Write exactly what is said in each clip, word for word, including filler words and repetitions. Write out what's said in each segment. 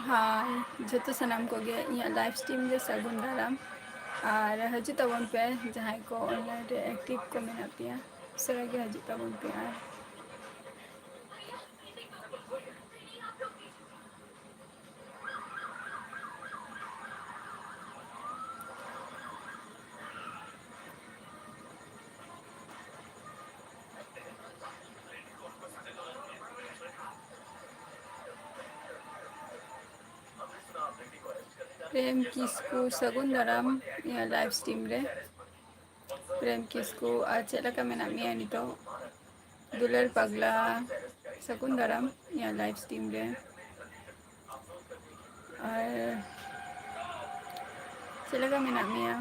ᱦᱟᱭ, ᱡᱚᱛᱚ ᱥᱟᱱᱟᱢ ᱠᱚᱜᱮ ᱤᱧᱟᱹᱜ live stream ᱨᱮ ᱥᱟᱹᱜᱩᱱ ᱫᱟᱨᱟᱢ᱾ ᱟᱨ ᱦᱤᱡᱩᱜ ᱛᱟᱵᱚᱱ ᱯᱮ, ᱡᱟᱦᱟᱸᱭ ᱠᱚ online ᱨᱮ active ᱠᱚ ᱢᱮᱱᱟᱜ ᱯᱮᱭᱟ, ᱩᱥᱟᱹᱨᱟ ᱜᱮ ᱦᱤᱡᱩᱜ ᱛᱟᱵᱚᱱ ᱯᱮ᱾ ᱟᱨ ᱯᱨᱮᱢ ᱠᱤᱥᱠᱩ, ᱥᱟᱹᱜᱩᱱ ᱫᱟᱨᱟᱢ ᱤᱧᱟᱹᱜ live stream ᱨᱮ᱾ ᱯᱨᱮᱢ ᱠᱤᱥᱠᱩ, ᱟᱨ ᱪᱮᱫ ᱞᱮᱠᱟ ᱢᱮᱱᱟᱜ ᱢᱮᱭᱟ ᱱᱤᱛᱚᱜ? ᱫᱩᱞᱟᱹᱲ ᱯᱟᱜᱽᱞᱟ, ᱥᱟᱹᱜᱩᱱ ᱫᱟᱨᱟᱢ ᱤᱧᱟᱹᱜ live stream ᱨᱮ᱾ ᱟᱨ ᱪᱮᱫ ᱞᱮᱠᱟ ᱢᱮᱱᱟᱜ ᱢᱮᱭᱟ?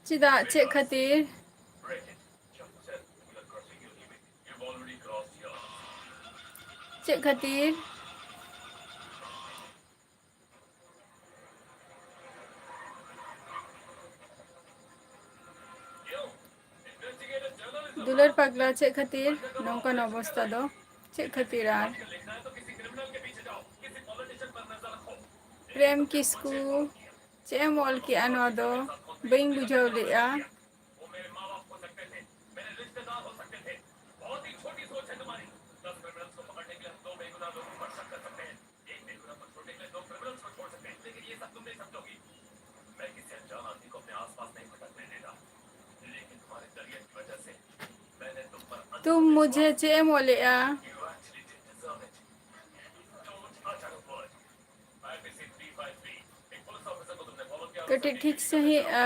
ᱪᱮᱫᱟᱜ? ᱪᱮᱫ ᱠᱷᱟᱹᱛᱤᱨ? ᱪᱮᱫ ᱠᱷᱟᱹᱛᱤᱨ? ᱫᱩᱞᱟᱹᱲ ᱯᱟᱜᱽᱞᱟ, ᱪᱮᱫ ᱠᱷᱟᱹᱛᱤᱨ ᱱᱚᱝᱠᱟᱱ ᱚᱵᱚᱥᱛᱟ ᱫᱚ? ᱪᱮᱫ ᱠᱷᱟᱹᱛᱤᱨ ᱟᱨ? ᱯᱨᱮᱢ ᱠᱤᱥᱠᱩ, ᱪᱮᱫ ᱮᱢ ᱚᱞ ᱠᱮᱜᱼᱟ ᱱᱚᱣᱟ ᱫᱚ? ᱵᱟᱹᱧ ᱵᱩᱡᱷᱟᱹᱣ ᱞᱮᱜᱼᱟ᱾ ᱛᱩᱢ ᱢᱩᱡᱷᱮ ᱪᱮᱫ ᱮᱢ ᱚᱞᱮᱜᱼᱟ? ᱠᱟᱹᱴᱤᱡ ᱴᱷᱤᱠ ᱥᱟᱺᱦᱤᱡ, ᱟ,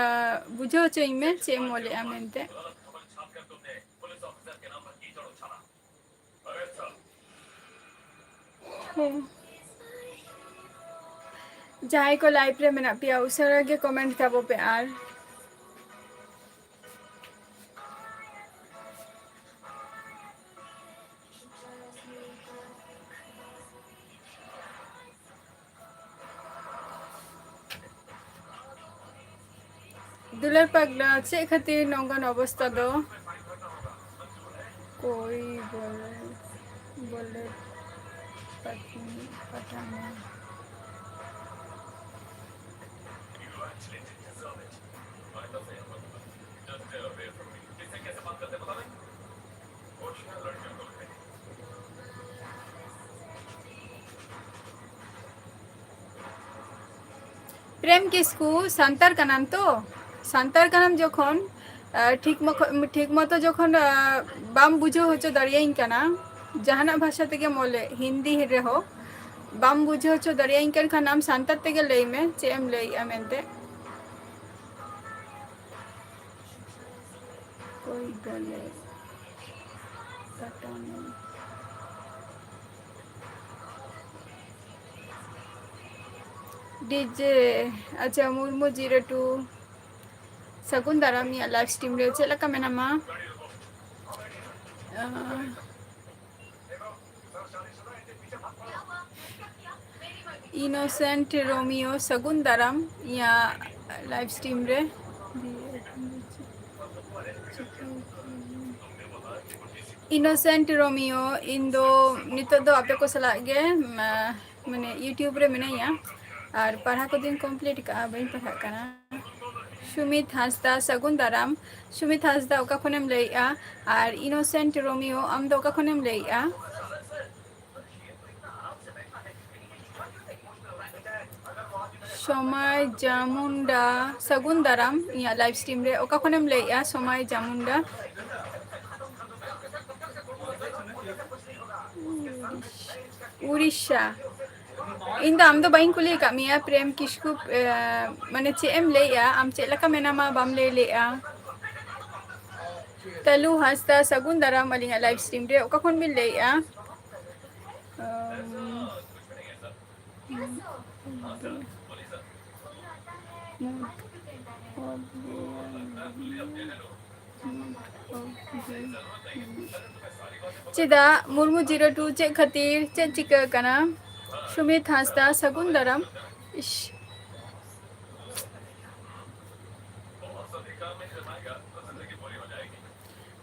ᱵᱩᱡᱷᱟᱹᱣ ᱦᱚᱪᱚᱧ ᱢᱮ ᱪᱮᱫ ᱮᱢ ᱚᱞᱮᱜᱼᱟ ᱢᱮᱱᱛᱮ᱾ ᱦᱮᱸ᱾ ᱡᱟᱦᱟᱸᱭ ᱠᱚ live ᱨᱮ ᱢᱮᱱᱟᱜ ᱯᱮᱭᱟ, ᱩᱥᱟᱹᱨᱟ ᱜᱮ comment ᱛᱟᱵᱚ ᱯᱮ᱾ ᱟᱨ ᱫᱩᱞᱟᱹᱲ ᱯᱟᱜᱽᱞᱟ, ᱪᱮᱫ ᱠᱷᱟᱹᱛᱤᱨ ᱱᱚᱝᱠᱟᱱ ᱚᱵᱚᱥᱛᱟ ᱫᱚ? ᱠᱳᱭ ᱵᱚᱞᱮ, ᱵᱚᱞᱮ ᱯᱟᱴᱱᱟ, ᱯᱟᱴᱱᱟ᱾ ᱯᱨᱮᱢ ᱠᱤᱥᱠᱩ, ᱥᱟᱱᱛᱟᱲ ᱠᱟᱱᱟᱢ ᱛᱚ? ᱥᱟᱱᱛᱟᱲ ᱠᱟᱱᱟᱢ ᱡᱚᱠᱷᱚᱱ, ᱟᱸ, ᱴᱷᱤᱠ ᱢᱚᱠᱚ-, ᱴᱷᱤᱠ ᱢᱚᱛᱚ ᱡᱚᱠᱷᱚᱱ, ᱟᱸ, ᱵᱟᱢ ᱵᱩᱡᱷᱟᱹᱣ ᱦᱚᱪᱚ ᱫᱟᱲᱮᱭᱟᱹᱧ ᱠᱟᱱᱟ, ᱡᱟᱦᱟᱱᱟᱜ ᱵᱷᱟᱥᱟ ᱛᱮᱜᱮ ᱢᱚᱞᱮ, ᱦᱤᱱᱫᱤ ᱨᱮᱦᱚᱸ, ᱵᱟᱢ ᱵᱩᱡᱷᱟᱹᱣ ᱦᱚᱪᱚ ᱫᱟᱲᱮᱭᱟᱹᱧ ᱠᱟᱱ ᱠᱷᱟᱱ, ᱟᱢ ᱥᱟᱱᱛᱟᱲ ᱛᱮᱜᱮ ᱞᱟᱹᱭ ᱢᱮ, ᱪᱮᱫ ᱮᱢ ᱞᱟᱹᱭᱮᱜᱼᱟ ᱢᱮᱱᱛᱮ᱾ ᱠᱳᱭ ᱵᱚᱞᱮ ᱯᱟᱴᱟᱱ᱾ DJ, ᱟᱪᱪᱷᱟ, ᱢᱩᱨᱢᱩ zero two, ᱥᱟᱹᱜᱩᱱ ᱫᱟᱨᱟᱢ ᱤᱧᱟᱹᱜ live stream ᱨᱮ, ᱪᱮᱫ ᱞᱮᱠᱟ ᱢᱮᱱᱟᱢᱟ? ᱟᱸ, Innocent Romeo, ᱥᱟᱹᱜᱩᱱ ᱫᱟᱨᱟᱢ ᱤᱧᱟᱹᱜ live stream ᱨᱮ᱾ Innocent Romeo, ᱤᱧ ᱫᱚ ᱱᱤᱛᱚᱜ ᱫᱚ ᱟᱯᱮ ᱠᱚ ᱥᱟᱞᱟᱜ ᱜᱮ, ᱢᱟ-, ᱢᱟᱱᱮ YouTube ᱨᱮ ᱢᱤᱱᱟᱹᱧᱟ ᱟᱨ ᱯᱟᱲᱦᱟᱣ ᱠᱚᱫᱚᱧ complete ᱠᱟᱜᱼᱟ, ᱵᱟᱹᱧ ᱯᱟᱲᱦᱟᱜ ᱠᱟᱱᱟ᱾ ᱥᱩᱢᱤᱛ ᱦᱟᱸᱥᱫᱟ, ᱥᱟᱹᱜᱩᱱ ᱫᱟᱨᱟᱢ᱾ ᱥᱩᱢᱤᱛ ᱦᱟᱸᱥᱫᱟ, ᱚᱠᱟ ᱠᱷᱚᱱᱮᱢ ᱞᱟᱹᱭᱮᱜᱼᱟ? ᱟᱨ Innocent Romeo, ᱟᱢ ᱫᱚ ᱚᱠᱟ ᱠᱷᱚᱱᱮᱢ ᱞᱟᱹᱭᱮᱜᱼᱟ? ᱥᱚᱢᱟᱭ ᱡᱟᱢᱩᱱᱰᱟ, ᱥᱟᱹᱜᱩᱱ ᱫᱟᱨᱟᱢ ᱤᱧᱟᱹᱜ live stream ᱨᱮ᱾ ᱚᱠᱟ ᱠᱷᱚᱱᱮᱢ ᱞᱟᱹᱭᱮᱜᱼᱟ ᱥᱚᱢᱟᱭ ᱡᱟᱢᱩᱱᱰᱟ? ᱩᱲᱤᱥᱥᱟ᱾ ᱤᱧ ᱫᱚ ᱟᱢ ᱫᱚ ᱵᱟᱹᱧ ᱠᱩᱞᱤ ᱟᱠᱟᱫ ᱢᱮᱭᱟ, ᱯᱨᱮᱢ ᱠᱤᱥᱠᱩ, ᱮ, ᱢᱟᱱᱮ ᱪᱮᱫ ᱮᱢ ᱞᱟᱹᱭᱮᱜᱼᱟ? ᱟᱢ ᱪᱮᱫ ᱞᱮᱠᱟ ᱢᱮᱱᱟᱢᱟ ᱵᱟᱢ ᱞᱟᱹᱭ ᱞᱮᱜᱼᱟ? ᱛᱟᱞᱩ ᱦᱟᱸᱥᱫᱟ, ᱥᱟᱹᱜᱩᱱ ᱫᱟᱨᱟᱢ ᱟᱹᱞᱤᱧᱟᱜ live stream ᱨᱮ᱾ ᱚᱠᱟ ᱠᱷᱚᱱ ᱵᱤᱱ ᱞᱟᱹᱭᱮᱜᱼᱟ? ᱪᱮᱫᱟᱜ ᱢᱩᱨᱢᱩ ᱡᱤᱨᱳ ᱴᱩ ᱪᱮᱫ ᱠᱷᱟᱹᱛᱤᱨ ᱪᱮᱫ ᱪᱤᱠᱟᱹ ᱠᱟᱱᱟ? ᱥᱩᱢᱤᱛ ᱦᱟᱸᱥᱫᱟ ᱥᱟᱹᱜᱩᱱ ᱫᱟᱨᱟᱢ᱾ ᱤᱥ᱾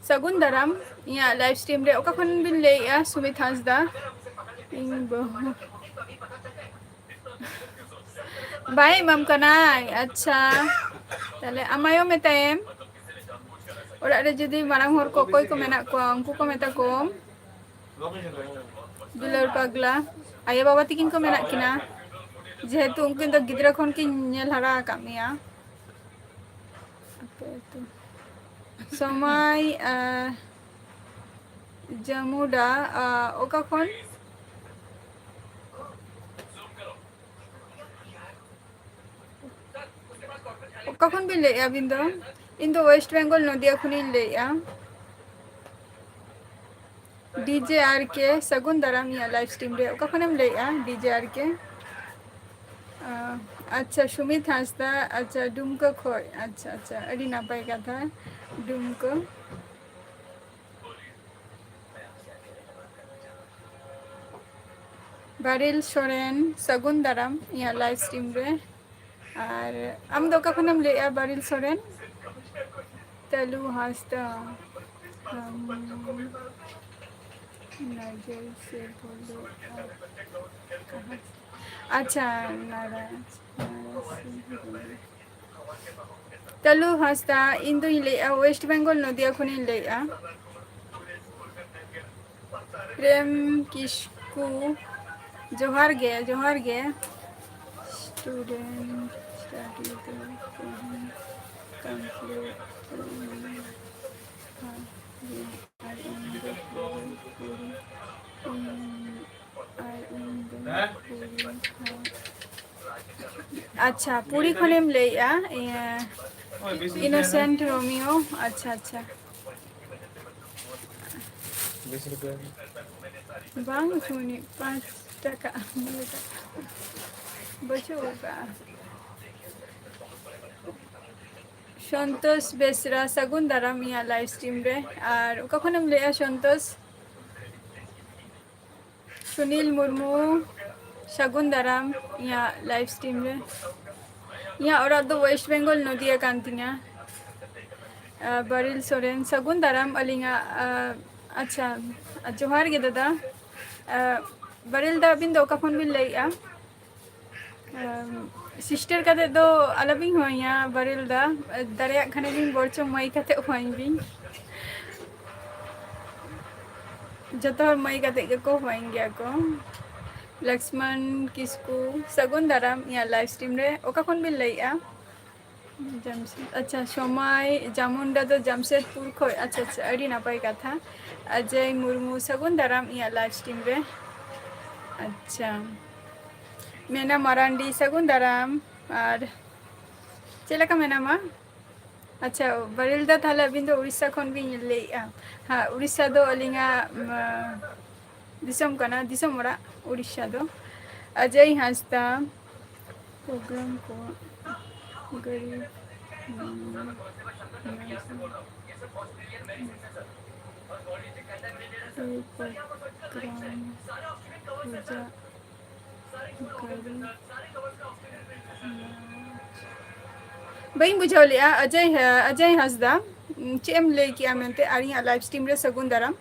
ᱥᱟᱹᱜᱩᱱ ᱫᱟᱨᱟᱢ ᱤᱧᱟᱹᱜ ᱞᱟᱭᱤᱵᱷ ᱥᱴᱨᱤᱢ ᱨᱮ᱾ ᱚᱠᱟ ᱠᱷᱚᱱ ᱵᱤᱱ ᱞᱟᱹᱭᱮᱜᱼᱟ ᱥᱩᱢᱤᱛ ᱦᱟᱸᱥᱫᱟ? ᱤᱧ ᱵᱟᱹᱦᱩ ᱵᱟᱭ ᱮᱢᱟᱢ ᱠᱟᱱᱟᱭ? ᱟᱪᱪᱷᱟ, ᱛᱟᱦᱞᱮ ᱟᱢ ᱟᱭᱳ ᱢᱮᱛᱟᱭᱮᱢ᱾ ᱚᱲᱟᱜ ᱨᱮ ᱡᱩᱫᱤ ᱢᱟᱨᱟᱝ ᱦᱚᱲ ᱠᱚ ᱚᱠᱚᱭ ᱠᱚ ᱢᱮᱱᱟᱜ ᱠᱚᱣᱟ, ᱩᱱᱠᱩ ᱠᱚ ᱢᱮᱛᱟ ᱠᱚᱢ᱾ ᱫᱩᱞᱟᱹᱲ ᱯᱟᱜᱽᱞᱟ ᱟᱭᱳ ᱵᱟᱵᱟ ᱛᱤᱠᱤᱱ ᱠᱚ ᱢᱮᱱᱟᱜ ᱠᱤᱱᱟ, ᱡᱮᱦᱮᱛᱩ ᱩᱱᱠᱤᱱ ᱫᱚ ᱜᱤᱫᱽᱨᱟᱹ ᱠᱷᱚᱱ ᱠᱤᱱ ᱧᱮᱞ ᱦᱟᱨᱟ ᱟᱠᱟᱫ ᱢᱮᱭᱟ᱾ ᱟᱯᱮ ᱟᱹᱛᱩ᱾ ᱥᱚᱢᱟᱭ, ᱟᱸ, ᱡᱟᱢᱩᱰᱟ, ᱟᱸ, ᱚᱠᱟ ᱠᱷᱚᱱ? ᱚᱠᱟ ᱠᱷᱚᱱ ᱵᱤᱱ ᱞᱟᱹᱭᱮᱫᱼᱟ ᱟᱹᱵᱤᱱ ᱫᱚ? ᱤᱧ ᱫᱚ ᱳᱭᱮᱥᱴ ᱵᱮᱝᱜᱚᱞ, ᱱᱚᱫᱤᱭᱟ ᱠᱷᱚᱱᱤᱧ ᱞᱟᱹᱭᱮᱫᱼᱟ᱾ ᱰᱤᱡᱮ ᱟᱨ ᱠᱮ, ᱥᱟᱹᱜᱩᱱ ᱫᱟᱨᱟᱢ ᱤᱧᱟᱹᱜ ᱞᱟᱭᱤᱵᱷ ᱥᱴᱨᱤᱢ ᱨᱮ᱾ ᱚᱠᱟ ᱠᱷᱚᱱᱮᱢ ᱞᱟᱹᱭᱮᱫᱼᱟ ᱰᱤᱡᱮ ᱟᱨ ᱠᱮ? ᱟᱸ, ᱟᱪᱪᱷᱟ, ᱥᱩᱢᱤᱛ ᱦᱟᱸᱥᱫᱟ, ᱟᱪᱪᱷᱟ, ᱰᱩᱢᱠᱟᱹ ᱠᱷᱚᱡ, ᱟᱪᱪᱷᱟ, ᱟᱪᱪᱷᱟ, ᱟᱹᱰᱤ ᱱᱟᱯᱟᱭ ᱠᱟᱛᱷᱟ, ᱰᱩᱢᱠᱟᱹ᱾ ᱵᱟᱨᱤᱞ ᱥᱚᱨᱮᱱ, ᱥᱟᱹᱜᱩᱱ ᱫᱟᱨᱟᱢ ᱤᱧᱟᱹᱜ ᱞᱟᱭᱤᱵᱷ ᱥᱴᱨᱤᱢ ᱨᱮ᱾ ᱟᱨ ᱟᱢ ᱫᱚ ᱚᱠᱟ ᱠᱷᱚᱱᱮᱢ ᱞᱟᱹᱭᱮᱜᱼᱟ, ᱵᱟᱨᱤᱞ ᱥᱚᱨᱮᱱ? ᱛᱟᱹᱞᱩ ᱦᱟᱸᱥᱫᱟ, ᱟᱢ, ᱱᱟᱡᱚᱞ ᱥᱮ ᱵᱚᱞᱚ, ᱟᱨ ᱠᱟᱦᱟᱸ ᱥᱮ? ᱟᱪᱪᱷᱟ, ᱱᱟᱨᱟ-, ᱱᱟᱨᱟᱥᱤᱝᱦᱚ᱾ ᱛᱟᱹᱞᱩ ᱦᱟᱸᱥᱫᱟ, ᱤᱧ ᱫᱚᱧ ᱞᱟᱹᱭᱮᱜᱼᱟ, ᱳᱭᱮᱥᱴ ᱵᱮᱝᱜᱚᱞ, ᱱᱚᱫᱤᱭᱟ ᱠᱷᱚᱱᱤᱧ ᱞᱟᱹᱭᱮᱜᱼᱟ᱾ ᱯᱨᱮᱢ ᱠᱤᱥᱠᱩ, ᱡᱚᱦᱟᱨ ᱜᱮ, ᱡᱚᱦᱟᱨ ᱜᱮ᱾ Student study the poem complete. ᱟᱨ ᱤᱧ ᱫᱚ ᱯᱩᱨᱤ, ᱯᱩᱨᱤ, ᱤᱧ, ᱟᱨ ᱤᱧ ᱫᱚ ᱯᱩᱨᱤ, ᱦᱮᱸ᱾ ᱟᱪᱪᱷᱟ, ᱯᱩᱨᱤ ᱠᱷᱚᱱᱮᱢ ᱞᱟᱹᱭᱮᱜᱼᱟ, ᱤᱭᱟᱹ, ᱤᱱᱳᱥᱮᱱᱴ ᱨᱳᱢᱤᱭᱳ᱾ ᱟᱪᱪᱷᱟ, ᱟᱪᱪᱷᱟ᱾ ᱵᱤᱥ ᱨᱩᱯᱤᱭᱟ᱾ ᱵᱟᱝ ᱥᱩᱱᱤ, ᱯᱟᱸᱪ ᱴᱟᱠᱟ, ᱢᱚᱬᱮ ᱴᱟᱠᱟ᱾ ᱵᱟᱹᱪᱩᱜ ᱟᱠᱟᱫᱼᱟ᱾ ᱥᱚᱱᱛᱳᱥ ᱵᱮᱥᱨᱟ, ᱥᱟᱹᱜᱩᱱ ᱫᱟᱨᱟᱢ ᱤᱧᱟᱹᱜ live stream ᱨᱮ᱾ ᱟᱨ ᱚᱠᱟ ᱠᱷᱚᱱᱮᱢ ᱞᱟᱹᱭᱮᱜᱼᱟ ᱥᱚᱱᱛᱳᱥ? ᱥᱩᱱᱤᱞ ᱢᱩᱨᱢᱩ, ᱥᱟᱹᱜᱩᱱ ᱫᱟᱨᱟᱢ ᱤᱧᱟᱹᱜ live stream ᱨᱮ᱾ ᱤᱧᱟᱹᱜ ᱚᱲᱟᱜ ᱫᱚ West Bengal, ᱱᱚᱫᱤᱭᱟ ᱠᱟᱱ ᱛᱤᱧᱟ᱾ ᱟᱨ ᱵᱟᱨᱤᱞ ᱥᱚᱨᱮᱱ, ᱥᱟᱹᱜᱩᱱ ᱫᱟᱨᱟᱢ ᱟᱹᱞᱤᱧᱟᱜ, ᱟᱨ, ᱟᱪᱪᱷᱟ, ᱟᱨ ᱡᱚᱦᱟᱨ ᱜᱮ ᱫᱟᱫᱟ᱾ ᱟᱨ ᱵᱟᱨᱤᱞ ᱫᱟ, ᱟᱹᱵᱤᱱ ᱫᱚ ᱚᱠᱟ ᱠᱷᱚᱱ ᱵᱤᱱ ᱞᱟᱹᱭᱮᱜᱼᱟ? ᱟᱢ, sister ᱠᱟᱛᱮ ᱫᱚ ᱟᱞᱚᱵᱤᱱ ᱦᱚᱦᱚᱭᱟ ᱵᱟᱨᱤᱞ ᱫᱟ, ᱫᱟᱲᱮᱭᱟᱜ ᱠᱷᱟᱱ ᱵᱤᱱ ᱵᱚᱨᱪᱚᱝ ᱢᱟᱹᱭ ᱠᱟᱛᱮ ᱦᱚᱦᱚᱭ ᱵᱤᱱ᱾ ᱡᱚᱛᱚ ᱦᱚᱲ ᱢᱟᱹᱭ ᱠᱟᱛᱮ ᱜᱮᱠᱚ ᱦᱚᱦᱚᱭ ᱜᱮᱭᱟ ᱠᱚ᱾ ᱞᱚᱠᱥᱢᱚᱱ ᱠᱤᱥᱠᱩ, ᱥᱟᱹᱜᱩᱱ ᱫᱟᱨᱟᱢ ᱤᱧᱟᱹᱜ live stream ᱨᱮ᱾ ᱚᱠᱟ ᱠᱷᱚᱱ ᱵᱤᱱ ᱞᱟᱹᱭᱮᱜᱼᱟ? ᱡᱟᱢᱥᱮᱫ, ᱟᱪᱪᱷᱟ, ᱥᱚᱢᱟᱭ ᱡᱟᱢᱩᱱᱰᱟ ᱫᱚ ᱡᱟᱢᱥᱮᱫᱽᱯᱩᱨ ᱠᱷᱚᱱ᱾ ᱟᱪᱪᱷᱟ, ᱟᱪᱪᱷᱟ, ᱟᱹᱰᱤ ᱱᱟᱯᱟᱭ ᱠᱟᱛᱷᱟ᱾ ᱚᱡᱚᱭ ᱢᱩᱨᱢᱩ, ᱥᱟᱹᱜᱩᱱ ᱫᱟᱨᱟᱢ ᱤᱧᱟᱹᱜ live stream ᱨᱮ᱾ ᱟᱪᱪᱷᱟ, ᱢᱮᱱᱟ ᱢᱟᱨᱟᱱᱰᱤ, ᱥᱟᱹᱜᱩᱱ ᱫᱟᱨᱟᱢ᱾ ᱟᱨ ᱪᱮᱫ ᱞᱮᱠᱟ ᱢᱮᱱᱟᱢᱟ? ᱟᱪᱪᱷᱟ, ᱵᱟᱨᱤᱞ ᱫᱟ, ᱛᱟᱦᱞᱮ ᱟᱹᱵᱤᱱ ᱫᱚ ᱩᱲᱤᱥᱥᱟ ᱠᱷᱚᱱ ᱵᱤᱱ ᱞᱟᱹᱭᱮᱜᱼᱟ? ᱦᱮᱸ, ᱩᱲᱤᱥᱥᱟ ᱫᱚ ᱟᱹᱞᱤᱧᱟᱜ, ᱩᱢ, ᱫᱤᱥᱚᱢ ᱠᱟᱱᱟ, ᱫᱤᱥᱚᱢ ᱚᱲᱟᱜ ᱩᱲᱤᱥᱥᱟ ᱫᱚ᱾ ᱚᱡᱚᱭ ᱦᱟᱸᱥᱫᱟ, program ᱠᱚ ᱜᱟᱹᱨᱤ, ᱩᱢ, program ᱯᱩᱡᱟ ᱵᱟᱹᱧ ᱵᱩᱡᱷᱟᱹᱣ ᱞᱮᱜᱼᱟ᱾ ᱚᱡᱚᱭ, ᱚᱡᱚᱭ ᱦᱟᱸᱥᱫᱟ, ᱪᱮᱫ ᱮᱢ ᱞᱟᱹᱭ ᱠᱮᱜᱼᱟ ᱢᱮᱱᱛᱮ? ᱟᱨ ᱤᱧᱟᱹᱜ live stream ᱨᱮ ᱥᱟᱹᱜᱩᱱ ᱫᱟᱨᱟᱢ᱾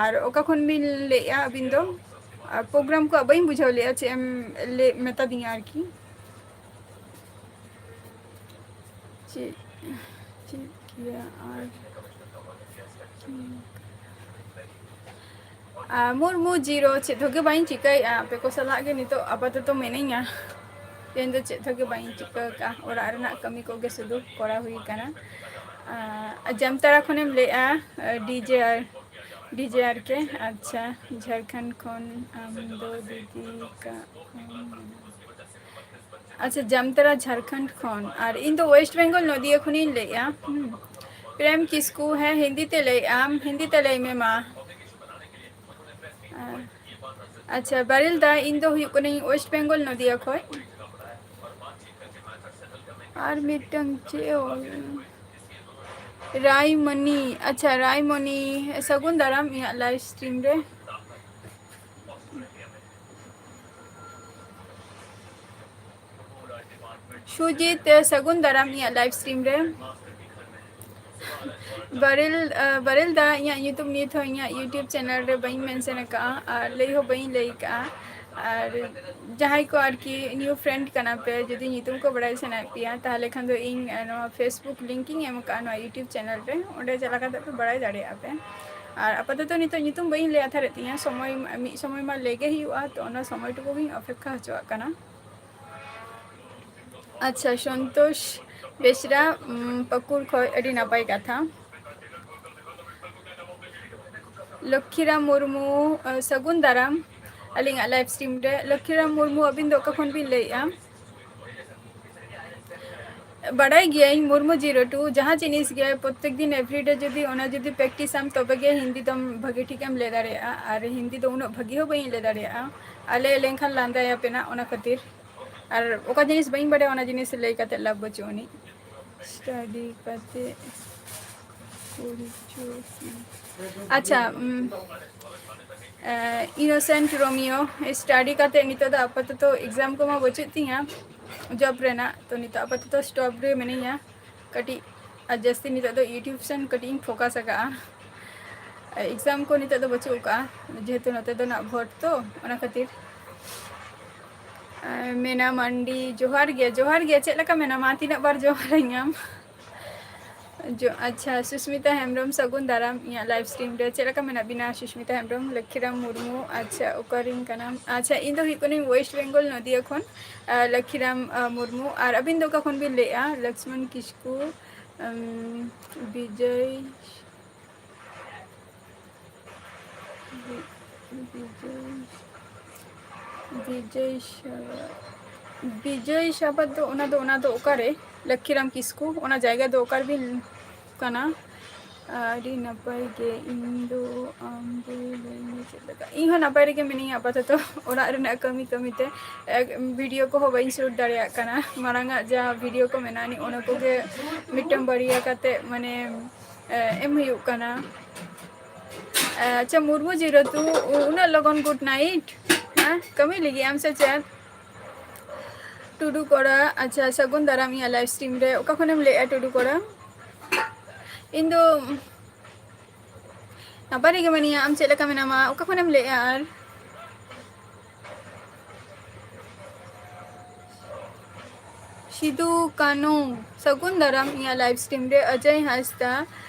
ᱟᱨ ᱚᱠᱟ ᱠᱷᱚᱱ ᱵᱤᱱ ᱞᱟᱹᱭᱮᱜᱼᱟ ᱟᱹᱵᱤᱱ ᱫᱚ? ᱟᱨ program ᱠᱚ ᱵᱟᱹᱧ ᱵᱩᱡᱷᱟᱹᱣ ᱞᱮᱜᱼᱟ, ᱪᱮᱫ ᱮᱢ ᱞᱟᱹᱭ ᱢᱮᱛᱟ ᱫᱤᱧᱟ ᱟᱨᱠᱤ᱾ ᱪᱮᱫ, ᱪᱮᱫ ᱜᱮᱭᱟ ᱟᱨ ᱟᱨ ᱢᱩᱨᱢᱩ ᱡᱤᱨᱳ, ᱪᱮᱫ ᱦᱚᱸ ᱜᱮ ᱵᱟᱹᱧ ᱪᱤᱠᱟᱹᱭᱮᱫᱼᱟ, ᱟᱯᱮ ᱠᱚ ᱥᱟᱞᱟᱜ ᱜᱮ ᱱᱤᱛᱚᱜ ᱟᱯᱟᱛᱚᱛᱚ ᱢᱤᱱᱟᱹᱧᱟ᱾ ᱛᱮᱦᱮᱧ ᱫᱚ ᱪᱮᱫ ᱦᱚᱸ ᱜᱮ ᱵᱟᱹᱧ ᱪᱤᱠᱟᱹ ᱟᱠᱟᱫᱼᱟ, ᱚᱲᱟᱜ ᱨᱮᱱᱟᱜ ᱠᱟᱹᱢᱤ ᱠᱚᱜᱮ ᱥᱩᱫᱷᱩ ᱠᱚᱨᱟᱣ ᱦᱩᱭ ᱟᱠᱟᱱᱟ᱾ ᱟᱨ ᱡᱟᱢᱛᱟᱲᱟ ᱠᱷᱚᱱᱮᱢ ᱞᱟᱹᱭᱮᱫᱼᱟ, ᱰᱤᱡᱮ ᱟᱨ, ᱰᱤᱡᱮ ᱟᱨ ᱠᱮ, ᱟᱪᱪᱷᱟ, ᱡᱷᱟᱲᱠᱷᱚᱸᱰ ᱠᱷᱚᱱ ᱟᱢ ᱫᱚ ᱫᱤᱫᱤ ᱠᱟ-, ᱟᱪᱪᱷᱟ, ᱡᱟᱢᱛᱟᱲᱟ ᱡᱷᱟᱲᱠᱷᱚᱸᱰ ᱠᱷᱚᱱ, ᱟᱨ ᱤᱧ ᱫᱚ ᱳᱭᱮᱥᱴ ᱵᱮᱝᱜᱚᱞ ᱱᱚᱫᱤᱭᱟ ᱠᱷᱚᱱᱤᱧ ᱞᱟᱹᱭᱮᱫᱼᱟ᱾ ᱦᱩᱸ᱾ ᱯᱨᱮᱢ ᱠᱤᱥᱠᱩ, ᱦᱮᱸ, ᱦᱤᱱᱫᱤ ᱛᱮ ᱞᱟᱹᱭᱮᱫ ᱟᱢ, ᱦᱤᱱᱫᱤ ᱛᱮ ᱞᱟᱹᱭ ᱢᱮ ᱢᱟ᱾ ᱟᱨ ᱟᱪᱪᱷᱟ, ᱵᱟᱨᱮᱞ ᱫᱟ, ᱤᱧ ᱫᱚ ᱦᱩᱭᱩᱜ ᱠᱟᱹᱱᱟᱹᱧ ᱳᱭᱮᱥᱴ ᱵᱮᱝᱜᱚᱞ, ᱱᱚᱫᱤᱭᱟ ᱠᱷᱚᱡ᱾ ᱟᱨ ᱢᱤᱫᱴᱟᱝ ᱪᱮᱫ ᱮ ᱚᱞ? ᱨᱟᱭᱢᱚᱱᱤ, ᱟᱪᱪᱷᱟ, ᱨᱟᱭᱢᱚᱱᱤ, ᱥᱟᱹᱜᱩᱱ ᱫᱟᱨᱟᱢ ᱤᱧᱟᱹᱜ ᱞᱟᱭᱤᱵᱷ ᱥᱴᱨᱤᱢ ᱨᱮ᱾ ᱥᱩᱡᱤᱛ, ᱥᱟᱹᱜᱩᱱ ᱫᱟᱨᱟᱢ ᱤᱧᱟᱹᱜ ᱞᱟᱭᱤᱵᱷ ᱥᱴᱨᱤᱢ ᱨᱮ᱾ ᱵᱟᱨᱮᱞ, ᱟᱸ, ᱵᱟᱨᱮᱞ ᱫᱟ, ᱤᱧᱟᱹᱜ ᱧᱩᱛᱩᱢ ᱱᱤᱛ ᱦᱚᱸ ᱤᱧᱟᱹᱜ YouTube ᱪᱮᱱᱮᱞ ᱨᱮ ᱵᱟᱹᱧ ᱢᱮᱱᱥᱮᱱ ᱟᱠᱟᱫᱼᱟ ᱟᱨ ᱞᱟᱹᱭ ᱦᱚᱸ ᱵᱟᱹᱧ ᱞᱟᱹᱭ ᱟᱠᱟᱫᱼᱟ᱾ ᱟᱨ ᱡᱟᱦᱟᱸᱭ ᱠᱚ ᱟᱨᱠᱤ new friend ᱠᱟᱱᱟ ᱯᱮ, ᱡᱩᱫᱤ ᱧᱩᱛᱩᱢ ᱠᱚ ᱵᱟᱲᱟᱭ ᱥᱟᱱᱟᱭᱮᱫ ᱯᱮᱭᱟ, ᱛᱟᱦᱚᱞᱮ ᱠᱷᱟᱱ ᱫᱚ ᱤᱧ, ᱟᱸ, ᱱᱚᱣᱟ Facebook link ᱤᱧ ᱮᱢ ᱟᱠᱟᱫᱼᱟ ᱱᱚᱣᱟ YouTube ᱪᱮᱱᱮᱞ ᱨᱮ, ᱚᱸᱰᱮ ᱪᱟᱞᱟᱣ ᱠᱟᱛᱮ ᱯᱮ ᱵᱟᱲᱟᱭ ᱫᱟᱲᱮᱭᱟᱜᱼᱟ ᱯᱮ᱾ ᱟᱨ ᱟᱯᱟᱛᱚᱛᱚ ᱱᱤᱛᱚᱜ ᱧᱩᱛᱩᱢ ᱵᱟᱹᱧ ᱞᱟᱹᱭ ᱟᱛᱷᱟᱨᱮᱫ ᱛᱤᱧᱟᱹ, ᱥᱚᱢᱚᱭ, ᱢᱤᱫ ᱥᱚᱢᱚᱭ ᱢᱟ ᱞᱟᱹᱭ ᱜᱮ ᱦᱩᱭᱩᱜᱼᱟ, ᱛᱚ ᱚᱱᱟ ᱥᱚᱢᱚᱭ ᱴᱩᱠᱩ ᱜᱤᱧ ᱚᱯᱮᱠᱠᱷᱟ ᱦᱚᱪᱚᱣᱟᱜ ᱠᱟᱱᱟ᱾ ᱟᱪᱪᱷᱟ, ᱥᱚᱱᱛᱳᱥ ᱵᱮᱥᱨᱟ, ᱩᱢ, ᱯᱟᱹᱠᱩᱲ ᱠᱷᱚᱡ, ᱟᱹᱰᱤ ᱱᱟᱯᱟᱭ ᱠᱟᱛᱷᱟ᱾ ᱞᱚᱠᱠᱷᱤᱨᱟᱢ ᱢᱩᱨᱢᱩ, ᱟᱸ, ᱥᱟᱹᱜᱩᱱ ᱫᱟᱨᱟᱢ ᱟᱹᱞᱤᱧᱟᱜ ᱞᱟᱭᱤᱵᱷ ᱥᱴᱨᱤᱢ ᱨᱮ᱾ ᱞᱚᱠᱠᱷᱤᱨᱟᱢ ᱢᱩᱨᱢᱩ, ᱟᱹᱵᱤᱱ ᱫᱚ ᱚᱠᱟ ᱠᱷᱚᱱ ᱵᱤᱱ ᱞᱟᱹᱭᱮᱫᱼᱟ? ᱵᱟᱰᱟᱭ ᱜᱮᱭᱟᱹᱧ ᱢᱩᱨᱢᱩ ᱡᱤᱨᱳ ᱴᱩ, ᱡᱟᱦᱟᱸ ᱡᱤᱱᱤᱥ ᱜᱮ ᱯᱨᱚᱛᱮᱠ ᱫᱤᱱ everyday ᱡᱩᱫᱤ ᱚᱱᱟ ᱡᱩᱫᱤ practice ᱟᱢ, ᱛᱚᱵᱮ ᱜᱮ ᱦᱤᱱᱫᱤ ᱫᱚᱢ ᱵᱷᱟᱹᱜᱤ ᱴᱷᱤᱠ ᱮᱢ ᱞᱟᱹᱭ ᱫᱟᱲᱮᱭᱟᱜᱼᱟ᱾ ᱟᱨ ᱦᱤᱱᱫᱤ ᱫᱚ ᱩᱱᱟᱹᱜ ᱵᱷᱟᱹᱜᱤ ᱦᱚᱸ ᱵᱟᱹᱧ ᱞᱟᱹᱭ ᱫᱟᱲᱮᱭᱟᱜᱼᱟ, ᱟᱞᱮ ᱞᱮᱱᱠᱷᱟᱱ ᱞᱟᱸᱫᱟᱭᱟᱯᱮ ᱱᱟᱜ, ᱚᱱᱟ ᱠᱷᱟᱹᱛᱤᱨ᱾ ᱟᱨ ᱚᱠᱟ ᱡᱤᱱᱤᱥ ᱵᱟᱹᱧ ᱵᱟᱰᱟᱭᱟ, ᱚᱱᱟ ᱡᱤᱱᱤᱥ ᱞᱟᱹᱭ ᱠᱟᱛᱮ ᱞᱟᱵᱷ ᱵᱟᱹᱪᱩᱜ ᱟᱹᱱᱤᱡ᱾ ᱥᱴᱟᱰᱤ ᱠᱟᱛᱮ ᱠᱩᱲᱤ ᱪᱚ ᱥᱤ-, ᱟᱪᱪᱷᱟ, ᱩᱢ, ᱮ, Innocent Romeo, ᱥᱴᱟᱰᱤ ᱠᱟᱛᱮ ᱱᱤᱛᱚᱜ ᱫᱚ ᱟᱯᱟᱛᱚᱛᱚ exam ᱠᱚᱢᱟ ᱵᱟᱹᱪᱩᱜ ᱛᱤᱧᱟ job ᱨᱮᱱᱟᱜ, ᱛᱚ ᱱᱤᱛᱚᱜ ᱟᱯᱟᱛᱚᱛᱚ stop ᱨᱮ ᱢᱤᱱᱟᱹᱧᱟ ᱠᱟᱹᱴᱤᱡ᱾ ᱟᱨ ᱡᱟᱹᱥᱛᱤ ᱱᱤᱛᱚᱜ ᱫᱚ YouTube ᱥᱮᱱ ᱠᱟᱹᱴᱤᱡ ᱤᱧ focus ᱟᱠᱟᱜᱼᱟ᱾ exam ᱠᱚ ᱱᱤᱛᱚᱜ ᱫᱚ ᱵᱟᱹᱪᱩᱜ ᱟᱠᱟᱜᱼᱟ, ᱡᱮᱦᱮᱛᱩ ᱱᱚᱛᱮ ᱫᱚ ᱱᱟᱜ ᱵᱷᱳᱴ, ᱛᱚ ᱚᱱᱟ ᱠᱷᱟᱹᱛᱤᱨ᱾ ᱮ, ᱢᱮᱱᱟ ᱢᱟᱱᱰᱤ, ᱡᱚᱦᱟᱨ ᱜᱮ, ᱡᱚᱦᱟᱨ ᱜᱮ᱾ ᱪᱮᱫ ᱞᱮᱠᱟ ᱢᱮᱱᱟᱢᱟ? ᱛᱤᱱᱟᱹᱜ ᱵᱟᱨ ᱡᱚᱦᱟᱨᱟᱹᱧᱟᱢ? ᱡᱚ-, ᱟᱪᱪᱷᱟ, ᱥᱩᱥᱢᱤᱛᱟ ᱦᱮᱢᱵᱨᱚᱢ, ᱥᱟᱹᱜᱩᱱ ᱫᱟᱨᱟᱢ ᱤᱧᱟᱹᱜ live stream ᱨᱮ᱾ ᱪᱮᱫ ᱞᱮᱠᱟ ᱢᱮᱱᱟᱜ ᱵᱤᱱᱟ, ᱥᱩᱥᱢᱤᱛᱟ ᱦᱮᱢᱵᱨᱚᱢ? ᱞᱚᱠᱠᱷᱤᱨᱟᱢ ᱢᱩᱨᱢᱩ, ᱟᱪᱪᱷᱟ, ᱚᱠᱟᱨᱮᱱ ᱠᱟᱱᱟᱢ? ᱟᱪᱪᱷᱟ, ᱤᱧ ᱫᱚ ᱦᱩᱭᱩᱜ ᱠᱟᱹᱱᱟᱹᱧ ᱳᱭᱮᱥᱴ ᱵᱮᱝᱜᱚᱞ, ᱱᱚᱫᱤᱭᱟ ᱠᱷᱚᱱ, ᱟᱨ ᱞᱚᱠᱠᱷᱤᱨᱟᱢ, ᱟᱨ, ᱢᱩᱨᱢᱩ᱾ ᱟᱨ ᱟᱹᱵᱤᱱ ᱫᱚ ᱚᱠᱟ ᱠᱷᱚᱱ ᱵᱤᱱ ᱞᱟᱹᱭᱮᱫᱼᱟ? ᱞᱚᱠᱥᱢᱚᱱ ᱠᱤᱥᱠᱩ, ᱩᱢ, ᱵᱤᱡᱚᱭ, ᱵᱤ-, ᱵᱤᱡᱚᱭ, ᱵᱤᱡᱚᱭ ᱥᱟᱵᱟᱫ, ᱵᱤᱡᱚᱭ ᱥᱟᱵᱟᱫ ᱫᱚ, ᱚᱱᱟ ᱫᱚ, ᱚᱱᱟ ᱫᱚ ᱚᱠᱟᱨᱮ? ᱞᱚᱠᱠᱷᱤᱨᱟᱢ ᱠᱤᱥᱠᱩ, ᱚᱱᱟ ᱡᱟᱭᱜᱟ ᱫᱚ ᱚᱠᱟᱨᱮᱵᱤᱱ ᱠᱟᱱᱟ? ᱟᱹᱰᱤ ᱱᱟᱯᱟᱭ ᱜᱮ᱾ ᱤᱧ ᱫᱚ ᱟᱢ ᱜᱮ ᱞᱟᱹᱭ ᱢᱮ ᱪᱮᱫ ᱞᱮᱠᱟ? ᱤᱧ ᱦᱚᱸ ᱱᱟᱯᱟᱭ ᱨᱮᱜᱮ ᱢᱤᱱᱟᱹᱧᱟ ᱟᱯᱟᱛᱚᱛᱚ᱾ ᱚᱲᱟᱜ ᱨᱮᱱᱟᱜ ᱠᱟᱹᱢᱤ ᱠᱟᱹᱢᱤ ᱛᱮ, ᱮ, ᱵᱷᱤᱰᱤᱭᱳ ᱠᱚᱦᱚᱸ ᱵᱟᱹᱧ ᱥᱩᱴ ᱫᱟᱲᱮᱭᱟᱜ ᱠᱟᱱᱟ᱾ ᱢᱟᱲᱟᱝ ᱟᱜ ᱡᱟᱦᱟᱸ ᱵᱷᱤᱰᱤᱭᱳ ᱠᱚ ᱢᱮᱱᱟᱜᱼᱟ, ᱚᱱᱟ ᱠᱚᱜᱮ ᱢᱤᱫᱴᱟᱝ ᱵᱟᱨᱭᱟ ᱠᱟᱛᱮ, ᱢᱟᱱᱮ, ᱮ, ᱮᱢ ᱦᱩᱭᱩᱜ ᱠᱟᱱᱟ᱾ ᱮ, ᱟᱪᱪᱷᱟ, ᱢᱩᱨᱢᱩ ᱡᱤᱨᱟᱹᱛᱩ, ᱩᱱᱟᱹᱜ ᱞᱚᱜᱚᱱ ᱜᱩᱰ ᱱᱟᱭᱤᱴ? ᱦᱮᱸ, ᱠᱟᱹᱢᱤ ᱞᱟᱹᱜᱤᱫ ᱟᱢ ᱥᱮ ᱪᱮᱫ? ᱴᱩᱰᱩ ᱠᱚᱲᱟ, ᱟᱪᱪᱷᱟ, ᱥᱟᱹᱜᱩᱱ ᱫᱟᱨᱟᱢ ᱤᱧᱟᱹᱜ ᱞᱟᱭᱤᱵᱷ ᱥᱴᱨᱤᱢ ᱨᱮ᱾ ᱚᱠᱟ ᱠᱷᱚᱱᱮᱢ ᱞᱟᱹᱭᱮᱜᱼᱟ, ᱴᱩᱰᱩ ᱠᱚᱲᱟ? ᱤᱧ ᱫᱚ ᱱᱟᱯᱟᱭ ᱨᱮᱜᱮ ᱢᱮᱱᱟᱧᱟ᱾ ᱟᱢ ᱪᱮᱫ ᱞᱮᱠᱟ ᱢᱮᱱᱟᱢᱟ? ᱚᱠᱟ ᱠᱷᱚᱱᱮᱢ ᱞᱟᱹᱭᱮᱜᱼᱟ? ᱟᱨ ᱥᱤᱫᱩ ᱠᱟᱹᱱᱩ, ᱥᱟᱹᱜᱩᱱ ᱫᱟᱨᱟᱢ ᱤᱧᱟᱹᱜ ᱞᱟᱭᱤᱵᱷ ᱥᱴᱨᱤᱢ ᱨᱮ᱾ ᱚᱡᱚᱭ ᱦᱟᱸᱥᱫᱟ,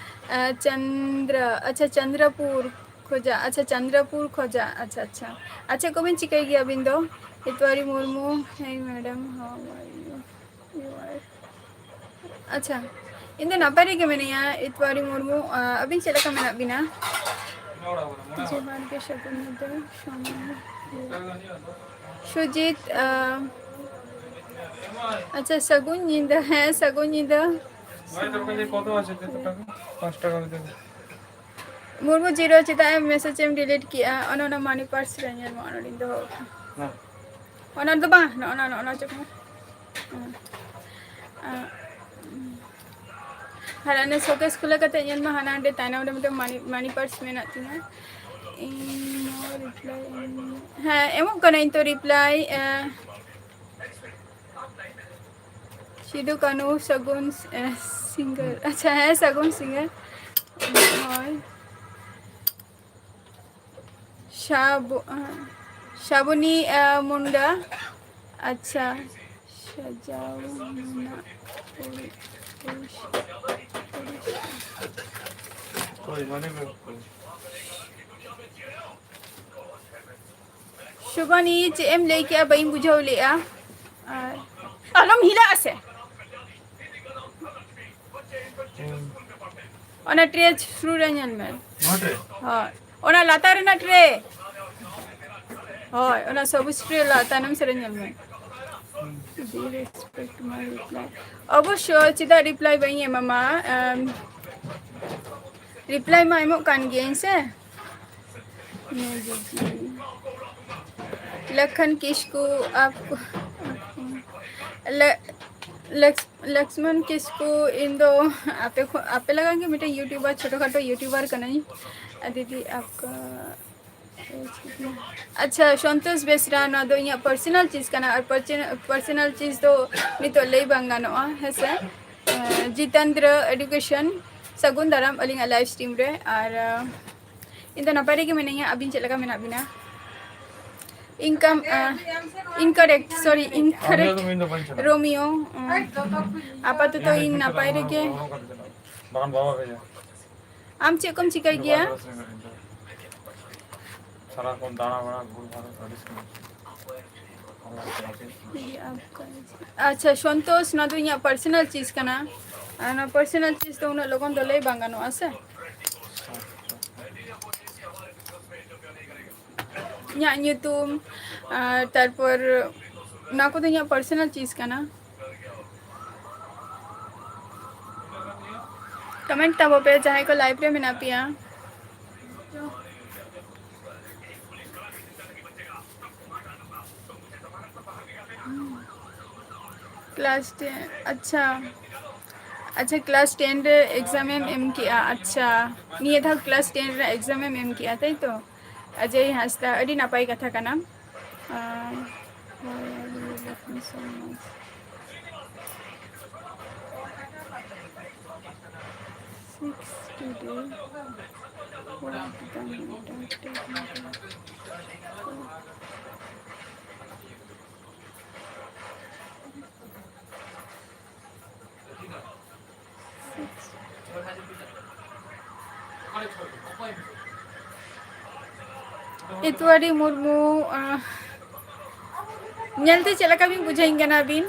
ᱟᱨ ᱪᱚᱱᱫᱨᱟ, ᱟᱪᱪᱷᱟ, ᱪᱚᱱᱫᱨᱟᱯᱩᱨ ᱠᱷᱚᱡᱟᱜ, ᱟᱪᱪᱷᱟ, ᱪᱚᱱᱫᱨᱟᱯᱩᱨ ᱠᱷᱚᱡᱟᱜ, ᱟᱪᱪᱷᱟ, ᱟᱪᱪᱷᱟ᱾ ᱟᱨ ᱪᱮᱫ ᱠᱚᱵᱤᱱ ᱪᱤᱠᱟᱹᱭ ᱜᱮᱭᱟ ᱟᱹᱵᱤᱱ ᱫᱚ? ᱤᱛᱣᱟᱨᱤ Murmu, hey madam, how are you? You are, ᱟᱪᱪᱷᱟ, ᱤᱧ ᱫᱚ ᱱᱟᱯᱟᱭ ᱨᱮᱜᱮ ᱢᱮᱱᱟᱧᱟ, ᱤᱛᱣᱟᱨᱤ ᱢᱩᱨᱢᱩ᱾ ᱟ, ᱟᱹᱵᱤᱱ ᱪᱮᱫ ᱞᱮᱠᱟ ᱢᱮᱱᱟᱜ ᱵᱤᱱᱟ? ᱡᱚᱦᱟᱨ ᱜᱮ, ᱥᱟᱹᱜᱩᱱ ᱧᱤᱫᱟᱹ, ᱥᱚᱢᱟᱭ᱾ ᱥᱩᱡᱤᱛ, ᱟ, ᱟᱪᱪᱷᱟ, ᱥᱟᱹᱜᱩᱱ ᱧᱤᱫᱟᱹ, ᱦᱮᱸ, ᱥᱟᱹᱜᱩᱱ ᱧᱤᱫᱟᱹ᱾ ᱢᱩᱨᱢᱩ ᱡᱤᱨᱳ, ᱪᱮᱫᱟᱜ ᱮᱢ ᱢᱮᱥᱮᱡᱽ ᱮᱢ ᱰᱤᱞᱤᱴ ᱠᱮᱜᱼᱟ? ᱚᱱᱮ ᱚᱱᱟ ᱢᱟᱱᱤ ᱯᱟᱨᱥ ᱨᱮ ᱧᱮᱞ ᱢᱮ, ᱚᱱᱚ ᱚᱸᱰᱮᱧ ᱫᱚᱦᱚ ᱠᱟᱜᱼᱟ᱾ ᱦᱮᱸ᱾ ᱚᱱᱟ ᱫᱚ ᱵᱟᱝ, ᱱᱚᱜᱼᱚ ᱱᱟ, ᱱᱚᱜᱼᱚ ᱱᱟ ᱪᱮᱫ ᱠᱟᱱᱟ? ᱦᱮᱸ᱾ ᱟᱨ ᱚᱱᱮ ᱥᱳᱠᱮᱥ ᱠᱷᱩᱞᱟᱹ ᱠᱟᱛᱮ ᱧᱮᱞ ᱢᱮ, ᱦᱟᱱᱟ ᱚᱸᱰᱮ ᱛᱟᱭᱱᱚᱢ ᱨᱮ ᱢᱤᱫᱴᱮᱱ ᱢᱟᱱᱤ, ᱢᱟᱱᱤ ᱯᱟᱨᱥ ᱢᱮᱱᱟᱜ ᱛᱤᱧᱟ᱾ ᱤᱧ ᱱᱚᱣᱟ ᱨᱤᱯᱞᱟᱭ ᱮᱢ, ᱦᱮᱸ, ᱮᱢᱚᱜ ᱠᱟᱹᱱᱟᱹᱧ ᱛᱚ ᱨᱤᱯᱞᱟᱭ, ᱮ, ᱥᱤᱫᱩ ᱠᱟᱹᱱᱩ ᱥᱟᱹᱜᱩᱱ, ᱮ, ᱥᱤᱝᱜᱟᱨ᱾ ᱟᱪᱪᱷᱟ, ᱦᱮᱸ, ᱥᱟᱹᱜᱩᱱ ᱥᱤᱝᱜᱟᱨ᱾ ᱦᱳᱭ᱾ ᱥᱟᱵᱚ-, ᱥᱟᱵᱚᱱᱤ, ᱟ, ᱢᱩᱱᱰᱟ᱾ ᱟᱪᱪᱷᱟ᱾ ᱥᱟᱡᱟᱣ ᱢᱮᱱᱟᱜ ᱯᱩᱨᱩ-, ᱯᱩᱨᱩᱥ-, ᱯᱩᱨᱩᱥ-, ᱦᱳᱭ, ᱢᱟᱱᱮ ᱢᱮ᱾ ᱥᱩᱵᱟᱱᱤ, ᱪᱮᱫ ᱮᱢ ᱞᱟᱹᱭ ᱠᱮᱜᱼᱟ? ᱵᱟᱹᱧ ᱵᱩᱡᱷᱟᱹᱣ ᱞᱮᱜᱼᱟ᱾ ᱟᱨ ᱟᱞᱚᱢ ᱦᱤᱞᱟᱹᱜᱼᱟ ᱥᱮ᱾ ᱦᱩᱸ᱾ ᱚᱱᱟ ᱴᱨᱮ ᱥᱩᱨ ᱨᱮ ᱧᱮᱞ ᱢᱮ᱾ ᱱᱚᱣᱟ ᱴᱨᱮ? ᱦᱳᱭ, ᱚᱱᱟ ᱞᱟᱛᱟᱨ ᱨᱮᱱᱟᱜ ᱴᱨᱮ᱾ ᱦᱳᱭ, ᱚᱱᱟ ᱥᱚᱵᱩᱡ ᱴᱨᱮ ᱞᱟ-, ᱛᱟᱭᱱᱚᱢ ᱥᱮᱫ ᱨᱮ ᱧᱮᱞ ᱢᱮ᱾ ᱦᱩᱸ᱾ Do you respect my reply? ᱚᱵᱚᱥᱥᱳᱭ, ᱪᱮᱫᱟᱜ ᱨᱤᱯᱞᱟᱭ ᱵᱟᱹᱧ ᱮᱢᱟᱢᱟ? ᱮᱢ, ᱨᱤᱯᱞᱟᱭ ᱢᱟ ᱮᱢᱚᱜ ᱠᱟᱱ ᱜᱤᱭᱟᱹᱧ ᱥᱮ᱾ ᱞᱚᱠᱷᱚᱱ ᱠᱤᱥᱠᱩ, ᱟᱯ, ᱞᱮ-, ᱞᱚᱠᱥ-, ᱞᱚᱠᱥᱢᱚᱱ ᱠᱤᱥᱠᱩ, ᱤᱧ ᱫᱚ ᱟᱯᱮ ᱠᱷᱚ-, ᱟᱯᱮ ᱞᱮᱠᱟ ᱜᱮ ᱢᱤᱫᱴᱮᱱ ᱭᱩᱴᱩᱵᱟᱨ, ᱪᱷᱳᱴᱳ ᱠᱷᱟᱴᱳ ᱭᱩᱴᱩᱵᱟᱨ ᱠᱟᱹᱱᱟᱹᱧ᱾ ᱟᱨ ᱫᱤᱫᱤ ᱟᱯᱠᱟ, ᱟᱪᱪᱷᱟ, ᱥᱚᱱᱛᱳᱥ ᱵᱮᱥᱨᱟ, ᱱᱚᱣᱟ ᱫᱚ ᱤᱧᱟᱹᱜ ᱯᱟᱨᱥᱚᱱᱟᱞ ᱪᱤᱡᱽ ᱠᱟᱱᱟ, ᱟᱨ ᱯᱟᱨᱥᱚᱱᱟᱞ ᱪᱤᱡᱽ ᱫᱚ ᱱᱤᱛᱚᱜ ᱞᱟᱹᱭ ᱵᱟᱝ ᱜᱟᱱᱚᱜᱼᱟ, ᱦᱮᱸ ᱥᱮ? ᱡᱤᱛᱮᱱᱫᱨᱚ ᱮᱰᱩᱠᱮᱥᱚᱱ, ᱥᱟᱹᱜᱩᱱ ᱫᱟᱨᱟᱢ ᱟᱹᱞᱤᱧᱟᱜ ᱞᱟᱭᱤᱵᱷ ᱥᱴᱨᱤᱢ ᱨᱮ᱾ ᱟᱨ, ᱟᱸ, ᱤᱧ ᱫᱚ ᱱᱟᱯᱟᱭ ᱨᱮᱜᱮ ᱢᱤᱱᱟᱹᱧᱟ, ᱟᱹᱵᱤᱱ ᱪᱮᱫ ᱞᱮᱠᱟ ᱢᱮᱱᱟᱜ ᱵᱤᱱᱟ? ᱤᱱᱠᱟᱢ, ᱟᱸ, ᱤᱱᱠᱟᱨᱮᱠᱴ, ᱥᱚᱨᱤ, ᱤᱱᱠᱟᱨᱮᱠᱴ᱾ ᱨᱳᱢᱤᱭᱳ, ᱟᱸ, ᱟᱯᱟᱛᱚᱛᱚ ᱤᱧ ᱱᱟᱯᱟᱭ ᱨᱮᱜᱮ᱾ ᱟᱢ ᱪᱮᱫ ᱠᱚᱢ ᱪᱤᱠᱟᱹᱭ ᱜᱮᱭᱟ? ᱥᱟᱨᱟᱠᱷᱚᱱ ᱫᱟᱬᱟ ᱵᱟᱲᱟ, ᱜᱷᱩᱨ ᱵᱷᱟᱲᱟ, ᱟᱹᱰᱤ ᱥᱟᱺᱜᱤᱧ᱾ ᱟᱪᱪᱷᱟ, ᱥᱚᱱᱛᱳᱥ, ᱱᱚᱣᱟ ᱫᱚ ᱤᱧᱟᱹᱜ ᱯᱟᱨᱥᱚᱱᱟᱞ ᱪᱤᱡᱽ ᱠᱟᱱᱟ᱾ ᱟᱨ ᱱᱚᱣᱟ ᱯᱟᱨᱥᱚᱱᱟᱞ ᱪᱤᱡᱽ ᱫᱚ ᱩᱱᱟᱹᱜ ᱞᱚᱜᱚᱱ ᱫᱚ ᱞᱟᱹᱭ ᱵᱟᱝ ᱜᱟᱱᱚᱜᱼᱟ ᱥᱮ᱾ ᱤᱧᱟᱹᱜ ᱧᱩᱛᱩᱢ, ᱟᱨ ᱛᱟᱨᱯᱚᱨ ᱱᱚᱣᱟ ᱠᱚᱫᱚ ᱤᱧᱟᱹᱜ ᱯᱟᱨᱥᱚᱱᱟᱞ ᱪᱤᱡᱽ ᱠᱟᱱᱟ᱾ ᱠᱚᱢᱮᱱᱴ ᱛᱟᱵᱚ ᱯᱮ, ᱡᱟᱦᱟᱸᱭ ᱠᱚ ᱞᱟᱭᱤᱵᱷ ᱨᱮ ᱢᱮᱱᱟᱜ ᱯᱮᱭᱟ᱾ ᱠᱞᱟᱥ ᱴᱮᱱ, ᱟᱪᱪᱷᱟ᱾ ᱟᱪᱪᱷᱟ, ᱠᱞᱟᱥ ᱴᱮᱱ ᱨᱮ ᱮᱠᱡᱟᱢ ᱮᱢ ᱮᱢ ᱠᱮᱜᱼᱟ? ᱟᱪᱪᱷᱟ, ᱱᱤᱭᱟᱹ ᱫᱷᱟᱣ ᱠᱞᱟᱥ ᱴᱮᱱ ᱨᱮ ᱮᱠᱡᱟᱢ ᱮᱢ ᱮᱢ ᱠᱮᱜᱼᱟ, ᱛᱟᱭ ᱛᱚ? ᱚᱡᱚᱭ ᱦᱟᱸᱥᱫᱟ, ᱟᱹᱰᱤ ᱱᱟᱯᱟᱭ ᱠᱟᱛᱷᱟ ᱠᱟᱱᱟ᱾ ᱟᱨ, ᱦᱳᱭ, ᱟᱹᱰᱤ ᱞᱟᱹᱴᱩ ᱥᱚᱢᱟᱡᱽ᱾ Six today, what the matter, take matter. ᱤᱛᱩᱣᱟᱨᱤ Murmu, ᱟᱸ, ᱧᱮᱞᱛᱮ ᱪᱮᱫ ᱞᱮᱠᱟ ᱵᱤᱱ ᱵᱩᱡᱷᱟᱹᱣᱤᱧ ᱠᱟᱱᱟ ᱟᱹᱵᱤᱱ?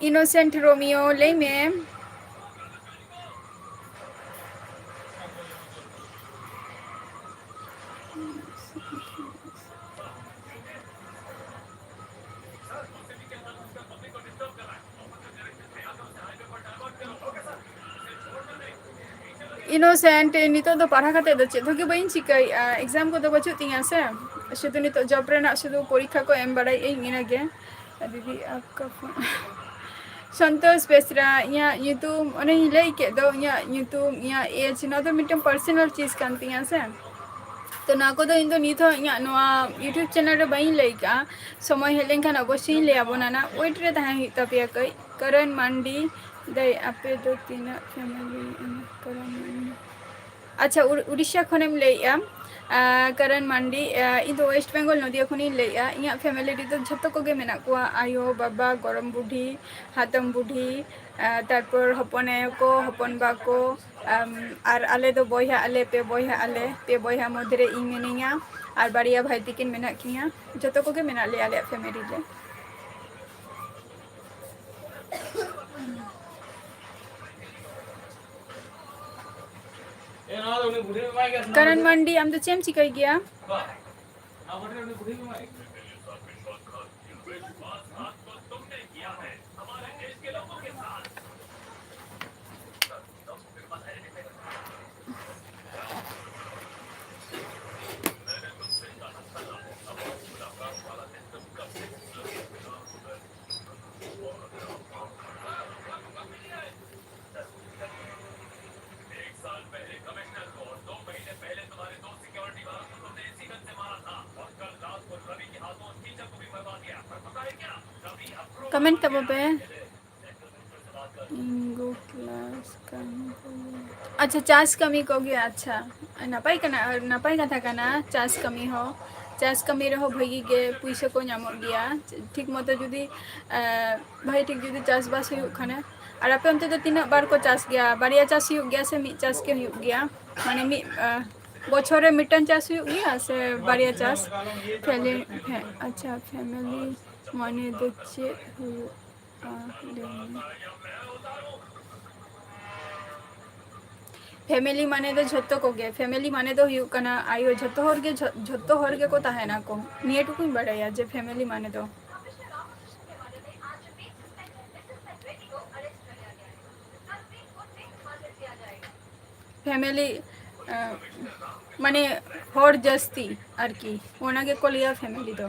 ᱤᱱᱳᱥᱮᱱᱴ ᱨᱳᱢᱤᱭᱳ, ᱞᱟᱹᱭ ᱢᱮ᱾ Innocent, ᱱᱤᱛᱚᱜ ᱫᱚ ᱯᱟᱲᱦᱟᱣ ᱠᱟᱛᱮ ᱫᱚ ᱪᱮᱫ ᱦᱚᱸ ᱜᱮ ᱵᱟᱹᱧ ᱪᱤᱠᱟᱹᱭᱮᱫᱼᱟ, exam ᱠᱚᱫᱚ ᱵᱟᱹᱪᱩᱜ ᱛᱤᱧᱟᱹ ᱥᱮ, ᱥᱩᱫᱷᱩ ᱱᱤᱛᱚᱜ job ᱨᱮᱱᱟᱜ ᱥᱩᱫᱷᱩ ᱯᱚᱨᱤᱠᱠᱷᱟ ᱠᱚ ᱮᱢ ᱵᱟᱲᱟᱭᱮᱫ ᱟᱹᱧ, ᱤᱱᱟᱹᱜᱮ᱾ ᱫᱤᱫᱤ ᱟᱯᱠᱟ ᱯᱷᱳᱱ᱾ ᱥᱚᱱᱛᱳᱥ ᱵᱮᱥᱨᱟ, ᱤᱧᱟᱹᱜ ᱧᱩᱛᱩᱢ ᱚᱱᱮᱧ ᱞᱟᱹᱭ ᱠᱮᱫ ᱫᱚ, ᱤᱧᱟᱹᱜ ᱧᱩᱛᱩᱢ, ᱤᱧᱟᱹᱜ age, ᱱᱚᱣᱟ ᱫᱚ ᱢᱤᱫᱴᱮᱱ personal ᱪᱤᱡᱽ ᱠᱟᱱ ᱛᱤᱧᱟᱹ ᱥᱮ᱾ ᱛᱚ ᱱᱚᱣᱟ ᱠᱚᱫᱚ ᱤᱧ ᱫᱚ ᱱᱤᱛ ᱦᱚᱸ ᱤᱧᱟᱹᱜ ᱱᱚᱣᱟ YouTube channel ᱨᱮ ᱵᱟᱹᱧ ᱞᱟᱹᱭ ᱠᱟᱜᱼᱟ, ᱥᱚᱢᱚᱭ ᱦᱮᱡ ᱞᱮᱱᱠᱷᱟᱱ ᱚᱵᱚᱥᱥᱳᱭ ᱤᱧ ᱞᱟᱹᱭ ᱟᱵᱚᱱᱟ ᱱᱟᱜ, wait ᱨᱮ ᱛᱟᱦᱮᱸ ᱦᱩᱭᱩᱜ ᱛᱟᱯᱮᱭᱟ ᱠᱟᱹᱡ᱾ ᱠᱟᱨᱚᱱ ᱢᱟᱱᱰᱤ, ᱫᱟᱹᱭ ᱟᱯᱮ ᱫᱚ ᱛᱤᱱᱟᱹᱜ family? ᱠᱟᱨᱚᱱ ᱢᱟᱱᱰᱤ, ᱟᱪᱪᱷᱟ, ᱩᱲ-, ᱩᱲᱤᱥᱥᱟ ᱠᱷᱚᱱᱮᱢ ᱞᱟᱹᱭᱮᱜᱼᱟ? ᱟᱸ, ᱠᱟᱨᱚᱱ ᱢᱟᱱᱰᱤ, ᱟᱸ, ᱤᱧ ᱫᱚ West Bengal ᱱᱚᱫᱤᱭᱟ ᱠᱷᱚᱱᱤᱧ ᱞᱟᱹᱭᱮᱜᱼᱟ᱾ ᱤᱧᱟᱹᱜ family ᱨᱮᱫᱚ ᱡᱷᱚᱛᱚ ᱠᱚᱜᱮ ᱢᱮᱱᱟᱜ ᱠᱚᱣᱟ, ᱟᱭᱳ, ᱵᱟᱵᱟ, ᱜᱚᱲᱚᱢ ᱵᱩᱰᱷᱤ, ᱦᱟᱛᱚᱢ ᱵᱩᱰᱷᱤ, ᱟᱸ, ᱛᱟᱨᱯᱚᱨ ᱦᱚᱯᱚᱱ ᱟᱭᱳ ᱠᱚ, ᱦᱚᱯᱚᱱ ᱵᱟ ᱠᱚ, ᱟᱢ, ᱟᱨ ᱟᱞᱮ ᱫᱚ ᱵᱚᱭᱦᱟ ᱟᱞᱮ, ᱯᱮ ᱵᱚᱭᱦᱟ ᱟᱞᱮ, ᱯᱮ ᱵᱚᱭᱦᱟ ᱢᱚᱫᱽᱫᱷᱮ ᱨᱮ ᱤᱧ ᱢᱤᱱᱟᱹᱧᱟ ᱟᱨ ᱵᱟᱨᱭᱟ ᱵᱷᱟᱭ ᱛᱤᱠᱤᱱ ᱢᱮᱱᱟᱜ ᱠᱤᱱᱟ᱾ ᱡᱷᱚᱛᱚ ᱠᱚᱜᱮ ᱢᱮᱱᱟᱜ ᱞᱮᱭᱟ ᱟᱞᱮᱭᱟᱜ family ᱨᱮ᱾ ᱠᱟᱨᱚᱱ ᱢᱟᱱᱰᱤ, ᱟᱢ ᱫᱚ ᱪᱮᱫ ᱮᱢ ᱪᱤᱠᱟᱹᱭ ᱜᱮᱭᱟ? Comment ᱛᱟᱵᱚ ᱯᱮ᱾ ᱤᱧ ᱜᱚ class ᱠᱟᱹᱢᱤ ᱠᱚ᱾ ᱟᱪᱪᱷᱟ, ᱪᱟᱥ ᱠᱟᱹᱢᱤ ᱠᱚᱜᱮ᱾ ᱟᱪᱪᱷᱟ, ᱱᱟᱯᱟᱭ ᱠᱟᱱᱟ, ᱱᱟᱯᱟᱭ ᱠᱟᱛᱷᱟ ᱠᱟᱱᱟ ᱪᱟᱥ ᱠᱟᱹᱢᱤ ᱦᱚᱸ᱾ ᱪᱟᱥ ᱠᱟᱹᱢᱤ ᱨᱮᱦᱚᱸ ᱵᱷᱟᱹᱜᱤ ᱜᱮ ᱯᱩᱭᱥᱟᱹ ᱠᱚ ᱧᱟᱢᱚᱜ ᱜᱮᱭᱟ, ᱴᱷᱤᱠ ᱢᱚᱛᱚ ᱡᱩᱫᱤ, ᱮᱸ, ᱵᱷᱟᱹᱜᱤ ᱴᱷᱤᱠ ᱡᱩᱫᱤ ᱪᱟᱥᱵᱟᱥ ᱦᱩᱭᱩᱜ ᱠᱷᱟᱱ᱾ ᱟᱨ ᱟᱯᱮ ᱚᱱᱛᱮ ᱫᱚ ᱛᱤᱱᱟᱹᱜ ᱵᱟᱨ ᱠᱚ ᱪᱟᱥ ᱜᱮᱭᱟ? ᱵᱟᱨᱭᱟ ᱪᱟᱥ ᱦᱩᱭᱩᱜ ᱜᱮᱭᱟ ᱥᱮ ᱢᱤᱫ ᱪᱟᱥ ᱜᱮ ᱦᱩᱭᱩᱜ ᱜᱮᱭᱟ? ᱢᱟᱱᱮ ᱢᱤᱫ, ᱮᱸ, ᱵᱚᱪᱷᱚᱨ ᱨᱮ ᱢᱤᱫᱴᱟᱝ ᱪᱟᱥ ᱦᱩᱭᱩᱜ ᱜᱮᱭᱟ ᱥᱮ ᱵᱟᱨᱭᱟ ᱪᱟᱥ? ᱯᱷᱮᱞᱤ-, ᱯᱷᱮ-, ᱟᱪᱪᱷᱟ, family ᱢᱟᱱᱮ ᱫᱚ ᱪᱮᱫ ᱦᱩᱭᱩᱜ? ᱯᱷᱮᱢᱮᱞᱤ ᱢᱟᱱᱮ ᱫᱚ ᱡᱷᱚᱛᱚ ᱠᱚᱜᱮ, ᱯᱷᱮᱢᱮᱞᱤ ᱢᱟᱱᱮ ᱫᱚ ᱦᱩᱭᱩᱜ ᱠᱟᱱᱟ ᱟᱭᱳ, ᱡᱷᱚᱛᱚ ᱦᱚᱲ ᱜᱮ, ᱡᱷᱚ-, ᱡᱷᱚᱛᱚ ᱦᱚᱲ ᱜᱮᱠᱚ ᱛᱟᱦᱮᱱᱟ ᱠᱚ, ᱱᱤᱭᱟᱹ ᱴᱩᱠᱩᱧ ᱵᱟᱲᱟᱭᱟ ᱡᱮ ᱯᱷᱮᱢᱮᱞᱤ ᱢᱟᱱᱮ ᱫᱚ᱾ ᱯᱷᱮᱢᱮᱞᱤ, ᱢᱟᱱᱮ ᱦᱚᱲ ᱡᱟᱹᱥᱛᱤ ᱟᱨᱠᱤ, ᱚᱱᱟ ᱜᱮᱠᱚ ᱞᱟᱹᱭᱟ ᱯᱷᱮᱢᱮᱞᱤ ᱫᱚ᱾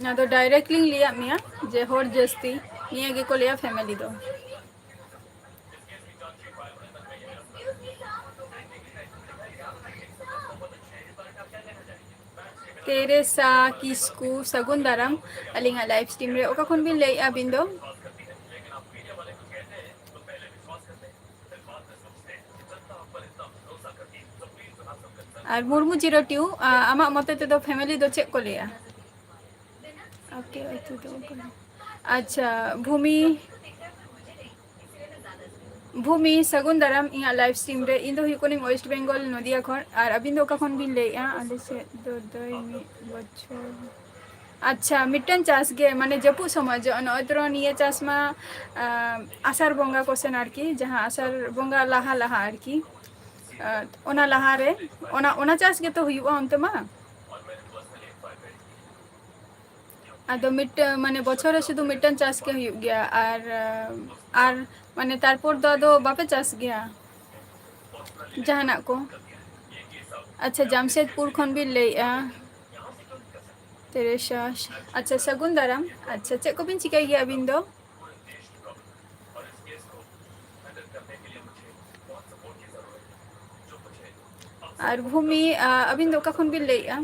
ᱚᱱᱟ ᱫᱚ ᱰᱟᱭᱨᱮᱠᱴ ᱞᱤᱧ ᱞᱟᱹᱭᱟᱫ ᱢᱮᱭᱟ ᱡᱮ ᱦᱚᱲ ᱡᱟᱹᱥᱛᱤ, ᱱᱤᱭᱟᱹ ᱜᱮᱠᱚ ᱞᱟᱹᱭᱟ ᱯᱷᱮᱢᱮᱞᱤ ᱫᱚ᱾ ᱛᱮᱨᱮᱥᱟ ᱠᱤᱥᱠᱩ, ᱥᱟᱹᱜᱩᱱ ᱫᱟᱨᱟᱢ ᱟᱹᱞᱤᱧᱟᱜ ᱞᱟᱭᱤᱵᱷ ᱥᱴᱨᱤᱢ ᱨᱮ᱾ ᱚᱠᱟ ᱠᱷᱚᱱ ᱵᱤᱱ ᱞᱟᱹᱭᱮᱫᱼᱟ ᱟᱹᱵᱤᱱ ᱫᱚ? ᱟᱨ ᱢᱩᱨᱢᱩ ᱡᱤᱨᱳ ᱴᱩ, ᱟ, ᱟᱢᱟᱜ ᱢᱚᱛᱮ ᱛᱮᱫᱚ ᱯᱷᱮᱢᱮᱞᱤ ᱫᱚ ᱪᱮᱫ ᱠᱚ ᱞᱟᱹᱭᱟ? ᱟᱯᱮ ᱟᱹᱛᱩ ᱫᱚ ᱚᱠᱟ? ᱟᱪᱪᱷᱟ, ᱵᱷᱩᱢᱤ, ᱵᱷᱩᱢᱤ, ᱥᱟᱹᱜᱩᱱ ᱫᱟᱨᱟᱢ ᱤᱧᱟᱹᱜ ᱞᱟᱭᱤᱵᱷ ᱥᱴᱨᱤᱢ ᱨᱮ᱾ ᱤᱧ ᱫᱚ ᱦᱩᱭᱩᱜ ᱠᱟᱹᱱᱟᱹᱧ ᱳᱭᱮᱥᱴ ᱵᱮᱝᱜᱚᱞ, ᱱᱚᱫᱤᱭᱟ ᱠᱷᱚᱱ᱾ ᱟᱨ ᱟᱹᱵᱤᱱ ᱫᱚ ᱚᱠᱟ ᱠᱷᱚᱱ ᱵᱤᱱ ᱞᱟᱹᱭᱮᱫᱼᱟ? ᱟᱞᱮ ᱥᱮᱫ ᱫᱚ ᱫᱟᱹᱭ ᱢᱤᱫ ᱵᱚᱪᱷᱚᱨ᱾ ᱟᱪᱪᱷᱟ, ᱢᱤᱫᱴᱮᱱ ᱪᱟᱥ ᱜᱮ, ᱢᱟᱱᱮ ᱡᱟᱹᱯᱩᱫ ᱥᱚᱢᱚᱭ ᱡᱚ-, ᱱᱚᱜᱼᱚᱭ ᱛᱚᱨᱟ ᱱᱤᱭᱟᱹ ᱪᱟᱥ ᱢᱟ, ᱟᱸ, ᱟᱥᱟᱲ ᱵᱚᱸᱜᱟ ᱠᱚ ᱥᱮᱱ ᱟᱨᱠᱤ, ᱡᱟᱦᱟᱸ ᱟᱥᱟᱲ ᱵᱚᱸᱜᱟ ᱞᱟᱦᱟ ᱞᱟᱦᱟ ᱟᱨᱠᱤ, ᱟᱸ, ᱚᱱᱟ ᱞᱟᱦᱟᱨᱮ, ᱚᱱᱟ, ᱚᱱᱟ ᱪᱟᱥ ᱜᱮᱛᱚ ᱦᱩᱭᱩᱜᱼᱟ ᱚᱱᱛᱮ ᱢᱟ᱾ ᱟᱫᱚ ᱢᱤᱫᱴᱟᱝ, ᱢᱟᱱᱮ ᱵᱚᱪᱷᱚᱨ ᱨᱮ ᱥᱩᱫᱷᱩ ᱢᱤᱫᱴᱟᱝ ᱪᱟᱥ ᱜᱮ ᱦᱩᱭᱩᱜ ᱜᱮᱭᱟ, ᱟᱨ, ᱟᱨ ᱢᱟᱱᱮ ᱛᱟᱨᱯᱚᱨ ᱫᱚ ᱟᱫᱚ ᱵᱟᱯᱮ ᱪᱟᱥ ᱜᱮᱭᱟ ᱡᱟᱦᱟᱱᱟᱜ ᱠᱚ? ᱟᱪᱪᱷᱟ, ᱡᱟᱢᱥᱮᱫᱽᱯᱩᱨ ᱠᱷᱚᱱ ᱵᱤᱱ ᱞᱟᱹᱭᱮᱫᱼᱟ᱾ ᱛᱮᱨᱮᱥᱟ, ᱟᱪᱪᱷᱟ, ᱥᱟᱹᱜᱩᱱ ᱫᱟᱨᱟᱢ᱾ ᱟᱪᱪᱷᱟ, ᱪᱮᱫ ᱠᱚᱵᱤᱱ ᱪᱤᱠᱟᱹᱭ ᱜᱮᱭᱟ ᱟᱹᱵᱤᱱ ᱫᱚ? ᱟᱨ ᱵᱷᱩᱢᱤ, ᱟ, ᱟᱹᱵᱤᱱ ᱫᱚ ᱚᱠᱟ ᱠᱷᱚᱱ ᱵᱤᱱ ᱞᱟᱹᱭᱮᱫᱼᱟ?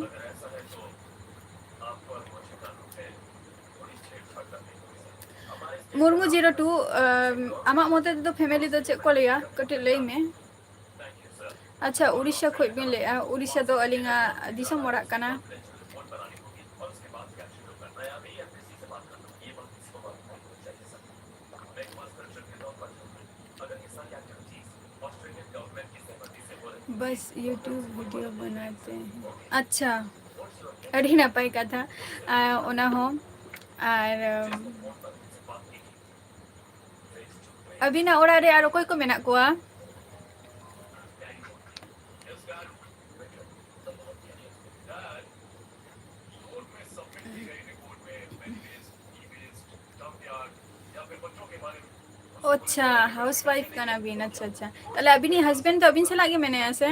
ᱢᱩᱨᱢᱩ ᱡᱤᱨᱳ ᱴᱩ, ᱟᱢ, ᱟᱢᱟᱜ ᱢᱚᱛᱮ ᱛᱮᱫᱚ ᱯᱷᱮᱢᱮᱞᱤ ᱫᱚ ᱪᱮᱫ ᱠᱚ ᱞᱟᱹᱭᱟ? ᱠᱟᱹᱴᱤᱡ ᱞᱟᱹᱭ ᱢᱮ᱾ ᱟᱪᱪᱷᱟ, ᱩᱲᱤᱥᱥᱟ ᱠᱷᱚᱱ ᱵᱤᱱ ᱞᱟᱹᱭᱮᱫᱼᱟ᱾ ᱩᱲᱤᱥᱥᱟ ᱫᱚ ᱟᱹᱞᱤᱧᱟᱜ ᱫᱤᱥᱚᱢ ᱚᱲᱟᱜ ᱠᱟᱱᱟ᱾ ᱵᱟᱥ YouTube video ᱵᱟᱱᱟᱛᱮ ᱦᱮᱸ᱾ ᱟᱪᱪᱷᱟ, ᱟᱹᱰᱤ ᱱᱟᱯᱟᱭ ᱠᱟᱛᱷᱟ, ᱟᱨ ᱚᱱᱟ ᱦᱚᱸ᱾ ᱟᱨ, ᱟᱹᱵᱤᱱᱟᱜ ᱚᱲᱟᱜ ᱨᱮ ᱟᱨ ᱚᱠᱚᱭ ᱠᱚ ᱢᱮᱱᱟᱜ ᱠᱚᱣᱟ? ᱟᱪᱪᱷᱟ, ᱦᱟᱣᱩᱥ ᱣᱟᱭᱤᱯ ᱠᱟᱱᱟ ᱵᱤᱱ᱾ ᱟᱪᱪᱷᱟ, ᱟᱪᱪᱷᱟ, ᱛᱟᱦᱞᱮ ᱟᱹᱵᱤᱱᱤᱡ ᱦᱟᱡᱵᱮᱱᱰ ᱫᱚ ᱟᱹᱵᱤᱱ ᱥᱟᱞᱟᱜ ᱜᱮ ᱢᱮᱱᱟᱭᱟ ᱥᱮ?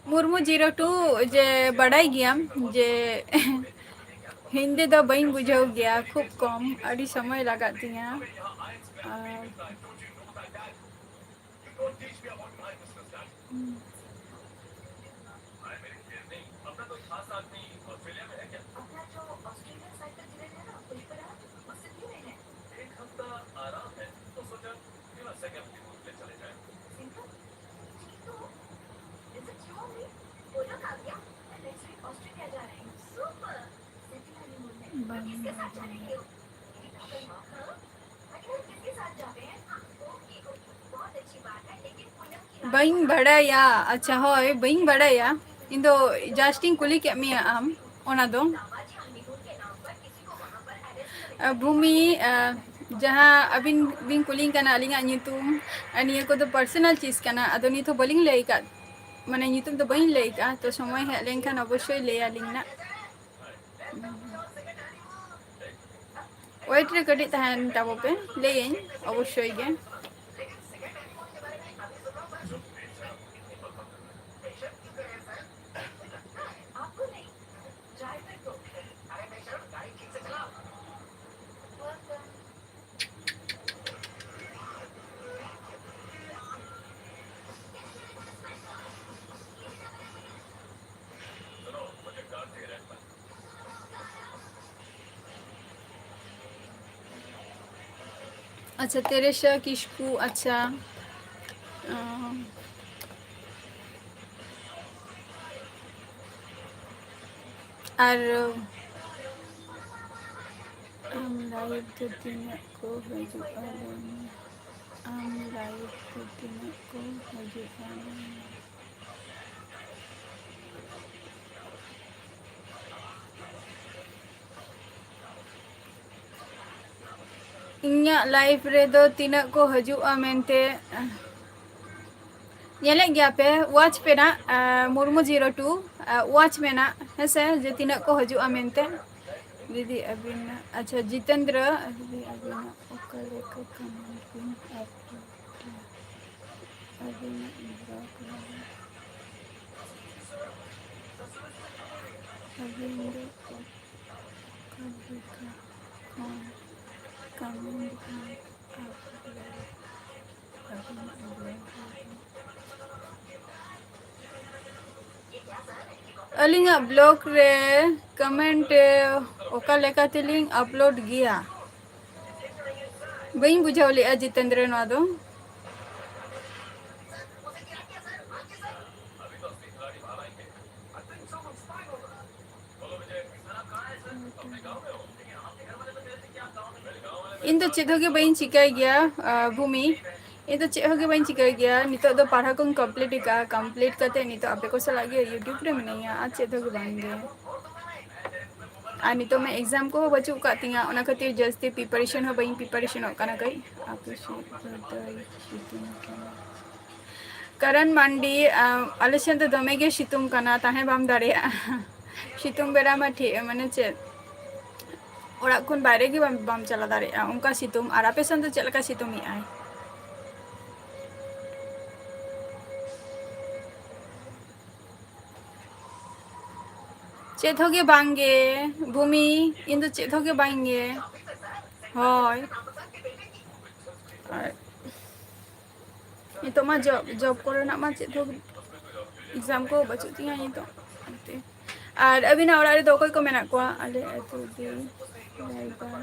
ᱢᱩᱨᱢᱩ ᱡᱤᱨᱳ ᱴᱩ, ᱡᱮ ᱵᱟᱰᱟᱭ ᱜᱮᱭᱟᱢ ᱡᱮ ᱦᱤᱱᱫᱤ ᱫᱚ ᱵᱟᱹᱧ ᱵᱩᱡᱷᱟᱹᱣ ᱜᱮᱭᱟ, ᱠᱷᱩᱵ ᱠᱚᱢ, ᱟᱹᱰᱤ ᱥᱚᱢᱚᱭ ᱞᱟᱜᱟᱜ ᱛᱤᱧᱟ᱾ ᱟᱨ ᱵᱟᱹᱧ ᱵᱟᱲᱟᱭᱟ᱾ ᱟᱪᱪᱷᱟ, ᱦᱳᱭ, ᱵᱟᱹᱧ ᱵᱟᱲᱟᱭᱟ᱾ ᱤᱧ ᱫᱚ just ᱤᱧ ᱠᱩᱞᱤ ᱠᱮᱫ ᱢᱮᱭᱟ ᱟᱢ, ᱚᱱᱟ ᱫᱚ᱾ ᱟᱨ ᱵᱷᱩᱢᱤ, ᱟᱨ ᱡᱟᱦᱟᱸ ᱟᱹᱵᱤᱱ ᱵᱤᱱ ᱠᱩᱞᱤᱧ ᱠᱟᱱᱟ ᱟᱹᱞᱤᱧᱟᱜ ᱧᱩᱛᱩᱢ, ᱟᱨ ᱱᱤᱭᱟᱹ ᱠᱚᱫᱚ personal ᱪᱤᱡᱽ ᱠᱟᱱᱟ, ᱟᱫᱚ ᱱᱤᱛ ᱦᱚᱸ ᱵᱟᱹᱞᱤᱧ ᱞᱟᱹᱭ ᱟᱠᱟᱫ, ᱢᱟᱱᱮ ᱧᱩᱛᱩᱢ ᱫᱚ ᱵᱟᱹᱧ ᱞᱟᱹᱭ ᱟᱠᱟᱫᱼᱟ, ᱛᱚ ᱥᱚᱢᱚᱭ ᱦᱮᱡ ᱞᱮᱱᱠᱷᱟᱱ ᱚᱵᱚᱥᱥᱳᱭ ᱞᱟᱹᱭ ᱟᱹᱞᱤᱧ ᱱᱟᱜ᱾ Wait ᱨᱮ ᱠᱟᱹᱴᱤᱡ ᱛᱟᱦᱮᱱ ᱛᱟᱵᱚ ᱯᱮ, ᱞᱟᱹᱭᱟᱹᱧ ᱚᱵᱚᱥᱥᱳᱭ ᱜᱮ᱾ ᱟᱪᱪᱷᱟ, ᱛᱮᱨᱮᱥᱟ ᱠᱤᱥᱠᱩ, ᱟᱪᱪᱷᱟ᱾ ᱚ᱾ ᱟᱨ ᱟᱢ live ᱫᱚ ᱛᱤᱱᱟᱹᱜ ᱠᱚ ᱦᱤᱡᱩᱜᱼᱟ, ᱞᱟᱹᱭ ᱢᱮ? ᱟᱢ live ᱫᱚ ᱛᱤᱱᱟᱹᱜ ᱠᱚ ᱦᱤᱡᱩᱜᱼᱟ, ᱞᱟᱹᱭ ᱢᱮ? ᱤᱧᱟᱹᱜ live ᱨᱮᱫᱚ ᱛᱤᱱᱟᱹᱜ ᱠᱚ ᱦᱤᱡᱩᱜᱼᱟ ᱢᱮᱱᱛᱮ ᱧᱮᱞᱮᱫ ᱜᱮᱭᱟ ᱯᱮ, watch ᱯᱮ ᱱᱟᱜ, ᱟᱨ ᱢᱩᱨᱢᱩ ᱡᱤᱨᱳ ᱴᱩ, ᱟᱨ watch ᱢᱮ ᱱᱟᱜ, ᱦᱮᱸ ᱥᱮ, ᱡᱮ ᱛᱤᱱᱟᱹᱜ ᱠᱚ ᱦᱤᱡᱩᱜᱼᱟ ᱢᱮᱱᱛᱮ᱾ ᱫᱤᱫᱤ ᱟᱹᱵᱤᱱᱟᱜ, ᱟᱪᱪᱷᱟ, ᱡᱤᱛᱮᱱᱫᱨᱚ, ᱫᱤᱫᱤ ᱟᱹᱵᱤᱱᱟᱜ ᱚᱠᱟ ᱞᱮᱠᱟ ᱠᱚᱢᱮᱱᱴ ᱵᱤᱱ ᱟᱨ ᱟᱹᱵᱤᱱᱟᱜ ᱵᱞᱚᱜ ᱨᱮ ᱟᱹᱵᱤᱱ ᱫᱚ ᱚᱠᱟ ᱞᱮᱠᱟ ᱠᱷᱚᱱ ᱠᱚᱢᱮᱱᱴ ᱵᱤᱱ ᱟᱨ ᱟᱹᱵᱤᱱᱟᱜ ᱵᱞᱚᱜ ᱨᱮ᱾ ᱟᱹᱞᱤᱧᱟᱜ ᱵᱞᱚᱜ ᱨᱮ ᱠᱚᱢᱮᱱᱴ ᱚᱠᱟ ᱞᱮᱠᱟ ᱛᱮᱞᱤᱧ ᱟᱯᱞᱳᱰ ᱜᱮᱭᱟ? ᱵᱟᱹᱧ ᱵᱩᱡᱷᱟᱹᱣ ᱞᱮᱜᱼᱟ ᱡᱤᱛᱮᱱᱫᱨᱚ, ᱱᱚᱣᱟ ᱫᱚ᱾ ᱤᱧ ᱫᱚ ᱪᱮᱫ ᱦᱚᱸ ᱜᱮ ᱵᱟᱹᱧ ᱪᱤᱠᱟᱹᱭ ᱜᱮᱭᱟ, ᱟᱸ, ᱵᱷᱩᱢᱤ᱾ ᱤᱧ ᱫᱚ ᱪᱮᱫ ᱦᱚᱸ ᱜᱮ ᱵᱟᱹᱧ ᱪᱤᱠᱟᱹᱭ ᱜᱮᱭᱟ᱾ ᱱᱤᱛᱚᱜ ᱫᱚ ᱯᱟᱲᱦᱟᱣ ᱠᱚᱧ complete ᱟᱠᱟᱫᱼᱟ᱾ Complete ᱠᱟᱛᱮ ᱱᱤᱛᱚᱜ ᱟᱯᱮ ᱠᱚ ᱥᱟᱞᱟᱜ ᱜᱮ YouTube ᱨᱮ ᱢᱤᱱᱟᱹᱧᱟ, ᱟᱨ ᱪᱮᱫ ᱦᱚᱸ ᱜᱮ ᱵᱟᱝ ᱜᱮ᱾ ᱟᱨ ᱱᱤᱛᱚᱜ ᱢᱟ exam ᱠᱚᱦᱚᱸ ᱵᱟᱹᱪᱩᱜ ᱟᱠᱟᱫ ᱛᱤᱧᱟᱹ, ᱚᱱᱟ ᱠᱷᱟᱹᱛᱤᱨ ᱡᱟᱹᱥᱛᱤ preparation ᱦᱚᱸ ᱵᱟᱹᱧ preparationᱚᱜ ᱠᱟᱱᱟ ᱠᱟᱹᱡ᱾ ᱟᱯᱮ ᱥᱮᱫ ᱫᱚ ᱫᱟᱹᱭ ᱥᱤᱛᱩᱝ ᱠᱟᱱᱟ? ᱠᱟᱨᱚᱱ ᱢᱟᱱᱰᱤ, ᱟᱸ, ᱟᱞᱮ ᱥᱮᱫ ᱫᱚ ᱫᱚᱢᱮ ᱜᱮ ᱥᱤᱛᱩᱝ ᱠᱟᱱᱟ, ᱛᱟᱦᱮᱸ ᱵᱟᱢ ᱫᱟᱲᱮᱭᱟᱜᱼᱟ᱾ ᱥᱤᱛᱩᱝ ᱵᱮᱲᱟ ᱢᱟ ᱴᱷᱤᱠ, ᱢᱟᱱᱮ ᱪᱮᱫ, ᱚᱲᱟᱜ ᱠᱷᱚᱱ ᱵᱟᱭᱨᱮ ᱜᱮ ᱵᱟᱢ, ᱵᱟᱢ ᱪᱟᱞᱟᱣ ᱫᱟᱲᱮᱭᱟᱜᱼᱟ, ᱚᱱᱠᱟ ᱥᱤᱛᱩᱝ᱾ ᱟᱨ ᱟᱯᱮ ᱥᱮᱱ ᱫᱚ ᱪᱮᱫ ᱞᱮᱠᱟ ᱥᱤᱛᱩᱝ ᱮᱜᱼᱟᱭ? ᱪᱮᱫ ᱦᱚᱸ ᱜᱮ ᱵᱟᱝ ᱜᱮ, ᱵᱷᱩᱢᱤ, ᱤᱧ ᱫᱚ ᱪᱮᱫ ᱦᱚᱸ ᱜᱮ ᱵᱟᱝ ᱜᱮ᱾ ᱦᱳᱭ᱾ ᱟᱨ ᱱᱤᱛᱚᱜ ᱢᱟ job, job ᱠᱚᱨᱮᱱᱟᱜ ᱢᱟ ᱪᱮᱫ ᱦᱚᱸ exam ᱠᱚ ᱵᱟᱹᱪᱩᱜ ᱛᱤᱧᱟᱹ ᱱᱤᱛᱚᱜ᱾ ᱚᱱᱟᱛᱮ᱾ ᱟᱨ ᱟᱹᱵᱤᱱᱟᱜ ᱚᱲᱟᱜ ᱨᱮᱫᱚ ᱚᱠᱚᱭ ᱠᱚ ᱢᱮᱱᱟᱜ ᱠᱚᱣᱟ? ᱟᱞᱮ ᱟᱹᱛᱩ ᱫᱚ ᱨᱟᱭᱵᱟᱨ,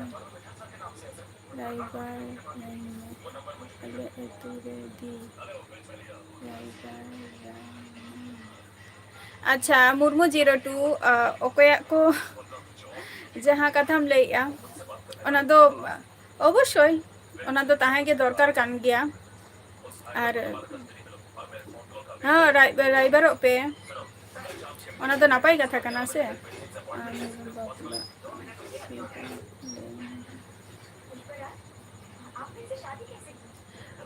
ᱨᱟᱭᱵᱟᱨ ᱨᱟᱭᱢᱚ᱾ ᱟᱞᱮ ᱟᱹᱛᱩ ᱨᱮ ᱫᱤ ᱨᱟᱭᱵᱟᱨ ᱨᱟᱭᱢᱚ᱾ ᱟᱪᱪᱷᱟ, ᱢᱩᱨᱢᱩ ᱡᱤᱨᱳ ᱴᱩ, ᱟ, ᱚᱠᱚᱭᱟᱜ ᱠᱚ ᱡᱟᱦᱟᱸ ᱠᱟᱛᱷᱟᱢ ᱞᱟᱹᱭᱮᱜᱼᱟ, ᱚᱱᱟ ᱫᱚ ᱚᱵᱚᱥᱥᱳᱭ, ᱚᱱᱟ ᱫᱚ ᱛᱟᱦᱮᱸ ᱜᱮ ᱫᱚᱨᱠᱟᱨ ᱠᱟᱱ ᱜᱮᱭᱟ᱾ ᱟᱨ ᱦᱮᱸ, ᱨᱟᱭ-, ᱨᱟᱭᱵᱟᱨᱚᱜ ᱯᱮ, ᱚᱱᱟ ᱫᱚ ᱱᱟᱯᱟᱭ ᱠᱟᱛᱷᱟ ᱠᱟᱱᱟ ᱥᱮ᱾ ᱟᱨ ᱵᱟᱯᱞᱟ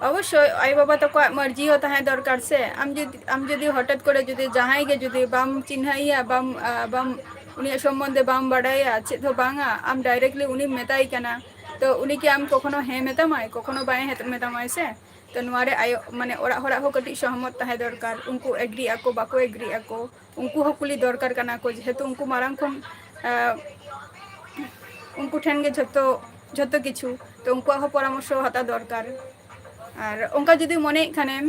ᱚᱵᱚᱥᱥᱳᱭ ᱟᱭᱳ ᱵᱟᱵᱟ ᱛᱟᱠᱚᱣᱟᱜ ᱢᱟᱹᱨᱡᱤ ᱦᱚᱸ ᱛᱟᱦᱮᱸ ᱫᱚᱨᱠᱟᱨ ᱥᱮ᱾ ᱟᱢ ᱡᱩᱫᱤ, ᱟᱢ ᱡᱩᱫᱤ ᱦᱚᱴᱟᱛ ᱠᱚᱨᱮ ᱡᱩᱫᱤ ᱡᱟᱦᱟᱸᱭ ᱜᱮ ᱡᱩᱫᱤ ᱵᱟᱢ ᱪᱤᱱᱦᱟᱹᱭᱮᱭᱟ, ᱵᱟᱢ, ᱟ, ᱵᱟᱢ, ᱩᱱᱤᱭᱟᱜ ᱥᱚᱢᱵᱚᱱᱫᱷᱮ ᱵᱟᱢ ᱵᱟᱰᱟᱭᱟ, ᱪᱮᱫ ᱦᱚᱸ ᱵᱟᱝᱟ, ᱟᱢ directly ᱩᱱᱤᱢ ᱢᱮᱛᱟᱭ ᱠᱟᱱᱟ, ᱛᱚ ᱩᱱᱤ ᱠᱤ ᱟᱢ ᱠᱚᱠᱷᱚᱱᱳ ᱦᱮᱸ ᱢᱮᱛᱟᱢᱟᱭ? ᱠᱚᱠᱷᱚᱱᱳ ᱵᱟᱭ ᱦᱮᱸ ᱢᱮᱛᱟᱢᱟᱭ ᱥᱮ᱾ ᱛᱚ ᱱᱚᱣᱟ ᱨᱮ ᱟᱭᱳ, ᱢᱟᱱᱮ ᱚᱲᱟᱜ ᱦᱚᱲᱟᱜ ᱦᱚᱸ ᱠᱟᱹᱴᱤᱡ ᱥᱚᱦᱚᱢᱚᱛ ᱛᱟᱦᱮᱸ ᱫᱚᱨᱠᱟᱨ, ᱩᱱᱠᱩ agree ᱟᱠᱚ ᱵᱟᱠᱚ agree ᱟᱠᱚ, ᱩᱱᱠᱩ ᱦᱚᱸ ᱠᱩᱞᱤ ᱫᱚᱨᱠᱟᱨ ᱠᱟᱱᱟ ᱠᱚ, ᱡᱮᱦᱮᱛᱩ ᱩᱱᱠᱩ ᱢᱟᱨᱟᱝ ᱠᱷᱚᱱ, ᱟᱸ, ᱩᱱᱠᱩ ᱴᱷᱮᱱ ᱜᱮ ᱡᱷᱚᱛᱚ, ᱡᱷᱚᱛᱚ ᱠᱤᱪᱷᱩ, ᱛᱚ ᱩᱱᱠᱩᱣᱟᱜ ᱦᱚᱸ ᱯᱚᱨᱟᱢᱚᱨᱥᱚ ᱦᱟᱛᱟᱣ ᱫᱚᱨᱠᱟᱨ᱾ ᱟᱨ ᱚᱱᱠᱟ ᱡᱩᱫᱤ ᱢᱚᱱᱮᱭᱮᱫ ᱠᱷᱟᱱᱮᱢ,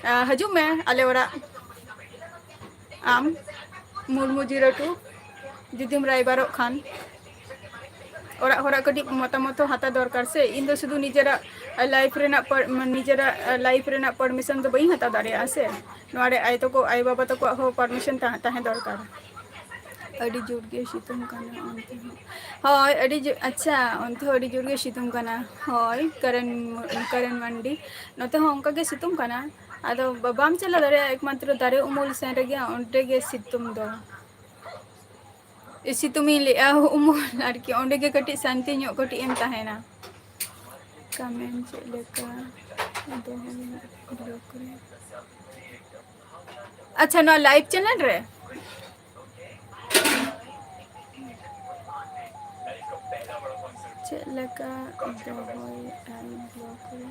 ᱟᱸ, ᱦᱤᱡᱩᱜ ᱢᱮ ᱟᱞᱮ ᱚᱲᱟᱜ, ᱟᱢ ᱢᱩᱨᱢᱩ zero two, ᱡᱩᱫᱤᱢ ᱨᱟᱭᱵᱟᱨᱚᱜ ᱠᱷᱟᱱ᱾ ᱚᱲᱟᱜ ᱦᱚᱲᱟᱜ ᱠᱟᱹᱴᱤᱡ ᱢᱚᱛᱟᱢᱚᱛ ᱦᱚᱸ ᱦᱟᱛᱟᱣ ᱫᱚᱨᱠᱟᱨ ᱥᱮ᱾ ᱤᱧ ᱫᱚ ᱥᱩᱫᱷᱩ ᱱᱤᱡᱮᱨᱟᱜ life ᱨᱮᱱᱟᱜ ᱯᱚᱨ-, ᱢᱟᱱᱮ ᱱᱤᱡᱮᱨᱟᱜ life ᱨᱮᱱᱟᱜ permission ᱫᱚ ᱵᱟᱹᱧ ᱦᱟᱛᱟᱣ ᱫᱟᱲᱮᱭᱟᱜᱼᱟ ᱥᱮ᱾ ᱱᱚᱣᱟ ᱨᱮ ᱟᱭᱳ ᱛᱟᱠᱚ, ᱟᱭᱳ ᱵᱟᱵᱟ ᱛᱟᱠᱚᱣᱟᱜ ᱦᱚᱸ permission ᱛᱟᱦᱮᱸ, ᱛᱟᱦᱮᱸ ᱫᱚᱨᱠᱟᱨ᱾ ᱟᱹᱰᱤ ᱡᱳᱨ ᱜᱮ ᱥᱤᱛᱩᱝ ᱠᱟᱱᱟ ᱚᱱᱛᱮ ᱦᱚᱸ᱾ ᱦᱳᱭ, ᱟᱹᱰᱤ ᱡᱳ-, ᱟᱪᱪᱷᱟ, ᱚᱱᱛᱮ ᱦᱚᱸ ᱟᱹᱰᱤ ᱡᱳᱨ ᱜᱮ ᱥᱤᱛᱩᱝ ᱠᱟᱱᱟ᱾ ᱦᱳᱭ, ᱠᱟᱨᱮᱱ, ᱠᱟᱨᱮᱱ ᱢᱟᱱᱰᱤ, ᱱᱚᱛᱮ ᱦᱚᱸ ᱚᱱᱠᱟ ᱜᱮ ᱥᱤᱛᱩᱝ ᱠᱟᱱᱟ᱾ ᱟᱫᱚ ᱵᱟ-, ᱵᱟᱢ ᱪᱟᱞᱟᱣ ᱫᱟᱲᱮᱭᱟᱜᱼᱟ, ᱮᱠᱢᱟᱛᱨᱚ ᱫᱟᱨᱮ ᱩᱢᱩᱞ ᱥᱮᱱ ᱨᱮᱜᱮ, ᱚᱸᱰᱮ ᱜᱮ ᱥᱤᱛᱩᱝ ᱫᱚ᱾ ᱥᱤᱛᱩᱝ ᱤᱧ ᱞᱟᱹᱭᱮᱜᱼᱟ, ᱩᱢᱩᱞ ᱟᱨᱠᱤ, ᱚᱸᱰᱮ ᱜᱮ ᱠᱟᱹᱴᱤᱡ ᱥᱟᱱᱛᱤ ᱧᱚᱜ ᱠᱟᱹᱴᱤᱡ ᱮᱢ ᱛᱟᱦᱮᱱᱟ᱾ Comment ᱪᱮᱫ ᱞᱮᱠᱟ ᱫᱚᱦᱚᱭ ᱵᱞᱚᱜ ᱨᱮ? ᱟᱪᱪᱷᱟ, ᱱᱚᱣᱟ live channel ᱨᱮ? ᱪᱮᱫ ᱞᱮᱠᱟ ᱫᱚᱦᱚᱭ ᱟᱭ ᱵᱞᱚᱜ ᱨᱮ?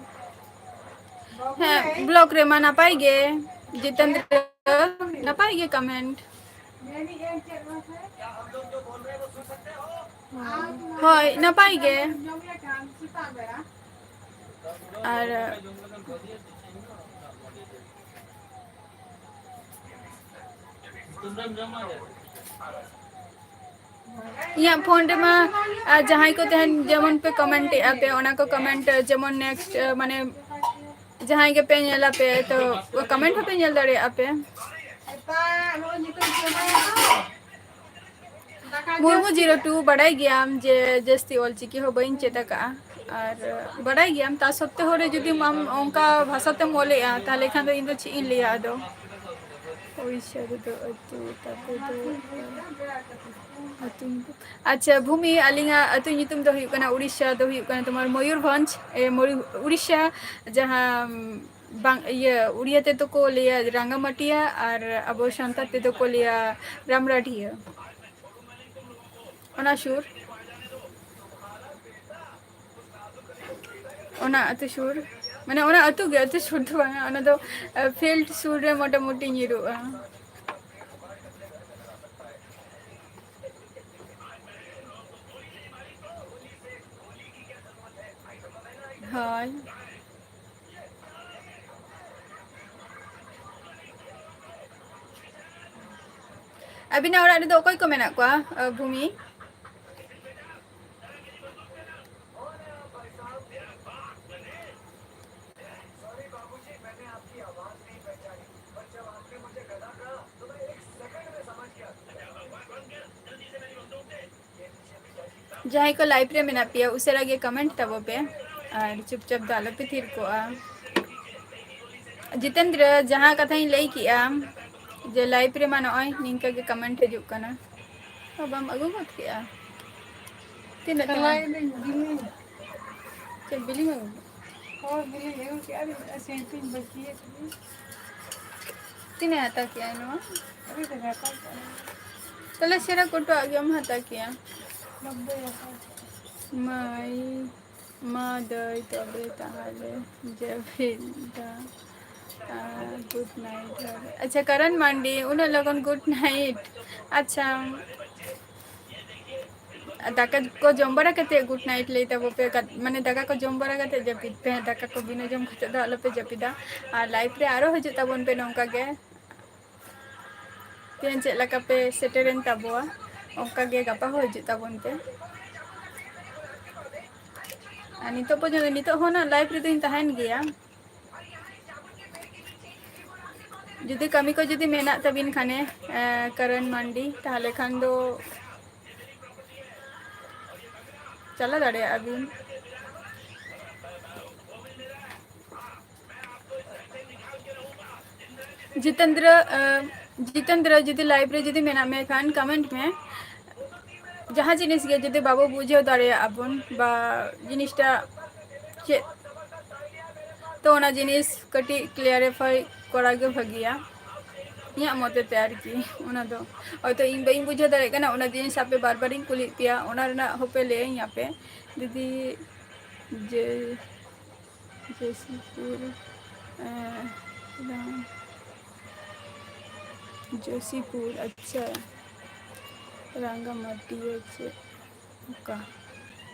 ᱦᱮᱸ, ᱵᱞᱚᱜ ᱨᱮᱢᱟ ᱱᱟᱯᱟᱭ ᱜᱮ᱾ ᱡᱤᱛᱮᱱᱫᱨᱚ, ᱱᱟᱯᱟᱭ ᱜᱮ comment᱾ ᱦᱳᱭ, ᱱᱟᱯᱟᱭ ᱜᱮ᱾ ᱟᱨ ᱤᱧᱟᱹᱜ ᱯᱷᱳᱱ ᱨᱮᱢᱟ, ᱟᱨ ᱡᱟᱦᱟᱸᱭ ᱠᱚ ᱛᱟᱦᱮᱱ, ᱡᱮᱢᱚᱱ ᱯᱮ comment ᱮᱜᱼᱟ ᱯᱮ, ᱚᱱᱟ ᱠᱚ comment, ᱡᱮᱢᱚᱱ next, ᱢᱟᱱᱮ, ᱡᱟᱦᱟᱸᱭ ᱜᱮᱯᱮ ᱧᱮᱞᱟ ᱯᱮ, ᱛᱚ comment ᱦᱚᱸᱯᱮ ᱧᱮᱞ ᱫᱟᱲᱮᱭᱟᱜᱼᱟ ᱯᱮ᱾ ᱢᱩᱨᱢᱩ zero two, ᱵᱟᱰᱟᱭ ᱜᱮᱭᱟᱢ ᱡᱮ ᱡᱟᱹᱥᱛᱤ ᱚᱞᱪᱤᱠᱤ ᱦᱚᱸ ᱵᱟᱹᱧ ᱪᱮᱫ ᱟᱠᱟᱫᱼᱟ᱾ ᱟᱨ ᱵᱟᱰᱟᱭ ᱜᱮᱭᱟᱢ, ᱛᱟ ᱥᱚᱛᱛᱮ ᱦᱚᱸ ᱨᱮ ᱡᱩᱫᱤ ᱟᱢ ᱚᱱᱠᱟ ᱵᱷᱟᱥᱟ ᱛᱮᱢ ᱚᱞᱮᱜᱼᱟ, ᱛᱟᱦᱚᱞᱮ ᱠᱷᱟᱱ ᱫᱚ ᱤᱧ ᱫᱚ ᱪᱮᱫ ᱤᱧ ᱞᱟᱹᱭᱟ ᱟᱫᱚ? ᱩᱲᱤᱥᱥᱟ ᱨᱮᱫᱚ ᱟᱹᱛᱩ ᱛᱟᱠᱚ ᱫᱚ, ᱟᱹᱛᱩ ᱧᱩᱛᱩᱢ, ᱟᱪᱪᱷᱟ ᱵᱷᱩᱢᱤ, ᱟᱹᱞᱤᱧᱟᱜ ᱟᱹᱛᱩ ᱧᱩᱛᱩᱢ ᱫᱚ ᱦᱩᱭᱩᱜ ᱠᱟᱱᱟ, ᱩᱲᱤᱥᱥᱟ ᱫᱚ ᱦᱩᱭᱩᱜ ᱠᱟᱱᱟ ᱛᱳᱢᱟᱨ ᱢᱚᱭᱩᱨᱵᱷᱚᱸᱡᱽ, ᱮ, ᱢᱚᱭᱩ-, ᱩᱲᱤᱥᱥᱟ, ᱡᱟᱦᱟᱸ ᱵᱟᱝ, ᱤᱭᱟᱹ, ᱩᱲᱤᱭᱟ ᱛᱮᱫᱚ ᱠᱚ ᱞᱟᱹᱭᱟ ᱨᱟᱝᱜᱟᱢᱟᱴᱤᱭᱟ ᱟᱨ ᱟᱵᱚ ᱥᱟᱱᱛᱟᱲ ᱛᱮᱫᱚ ᱠᱚ ᱞᱟᱹᱭᱟ ᱨᱟᱢᱨᱟᱰᱤᱭᱟᱹ, ᱚᱱᱟ ᱥᱩᱨ᱾ ᱚᱱᱟ ᱟᱹᱛᱩ ᱥᱩᱨ, ᱢᱟᱱᱮ ᱚᱱᱟ ᱟᱹᱛᱩ ᱜᱮ, ᱟᱹᱛᱩ ᱥᱩᱨ ᱫᱚ ᱵᱟᱝᱟ, ᱚᱱᱟ ᱫᱚ, ᱮ, field ᱥᱩᱨ ᱨᱮ ᱢᱚᱴᱟᱢᱩᱴᱤ ᱧᱩᱨᱩᱜᱼᱟ᱾ ᱦᱳᱭ᱾ ᱟᱹᱵᱤᱱᱟᱜ ᱚᱲᱟᱜ ᱨᱮᱫᱚ ᱚᱠᱚᱭ ᱠᱚ ᱢᱮᱱᱟᱜ ᱠᱚᱣᱟ, ᱟ, ᱵᱷᱩᱢᱤ? ᱡᱟᱦᱟᱸᱭ ᱠᱚ live ᱨᱮ ᱢᱮᱱᱟᱜ ᱯᱮᱭᱟ, ᱩᱥᱟᱹᱨᱟ ᱜᱮ comment ᱛᱟᱵᱚ ᱯᱮ, ᱟᱨ ᱪᱩᱯᱪᱟᱯ ᱫᱚ ᱟᱞᱚ ᱯᱮ ᱛᱷᱤᱨ ᱠᱚᱜᱼᱟ᱾ ᱡᱤᱛᱮᱱᱫᱨᱚ, ᱡᱟᱦᱟᱸ ᱠᱟᱛᱷᱟᱧ ᱞᱟᱹᱭ ᱠᱮᱜᱼᱟ, ᱡᱮ live ᱨᱮᱢᱟ ᱱᱚᱜᱼᱚᱭ ᱱᱤᱝᱠᱟᱹ ᱜᱮ comment ᱦᱤᱡᱩᱜ ᱠᱟᱱᱟ, ᱛᱚ ᱵᱟᱢ ᱟᱹᱜᱩ ᱜᱚᱫ ᱠᱮᱜᱼᱟ? ᱛᱤᱱᱟᱹᱜ ᱴᱟᱠᱟ? ᱪᱟᱞᱟᱣ ᱮᱱᱟᱹᱧ ᱵᱤᱞᱤ᱾ ᱪᱮᱫ ᱵᱤᱞᱤᱢ ᱟᱹᱜᱩ ᱠᱮᱜᱼᱟ? ᱦᱳᱭ, ᱵᱤᱞᱤᱧ ᱟᱹᱜᱩ ᱠᱮᱜᱼᱟ, ᱟᱨ ᱥᱮᱱᱴᱤᱧ ᱵᱟᱹᱠᱤᱭᱟ ᱠᱟᱹᱴᱤᱡ᱾ ᱛᱤᱱᱟᱹᱜ ᱦᱟᱛᱟᱣ ᱠᱮᱜᱼᱟ ᱱᱚᱣᱟ? ᱟᱹᱰᱤ ᱰᱷᱮᱨ ᱦᱟᱛᱟᱣ ᱠᱮᱜᱼᱟ᱾ ᱛᱟᱦᱞᱮ ᱥᱮᱬᱟ ᱠᱚᱴᱚᱣᱟᱜ ᱜᱮᱢ ᱦᱟᱛᱟᱣ ᱠᱮᱜᱼᱟ᱾ ᱱᱚᱵᱵᱳᱭ ᱦᱟᱛᱟᱣ ᱠᱮᱜᱼᱟ᱾ ᱢᱟᱭ, ᱢᱟ ᱫᱟᱹᱭ, ᱛᱚᱵᱮ ᱛᱟᱦᱞᱮ ᱡᱟᱹᱯᱤᱫ ᱫᱟ᱾ ᱟᱨ good night᱾ ᱟᱪᱪᱷᱟ, ᱠᱟᱨᱚᱱ ᱢᱟᱱᱰᱤ, ᱩᱱᱟᱹᱜ ᱞᱚᱜᱚᱱ good night? ᱟᱪᱪᱷᱟ, ᱫᱟᱠᱟ ᱠᱚ ᱡᱚᱢ ᱵᱟᱲᱟ ᱠᱟᱛᱮ good night ᱞᱟᱹᱭ ᱛᱟᱵᱚ ᱯᱮ, ᱠᱟ-, ᱢᱟᱱᱮ ᱫᱟᱠᱟ ᱠᱚ ᱡᱚᱢ ᱵᱟᱲᱟ ᱠᱟᱛᱮ ᱡᱟᱹᱯᱤᱫ ᱯᱮ, ᱫᱟᱠᱟ ᱠᱚ ᱵᱤᱱᱟᱹ ᱡᱚᱢ ᱠᱟᱛᱮ ᱫᱚ ᱟᱞᱚ ᱯᱮ ᱡᱟᱹᱯᱤᱫᱟ᱾ ᱟᱨ live ᱨᱮ ᱟᱨᱚ ᱦᱤᱡᱩᱜ ᱛᱟᱵᱚᱱ ᱯᱮ ᱱᱚᱝᱠᱟ ᱜᱮ᱾ ᱛᱮᱦᱮᱧ ᱪᱮᱫ ᱞᱮᱠᱟ ᱯᱮ ᱥᱮᱴᱮᱨᱮᱱ ᱛᱟᱵᱚᱣᱟ, ᱚᱱᱠᱟ ᱜᱮ ᱜᱟᱯᱟ ᱦᱚᱸ ᱦᱤᱡᱩᱜ ᱛᱟᱵᱚᱱ ᱯᱮ᱾ ᱟᱨ ᱱᱤᱛᱚᱜ ᱯᱚᱨᱡᱚᱱᱛᱚ, ᱱᱤᱛᱚᱜ ᱦᱚᱸ ᱱᱟᱜ live ᱨᱮᱫᱚᱧ ᱛᱟᱦᱮᱱ ᱜᱮᱭᱟ᱾ ᱡᱩᱫᱤ ᱠᱟᱹᱢᱤ ᱠᱚ ᱡᱩᱫᱤ ᱢᱮᱱᱟᱜ ᱛᱟᱵᱤᱱ ᱠᱷᱟᱱᱮ, ᱮ, ᱠᱟᱨᱚᱱ ᱢᱟᱱᱰᱤ, ᱛᱟᱦᱞᱮ ᱠᱷᱟᱱ ᱫᱚ ᱪᱟᱞᱟᱣ ᱫᱟᱲᱮᱭᱟᱜᱼᱟ ᱵᱤᱱ᱾ ᱡᱤᱛᱮᱱᱫᱨᱚ, ᱮ, ᱡᱤᱛᱮᱱᱫᱨᱚ, ᱡᱩᱫᱤ live ᱨᱮ ᱡᱩᱫᱤ ᱢᱮᱱᱟᱜ ᱢᱮ ᱠᱷᱟᱱ comment ᱢᱮ᱾ ᱡᱟᱦᱟᱸ ᱡᱤᱱᱤᱥ ᱜᱮ ᱡᱩᱫᱤ ᱵᱟᱵᱚ ᱵᱩᱡᱷᱟᱹᱣ ᱫᱟᱲᱮᱭᱟᱜᱼᱟ ᱵᱚᱱ, ᱵᱟ ᱡᱤᱱᱤᱥᱴᱟ ᱪᱮᱫ, ᱛᱚ ᱚᱱᱟ ᱡᱤᱱᱤᱥ ᱠᱟᱹᱴᱤᱡ clarify ᱠᱚᱨᱟ ᱜᱮ ᱵᱷᱟᱹᱜᱤᱭᱟ, ᱤᱧᱟᱹᱜ ᱢᱚᱛᱮ ᱛᱮ ᱟᱨᱠᱤ᱾ ᱚᱱᱟ ᱫᱚ ᱦᱚᱭᱛᱳ ᱤᱧ ᱵᱟᱹᱧ ᱵᱩᱡᱷᱟᱹᱣ ᱫᱟᱲᱮᱭᱟᱜ ᱠᱟᱱᱟ, ᱚᱱᱟ ᱡᱤᱱᱤᱥ ᱟᱯᱮ ᱵᱟᱨ ᱵᱟᱨᱤᱧ ᱠᱩᱞᱤᱭᱮᱫ ᱯᱮᱭᱟ, ᱚᱱᱟ ᱨᱮᱱᱟᱜ ᱦᱚᱸᱯᱮ ᱞᱟᱹᱭᱟᱹᱧ ᱟᱯᱮ᱾ ᱡᱩᱫᱤ ᱡᱮ ᱡᱚᱭᱥᱤᱯᱩᱨ, ᱮᱸ, ᱨᱟᱝ-, ᱡᱚᱭᱥᱤᱯᱩᱨ, ᱟᱪᱪᱷᱟ᱾ ᱨᱟᱝᱜᱟᱢᱟᱴᱤᱭᱟ ᱪᱮᱫ? ᱚᱠᱟ?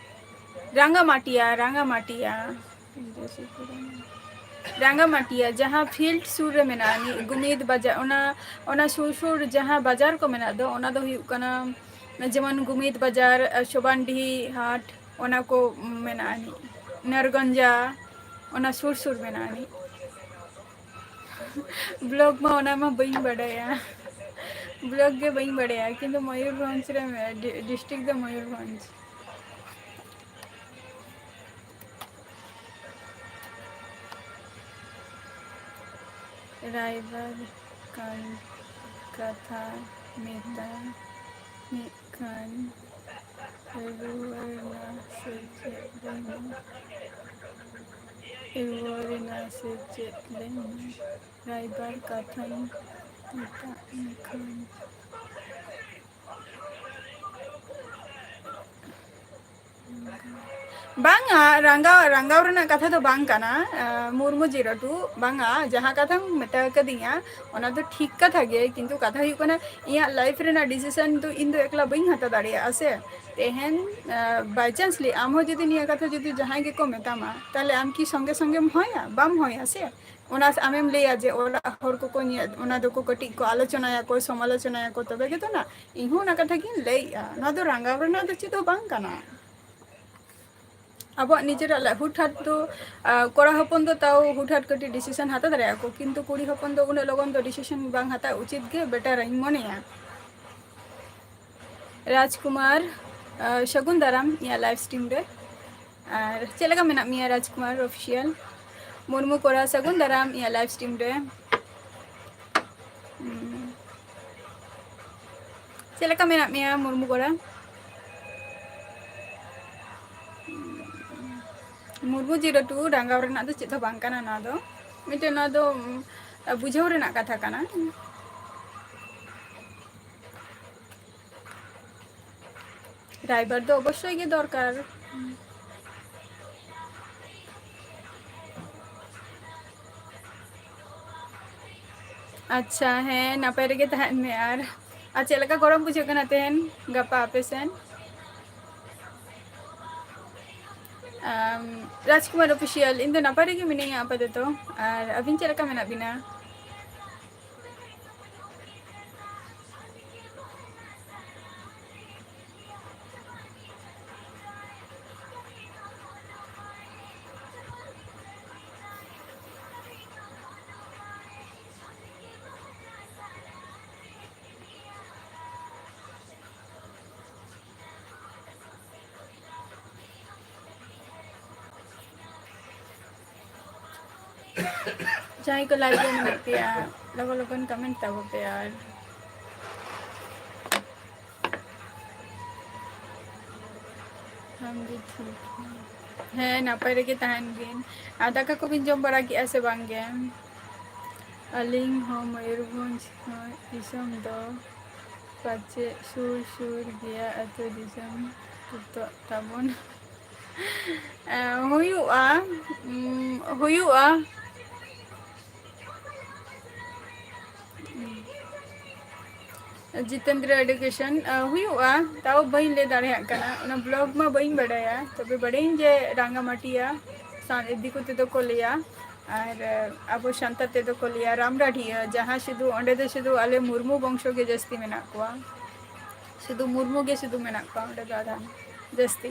ᱨᱟᱝᱜᱟᱢᱟᱴᱤᱭᱟ, ᱨᱟᱝᱜᱟᱢᱟᱴᱤᱭᱟ᱾ ᱨᱟᱝᱜᱟᱢᱟᱴᱤᱭᱟ, ᱡᱟᱦᱟᱸ field ᱥᱩᱨ ᱨᱮ ᱢᱮᱱᱟᱜᱼᱟ, ᱱᱤ-, ᱜᱩᱢᱤᱫ ᱵᱟᱡᱟᱨ, ᱚᱱᱟ, ᱚᱱᱟ ᱥᱩᱨ ᱥᱩᱨ ᱡᱟᱦᱟᱸ ᱵᱟᱡᱟᱨ ᱠᱚ ᱢᱮᱱᱟᱜ ᱫᱚ, ᱚᱱᱟ ᱫᱚ ᱦᱩᱭᱩᱜ ᱠᱟᱱᱟ ᱡᱮᱢᱚᱱ ᱜᱩᱢᱤᱫ ᱵᱟᱡᱟᱨ, ᱥᱚᱵᱟᱱᱰᱤᱦᱤ ᱦᱟᱴ, ᱚᱱᱟ ᱠᱚ ᱢᱮᱱᱟᱜᱼᱟ, ᱱᱤ-, ᱱᱟᱨᱜᱚᱧᱡᱟ, ᱚᱱᱟ ᱥᱩᱨ ᱥᱩᱨ ᱢᱮᱱᱟᱜᱼᱟ, ᱱᱤ-᱾ Vlog ᱢᱟ ᱚᱱᱟ ᱢᱟ ᱵᱟᱹᱧ ᱵᱟᱰᱟᱭᱟ, vlog ᱜᱮ ᱵᱟᱹᱧ ᱵᱟᱰᱟᱭᱟ, ᱠᱤᱱᱛᱩ ᱢᱚᱭᱩᱨᱵᱷᱚᱸᱡᱽ ᱨᱮ ᱢᱮ-, ᱰᱤ-, district ᱫᱚ ᱢᱚᱭᱩᱨᱵᱷᱚᱸᱡᱽ᱾ ᱨᱟᱭᱵᱟᱨ ᱠᱟᱱ ᱠᱟᱛᱷᱟ ᱢᱮᱛᱟ ᱢᱤᱫ ᱠᱷᱟᱱ ᱨᱩᱣᱟᱹᱲ ᱱᱟ ᱥᱮ ᱪᱮᱫ ᱞᱟᱹᱭ ᱢᱮ? ᱨᱩᱣᱟᱹᱲ ᱱᱟ ᱥᱮ ᱪᱮᱫ ᱞᱟᱹᱭ ᱢᱮ? ᱨᱟᱭᱵᱟᱨ ᱠᱟᱛᱷᱟᱧ ᱢᱮᱛᱟᱜ ᱢᱮ ᱠᱷᱟᱱ᱾ ᱵᱟᱝᱟ, ᱨᱟᱸᱜᱟᱣ, ᱨᱟᱸᱜᱟᱣ ᱨᱮᱱᱟᱜ ᱠᱟᱛᱷᱟ ᱫᱚ ᱵᱟᱝ ᱠᱟᱱᱟ, ᱟᱸ, ᱢᱩᱨᱢᱩ ᱡᱤᱨᱟᱹᱴᱩ, ᱵᱟᱝᱟ, ᱡᱟᱦᱟᱸ ᱠᱟᱛᱷᱟᱢ ᱢᱮᱛᱟ ᱠᱟᱫᱤᱧᱟ, ᱚᱱᱟ ᱫᱚ ᱴᱷᱤᱠ ᱠᱟᱛᱷᱟ ᱜᱮ, ᱠᱤᱱᱛᱩ ᱠᱟᱛᱷᱟ ᱦᱩᱭᱩᱜ ᱠᱟᱱᱟ, ᱤᱧᱟᱹᱜ life ᱨᱮᱱᱟᱜ decision ᱫᱚ ᱤᱧ ᱫᱚ ᱮᱠᱞᱟ ᱵᱟᱹᱧ ᱦᱟᱛᱟᱣ ᱫᱟᱲᱮᱭᱟᱜᱼᱟ ᱥᱮ᱾ ᱛᱮᱦᱮᱧ, ᱟᱸ, by chance ᱞᱟᱹᱭ, ᱟᱢ ᱦᱚᱸ ᱡᱩᱫᱤ ᱱᱤᱭᱟᱹ ᱠᱟᱛᱷᱟ ᱡᱩᱫᱤ ᱡᱟᱦᱟᱸᱭ ᱜᱮᱠᱚ ᱢᱮᱛᱟᱢᱟ, ᱛᱟᱦᱞᱮ ᱟᱢ ᱠᱤ ᱥᱚᱸᱜᱮ ᱥᱚᱸᱜᱮᱢ ᱦᱚᱭᱟ? ᱵᱟᱢ ᱦᱚᱭᱟ ᱥᱮ᱾ ᱚᱱᱟ ᱟᱢᱮᱢ ᱞᱟᱹᱭᱟ ᱡᱮ ᱚᱲᱟᱜ ᱦᱚᱲ ᱠᱚᱠᱚ ᱧᱮᱞ, ᱚᱱᱟ ᱫᱚᱠᱚ ᱠᱟᱹᱴᱤᱡ ᱠᱚ ᱟᱞᱳᱪᱚᱱᱟᱭᱟᱠᱚ, ᱥᱚᱢᱟᱞᱳᱪᱚᱱᱟᱭᱟᱠᱚ, ᱛᱚᱵᱮ ᱜᱮᱛᱚ ᱱᱟ᱾ ᱤᱧ ᱦᱚᱸ ᱚᱱᱟ ᱠᱟᱛᱷᱟ ᱜᱤᱧ ᱞᱟᱹᱭᱮᱜᱼᱟ, ᱱᱚᱣᱟ ᱫᱚ ᱨᱟᱸᱜᱟᱣ ᱨᱮᱱᱟᱜ ᱫᱚ ᱪᱮᱫ ᱦᱚᱸ ᱵᱟᱝ ᱠᱟᱱᱟ᱾ ᱟᱵᱚᱣᱟᱜ ᱱᱤᱡᱮᱨᱟᱜ ᱞᱟ-, ᱦᱩᱴᱦᱟᱴ ᱫᱚ, ᱟ, ᱠᱚᱲᱟ ᱦᱚᱯᱚᱱ ᱫᱚ ᱛᱟᱣ ᱦᱩᱴᱦᱟᱴ ᱠᱟᱹᱴᱤᱡ decision ᱦᱟᱛᱟᱣ ᱫᱟᱲᱮᱭᱟᱜᱼᱟ ᱠᱚ, ᱠᱤᱱᱛᱩ ᱠᱩᱲᱤ ᱦᱚᱯᱚᱱ ᱫᱚ ᱩᱱᱟᱹᱜ ᱞᱚᱜᱚᱱ ᱫᱚ decision ᱵᱟᱝ ᱦᱟᱛᱟᱣ ᱩᱪᱤᱛ ᱜᱮ better ᱤᱧ ᱢᱚᱱᱮᱭᱟ᱾ ᱨᱟᱡᱽᱠᱩᱢᱟᱨ, ᱟ, ᱥᱟᱹᱜᱩᱱ ᱫᱟᱨᱟᱢ ᱤᱧᱟᱹᱜ live stream ᱨᱮ᱾ ᱟᱨ ᱪᱮᱫ ᱞᱮᱠᱟ ᱢᱮᱱᱟᱜ ᱢᱮᱭᱟ ᱨᱟᱡᱽᱠᱩᱢᱟᱨ official? ᱢᱩᱨᱢᱩ ᱠᱚᱲᱟ, ᱥᱟᱹᱜᱩᱱ ᱫᱟᱨᱟᱢ ᱤᱧᱟᱹᱜ live stream ᱨᱮ᱾ ᱦᱩᱸ᱾ ᱪᱮᱫ ᱞᱮᱠᱟ ᱢᱮᱱᱟᱜ ᱢᱮᱭᱟ ᱢᱩᱨᱢᱩ ᱠᱚᱲᱟ? ᱢᱩᱨᱢᱩ ᱡᱤᱨᱟᱹᱴᱩ, ᱨᱟᱸᱜᱟᱣ ᱨᱮᱱᱟᱜ ᱫᱚ ᱪᱮᱫ ᱦᱚᱸ ᱵᱟᱝ ᱠᱟᱱᱟ ᱱᱚᱣᱟ ᱫᱚ᱾ ᱢᱤᱫᱴᱮᱱ ᱱᱚᱣᱟ ᱫᱚ, ᱩᱢ, ᱵᱩᱡᱷᱟᱹᱣ ᱨᱮᱱᱟᱜ ᱠᱟᱛᱷᱟ ᱠᱟᱱᱟ᱾ ᱨᱟᱭᱵᱟᱨ ᱫᱚ ᱚᱵᱚᱥᱥᱳᱭ ᱜᱮ ᱫᱚᱨᱠᱟᱨ᱾ ᱟᱪᱪᱷᱟ, ᱦᱮᱸ, ᱱᱟᱯᱟᱭ ᱨᱮᱜᱮ ᱛᱟᱦᱮᱱ ᱢᱮ᱾ ᱟᱨ, ᱟᱨ ᱪᱮᱫ ᱞᱮᱠᱟ ᱜᱚᱨᱚᱢ ᱵᱩᱡᱷᱟᱹᱜ ᱠᱟᱱᱟ ᱛᱮᱦᱮᱧ ᱜᱟᱯᱟ ᱟᱯᱮ ᱥᱮᱱ? ᱟᱢ, ᱨᱟᱡᱽᱠᱩᱢᱟᱨ ᱚᱯᱷᱤᱥᱤᱭᱟᱞ, ᱤᱧ ᱫᱚ ᱱᱟᱯᱟᱭ ᱨᱮᱜᱮ ᱢᱤᱱᱟᱹᱧᱟ ᱟᱯᱟᱛᱚᱛᱚ᱾ ᱟᱨ ᱟᱹᱵᱤᱱ ᱪᱮᱫ ᱞᱮᱠᱟ ᱢᱮᱱᱟᱜ ᱵᱤᱱᱟ? ᱡᱟᱦᱟᱸᱭ ᱠᱚ live ᱨᱮ ᱢᱮᱱᱟᱜ ᱯᱮᱭᱟ, ᱞᱚᱜᱚᱱ ᱞᱚᱜᱚᱱ comment ᱛᱟᱵᱚ ᱯᱮ ᱟᱨ᱾ ᱟᱢ ᱜᱮ ᱴᱷᱤᱠ᱾ ᱦᱮᱸ, ᱱᱟᱯᱟᱭ ᱨᱮᱜᱮ ᱛᱟᱦᱮᱱ ᱵᱤᱱ᱾ ᱟᱨ ᱫᱟᱠᱟ ᱠᱚᱵᱤᱱ ᱡᱚᱢ ᱵᱟᱲᱟ ᱠᱮᱜᱼᱟ ᱥᱮ ᱵᱟᱝ ᱜᱮ? ᱟᱹᱞᱤᱧ ᱦᱚᱸ ᱢᱚᱭᱩᱨᱵᱷᱚᱸᱡᱽ ᱫᱤᱥᱚᱢ ᱫᱚ ᱯᱟᱪᱮᱫ ᱥᱩᱨ ᱥᱩᱨ ᱜᱮᱭᱟ ᱟᱹᱛᱩ ᱫᱤᱥᱚᱢ ᱯᱚᱛᱚᱵ ᱛᱟᱵᱚᱱ᱾ ᱮ, ᱦᱩᱭᱩᱜᱼᱟ, ᱩᱢ, ᱦᱩᱭᱩᱜᱼᱟ᱾ ᱡᱤᱛᱮᱱᱫᱨᱚ Education, ᱟ, ᱦᱩᱭᱩᱜᱼᱟ, ᱛᱟᱣ ᱵᱟᱹᱧ ᱞᱟᱹᱭ ᱫᱟᱲᱮᱭᱟᱜ ᱠᱟᱱᱟ᱾ ᱚᱱᱟ blog ᱢᱟ ᱵᱟᱹᱧ ᱵᱟᱰᱟᱭᱟ, ᱛᱚᱵᱮ ᱵᱟᱰᱟᱭᱟᱹᱧ ᱡᱮ ᱨᱟᱝᱜᱟᱢᱟᱴᱤᱭᱟ, ᱥᱟᱱ-, ᱫᱤᱠᱩ ᱛᱮᱫᱚ ᱠᱚ ᱞᱟᱹᱭᱟ, ᱟᱨ, ᱟ, ᱟᱵᱚ ᱥᱟᱱᱛᱟᱲ ᱛᱮᱫᱚ ᱠᱚ ᱞᱟᱹᱭᱟ ᱨᱟᱢᱰᱟᱰᱷᱤᱭᱟᱹ, ᱡᱟᱦᱟᱸ ᱥᱩᱫᱷᱩ, ᱚᱸᱰᱮ ᱫᱚ ᱥᱩᱫᱷᱩ ᱟᱞᱮ ᱢᱩᱨᱢᱩ ᱵᱚᱝᱥᱚ ᱜᱮ ᱡᱟᱹᱥᱛᱤ ᱢᱮᱱᱟᱜ ᱠᱚᱣᱟ, ᱥᱩᱫᱷᱩ ᱢᱩᱨᱢᱩ ᱜᱮ ᱥᱩᱫᱷᱩ ᱢᱮᱱᱟᱜ ᱠᱚᱣᱟ ᱚᱸᱰᱮ ᱫᱚ ᱟᱫᱷᱟᱱ ᱡᱟᱹᱥᱛᱤ᱾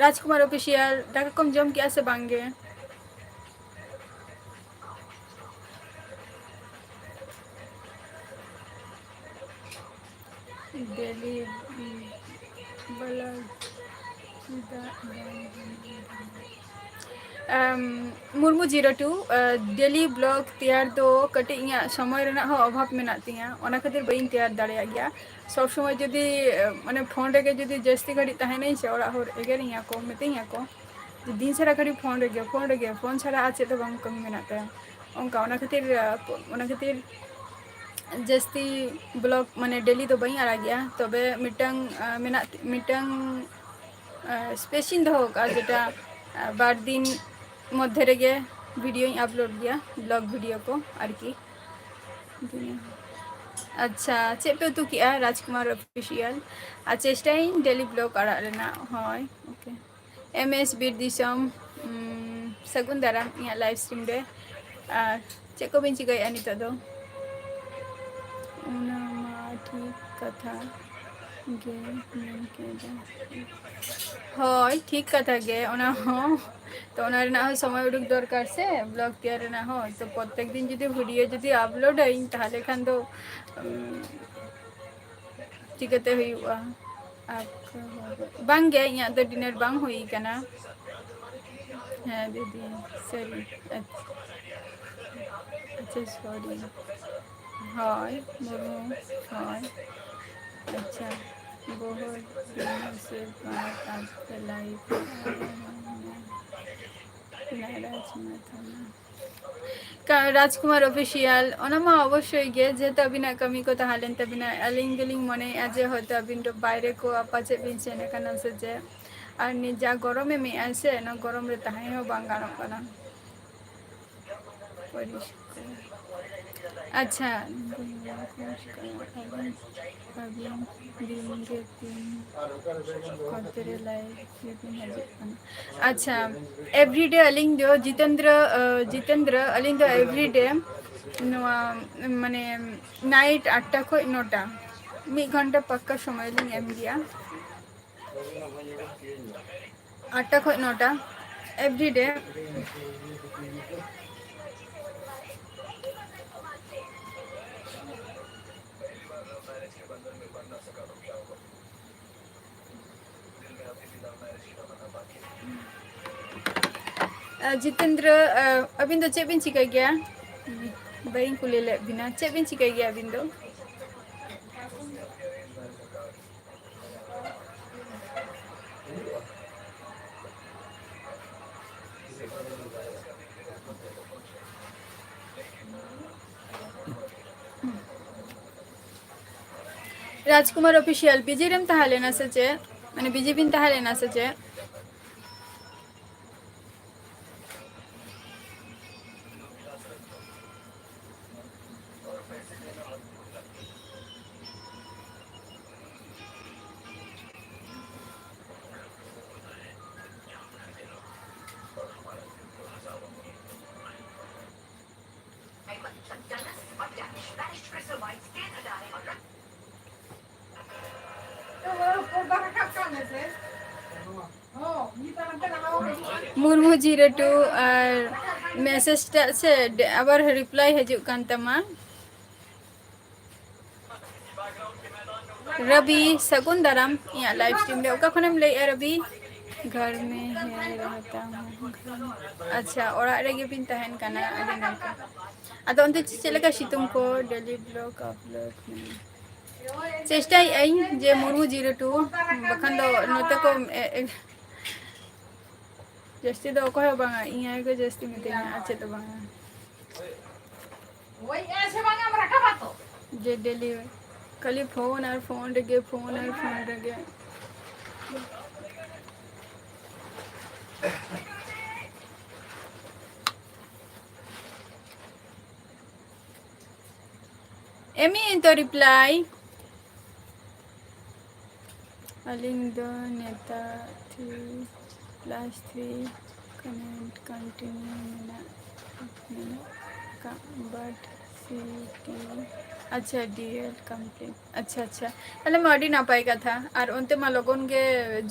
ᱨᱟᱡᱽᱠᱩᱢᱟᱨ Official, ᱫᱟᱠᱟ ᱠᱚᱢ ᱡᱚᱢ ᱠᱮᱜᱼᱟ ᱥᱮ ᱵᱟᱝ ᱜᱮ? Daily vlog ᱪᱮᱫᱟᱜ ᱵᱟᱝ ᱵᱮᱱᱟᱣ ᱫᱟᱲᱮᱭᱟᱜᱼᱟ? ᱟᱢ, ᱢᱩᱨᱢᱩ zero two, ᱟ, daily vlog ᱛᱮᱭᱟᱨ ᱫᱚ ᱠᱟᱹᱴᱤᱡ ᱤᱧᱟᱹᱜ ᱥᱚᱢᱚᱭ ᱨᱮᱱᱟᱜ ᱦᱚᱸ ᱚᱵᱷᱟᱵᱽ ᱢᱮᱱᱟᱜ ᱛᱤᱧᱟᱹ, ᱚᱱᱟ ᱠᱷᱟᱹᱛᱤᱨ ᱵᱟᱹᱧ ᱛᱮᱭᱟᱨ ᱫᱟᱲᱮᱭᱟᱜ ᱜᱮᱭᱟ᱾ ᱥᱚᱵᱽ ᱥᱚᱢᱚᱭ ᱡᱩᱫᱤ, ᱟ, ᱢᱟᱱᱮ phone ᱨᱮᱜᱮ ᱡᱩᱫᱤ ᱡᱟᱹᱥᱛᱤ ᱜᱷᱟᱹᱲᱤᱡ ᱛᱟᱦᱮᱱᱟᱹᱧ ᱥᱮ, ᱚᱲᱟᱜ ᱦᱚᱲ ᱮᱜᱮᱨᱤᱧᱟ ᱠᱚ, ᱢᱤᱛᱟᱹᱧᱟ ᱠᱚ, ᱫᱤᱱ ᱥᱟᱨᱟ ᱜᱷᱟᱹᱲᱤᱡ ᱯᱷᱳᱱ ᱨᱮᱜᱮ, ᱯᱷᱳᱱ ᱨᱮᱜᱮ, ᱯᱷᱳᱱ ᱪᱷᱟᱲᱟ ᱟᱨ ᱪᱮᱫ ᱦᱚᱸ ᱵᱟᱝ ᱠᱟᱹᱢᱤ ᱢᱮᱱᱟᱜ ᱛᱟᱭᱟ᱾ ᱚᱱᱠᱟ, ᱚᱱᱟ ᱠᱷᱟᱹᱛᱤᱨ, ᱚᱱᱟ ᱠᱷᱟᱹᱛᱤᱨ ᱡᱟᱹᱥᱛᱤ ᱵᱞᱚᱜ ᱢᱟᱱᱮ ᱰᱮᱞᱤ ᱫᱚ ᱵᱟᱹᱧ ᱟᱲᱟᱜ ᱜᱮᱭᱟ᱾ ᱛᱚᱵᱮ ᱢᱤᱫᱴᱟᱝ, ᱟᱸ, ᱢᱮᱱᱟᱜ, ᱢᱤᱫᱴᱟᱝ, ᱟᱸ, ᱥᱯᱮᱥ ᱤᱧ ᱫᱚᱦᱚ ᱠᱟᱜᱼᱟ, ᱡᱮᱴᱟ, ᱟᱸ, ᱵᱟᱨ ᱫᱤᱱ ᱢᱚᱫᱽᱫᱷᱮ ᱨᱮᱜᱮ ᱵᱷᱤᱰᱤᱭᱳᱧ ᱟᱯᱞᱳᱰ ᱜᱮᱭᱟ, ᱵᱞᱚᱜ ᱵᱷᱤᱰᱤᱭᱳ ᱠᱚ ᱟᱨᱠᱤ᱾ ᱟᱪᱪᱷᱟ, ᱪᱮᱫ ᱯᱮ ᱩᱛᱩ ᱠᱮᱜᱼᱟ? ᱨᱟᱡᱽᱠᱩᱢᱟᱨ ᱚᱯᱷᱤᱥᱤᱭᱟᱞ᱾ ᱟᱨ ᱪᱮᱥᱴᱟᱭᱟᱹᱧ ᱰᱮᱞᱤ ᱵᱞᱚᱜ ᱟᱲᱟᱜ ᱨᱮᱱᱟᱜ᱾ ᱦᱳᱭ, ᱳᱠᱮ᱾ ᱮᱢ ᱮᱥ ᱵᱤᱨ ᱫᱤᱥᱚᱢ, ᱩᱢ, ᱥᱟᱹᱜᱩᱱ ᱫᱟᱨᱟᱢ ᱤᱧᱟᱹᱜ ᱞᱟᱭᱤᱵᱷ ᱥᱴᱨᱤᱢ ᱨᱮ᱾ ᱟᱨ ᱪᱮᱫ ᱠᱚᱵᱤᱱ ᱪᱤᱠᱟᱹᱭᱮᱫᱼᱟ ᱱᱤᱛᱚᱜ ᱫᱚ? ᱚᱱᱟ ᱢᱟ ᱴᱷᱤᱠ ᱠᱟᱛᱷᱟ ᱜᱮ ᱢᱮᱱ ᱠᱮᱫᱟ᱾ ᱦᱳᱭ, ᱴᱷᱤᱠ ᱠᱟᱛᱷᱟ ᱜᱮ ᱚᱱᱟ ᱦᱚᱸ᱾ ᱛᱚ, ᱚᱱᱟ ᱨᱮᱱᱟᱜ ᱦᱚᱸ ᱥᱚᱢᱚᱭ ᱩᱰᱩᱠ ᱫᱚᱨᱠᱟᱨ ᱥᱮ, ᱵᱞᱚᱜ ᱛᱮᱭᱟᱨ ᱨᱮᱱᱟᱜ ᱦᱚᱸ᱾ ᱛᱚ, ᱯᱨᱚᱛᱮᱠ ᱫᱤᱱ ᱡᱩᱫᱤ ᱵᱷᱤᱰᱤᱭᱳ ᱡᱩᱫᱤ ᱟᱯᱞᱳᱰᱟᱹᱧ, ᱛᱟᱦᱚᱞᱮ ᱠᱷᱟᱱ ᱫᱚ, ᱩᱢ, ᱪᱤᱠᱟᱹᱛᱮ ᱦᱩᱭᱩᱜᱼᱟ? ᱟᱨ ᱵᱟᱝ ᱜᱮ, ᱤᱧᱟᱹᱜ ᱫᱚ ᱰᱤᱱᱟᱨ ᱵᱟᱝ ᱦᱩᱭ ᱠᱟᱱᱟ᱾ ᱦᱮᱸ ᱫᱤᱫᱤ, ᱥᱟᱹᱨᱤ᱾ ᱟᱪᱪᱷᱟ, ᱟᱪᱪᱷᱟ, ᱥᱚᱨᱤ᱾ ᱦᱳᱭ, ᱢᱩᱨᱢᱩ, ᱦᱳᱭ᱾ ᱟᱪᱪᱷᱟ, ᱵᱚᱦᱩᱛ ᱫᱤᱱ ᱥᱮ ᱵᱟᱫ ᱟᱯᱠᱟ ᱞᱟᱭᱤᱵᱷ ᱟᱭᱟ ᱦᱩᱸ ᱢᱮ᱾ ᱨᱟᱡᱽᱠᱩᱢᱟᱨ ᱛᱷᱟᱱᱟ᱾ ᱠᱟ-, ᱨᱟᱡᱽᱠᱩᱢᱟᱨ ᱚᱯᱷᱤᱥᱤᱭᱟᱞ, ᱚᱱᱟ ᱢᱟ ᱚᱵᱚᱥᱥᱳᱭ ᱜᱮ, ᱡᱮᱦᱮᱛᱩ ᱟᱹᱵᱤᱱᱟᱜ ᱠᱟᱹᱢᱤ ᱠᱚ ᱛᱟᱦᱮᱸ ᱞᱮᱱ ᱛᱟᱹᱵᱤᱱᱟ᱾ ᱟᱹᱞᱤᱧ ᱫᱚᱞᱤᱧ ᱢᱚᱱᱮᱭᱮᱫᱼᱟ ᱡᱮ ᱦᱚᱭᱛᱳ ᱟᱹᱵᱤᱱ ᱫᱚ ᱵᱟᱭᱨᱮ ᱠᱚ ᱯᱟᱪᱮᱫ ᱵᱤᱱ ᱥᱮᱱ ᱟᱠᱟᱱᱟ ᱥᱮ ᱪᱮᱫ᱾ ᱟᱨ ᱱᱤ-, ᱡᱟ ᱜᱚᱨᱚᱢ ᱮᱢᱮᱜᱼᱟᱭ ᱥᱮ, ᱚᱱᱟ ᱜᱚᱨᱚᱢ ᱨᱮ ᱛᱟᱦᱮᱸ ᱦᱚᱸ ᱵᱟᱝ ᱜᱟᱱᱚᱜ ᱠᱟᱱᱟ᱾ ᱯᱚᱨᱤᱥᱠᱟᱨ᱾ ᱟᱪᱪᱷᱟ, ᱟᱹᱵᱤᱱ ᱫᱤᱱ ᱜᱮ ᱛᱤᱱ ᱠᱚᱛᱮ ᱨᱮ ᱞᱟᱭᱤᱵᱷ ᱨᱮᱵᱤᱱ ᱦᱤᱡᱩᱜ ᱠᱟᱱᱟ? ᱟᱪᱪᱷᱟ, ᱮᱵᱷᱨᱤᱰᱮ ᱟᱹᱞᱤᱧ ᱫᱚ ᱡᱤᱛᱮᱱᱫᱨᱚ, ᱟᱹ, ᱡᱤᱛᱮᱱᱫᱨᱚ, ᱟᱹᱞᱤᱧ ᱫᱚ ᱮᱵᱷᱨᱤᱰᱮ ᱱᱚᱣᱟ, ᱢᱟᱱᱮ, ᱱᱟᱭᱤᱴ ᱟᱴᱴᱟ ᱠᱷᱚᱡ ᱱᱚᱴᱟ, ᱢᱤᱫ ᱜᱷᱚᱱᱴᱟ ᱯᱟᱠᱠᱟ ᱥᱚᱢᱚᱭ ᱞᱤᱧ ᱮᱢ ᱜᱮᱭᱟ᱾ ᱟᱴᱴᱟ ᱠᱷᱚᱡ ᱱᱚᱴᱟ, ᱮᱵᱷᱨᱤᱰᱮ᱾ ᱟᱹ, ᱡᱤᱛᱮᱱᱫᱨᱚ, ᱟᱹ, ᱟᱹᱵᱤᱱ ᱫᱚ ᱪᱮᱫ ᱵᱤᱱ ᱪᱤᱠᱟᱹᱭ ᱜᱮᱭᱟ? ᱵᱟᱹᱧ ᱠᱩᱞᱤ ᱞᱮᱫ ᱵᱤᱱᱟ, ᱪᱮᱫ ᱵᱤᱱ ᱪᱤᱠᱟᱹᱭ ᱜᱮᱭᱟ ᱟᱹᱵᱤᱱ ᱫᱚ? ᱨᱟᱡᱽᱠᱩᱢᱟᱨ ᱚᱯᱷᱤᱥᱤᱭᱟᱞ, ᱵᱤᱡᱤ ᱨᱮᱢ ᱛᱟᱦᱮᱸ ᱞᱮᱱᱟ ᱥᱮ ᱪᱮᱫ? ᱢᱟᱱᱮ, ᱵᱤᱡᱤ ᱵᱤᱱ ᱛᱟᱦᱮᱸ ᱞᱮᱱᱟ ᱥᱮ ᱪᱮᱫ? ᱢᱩᱨᱢᱩ ᱡᱤᱨᱳ ᱴᱩ ᱟᱨ ᱢᱮᱥᱮᱡᱽ ᱴᱟᱜ ᱥᱮ ᱰᱮ-, ᱟᱵᱟᱨ ᱨᱤᱯᱞᱟᱭ ᱦᱤᱡᱩᱜ ᱠᱟᱱ ᱛᱟᱢᱟ᱾ ᱨᱚᱵᱤ, ᱥᱟᱹᱜᱩᱱ ᱫᱟᱨᱟᱢ ᱤᱧᱟᱹᱜ ᱞᱟᱭᱤᱵᱷ ᱥᱴᱨᱤᱢ ᱨᱮ᱾ ᱚᱠᱟ ᱠᱷᱚᱱᱮᱢ ᱞᱟᱹᱭᱮᱜᱼᱟ, ᱨᱚᱵᱤ? ᱜᱷᱚᱨ ᱢᱮ ᱦᱮ ᱨᱮᱦᱛᱟ ᱦᱩᱸ᱾ ᱟᱪᱪᱷᱟ, ᱚᱲᱟᱜ ᱨᱮᱜᱮ ᱵᱤᱱ ᱛᱟᱦᱮᱱ ᱠᱟᱱᱟ, ᱟᱹᱰᱤ ᱱᱟᱯᱟᱭ᱾ ᱟᱫᱚ ᱚᱱᱛᱮ ᱪᱮᱫ ᱞᱮᱠᱟ ᱥᱤᱛᱩᱝ ᱠᱚ? ᱰᱮᱞᱤ ᱵᱞᱚᱜ ᱟᱯᱞᱳᱰ ᱢᱮ᱾ ᱪᱮᱥᱴᱟᱭᱮᱫ ᱟᱹᱧ ᱡᱮ ᱢᱩᱨᱢᱩ ᱡᱤᱨᱳ ᱴᱩ, ᱵᱟᱠᱷᱟᱱ ᱫᱚ ᱱᱚᱛᱮ ᱠᱚ ᱮ-, ᱮ-, ᱡᱟᱹᱥᱛᱤ ᱫᱚ ᱚᱠᱚᱭ ᱦᱚᱸ ᱵᱟᱝᱟ, ᱤᱧ ᱟᱭᱳ ᱜᱮ ᱡᱟᱹᱥᱛᱤ ᱢᱤᱛᱟᱹᱧᱟ, ᱟᱨ ᱪᱮᱫ ᱫᱚ ᱵᱟᱝᱟ᱾ ᱡᱮ ᱰᱮᱞᱤ ᱠᱷᱟᱹᱞᱤ ᱯᱷᱳᱱ ᱟᱨ ᱯᱷᱳᱱ ᱨᱮᱜᱮ, ᱯᱷᱳᱱ ᱟᱨ ᱯᱷᱳᱱ ᱨᱮᱜᱮ᱾ ᱮᱢᱤ ᱤᱧ ᱛᱚ ᱨᱤᱯᱞᱟᱭ᱾ ᱟᱹᱞᱤᱧ ᱫᱚ ᱱᱮᱛᱟᱨ three plus three connect continue ᱢᱮᱱᱟᱜ, ᱢᱮᱱᱟᱜ ᱠᱟᱜ, ᱵᱟᱴ ᱥᱤ ᱴᱤ, ᱟᱪᱪᱷᱟ, ᱰᱤ ᱮᱞ ᱠᱚᱢᱯᱞᱤᱴ᱾ ᱟᱪᱪᱷᱟ, ᱟᱪᱪᱷᱟ, ᱛᱟᱦᱞᱮ ᱢᱟ ᱟᱹᱰᱤ ᱱᱟᱯᱟᱭ ᱠᱟᱛᱷᱟ᱾ ᱟᱨ ᱚᱱᱛᱮ ᱢᱟ ᱞᱚᱜᱚᱱ ᱜᱮ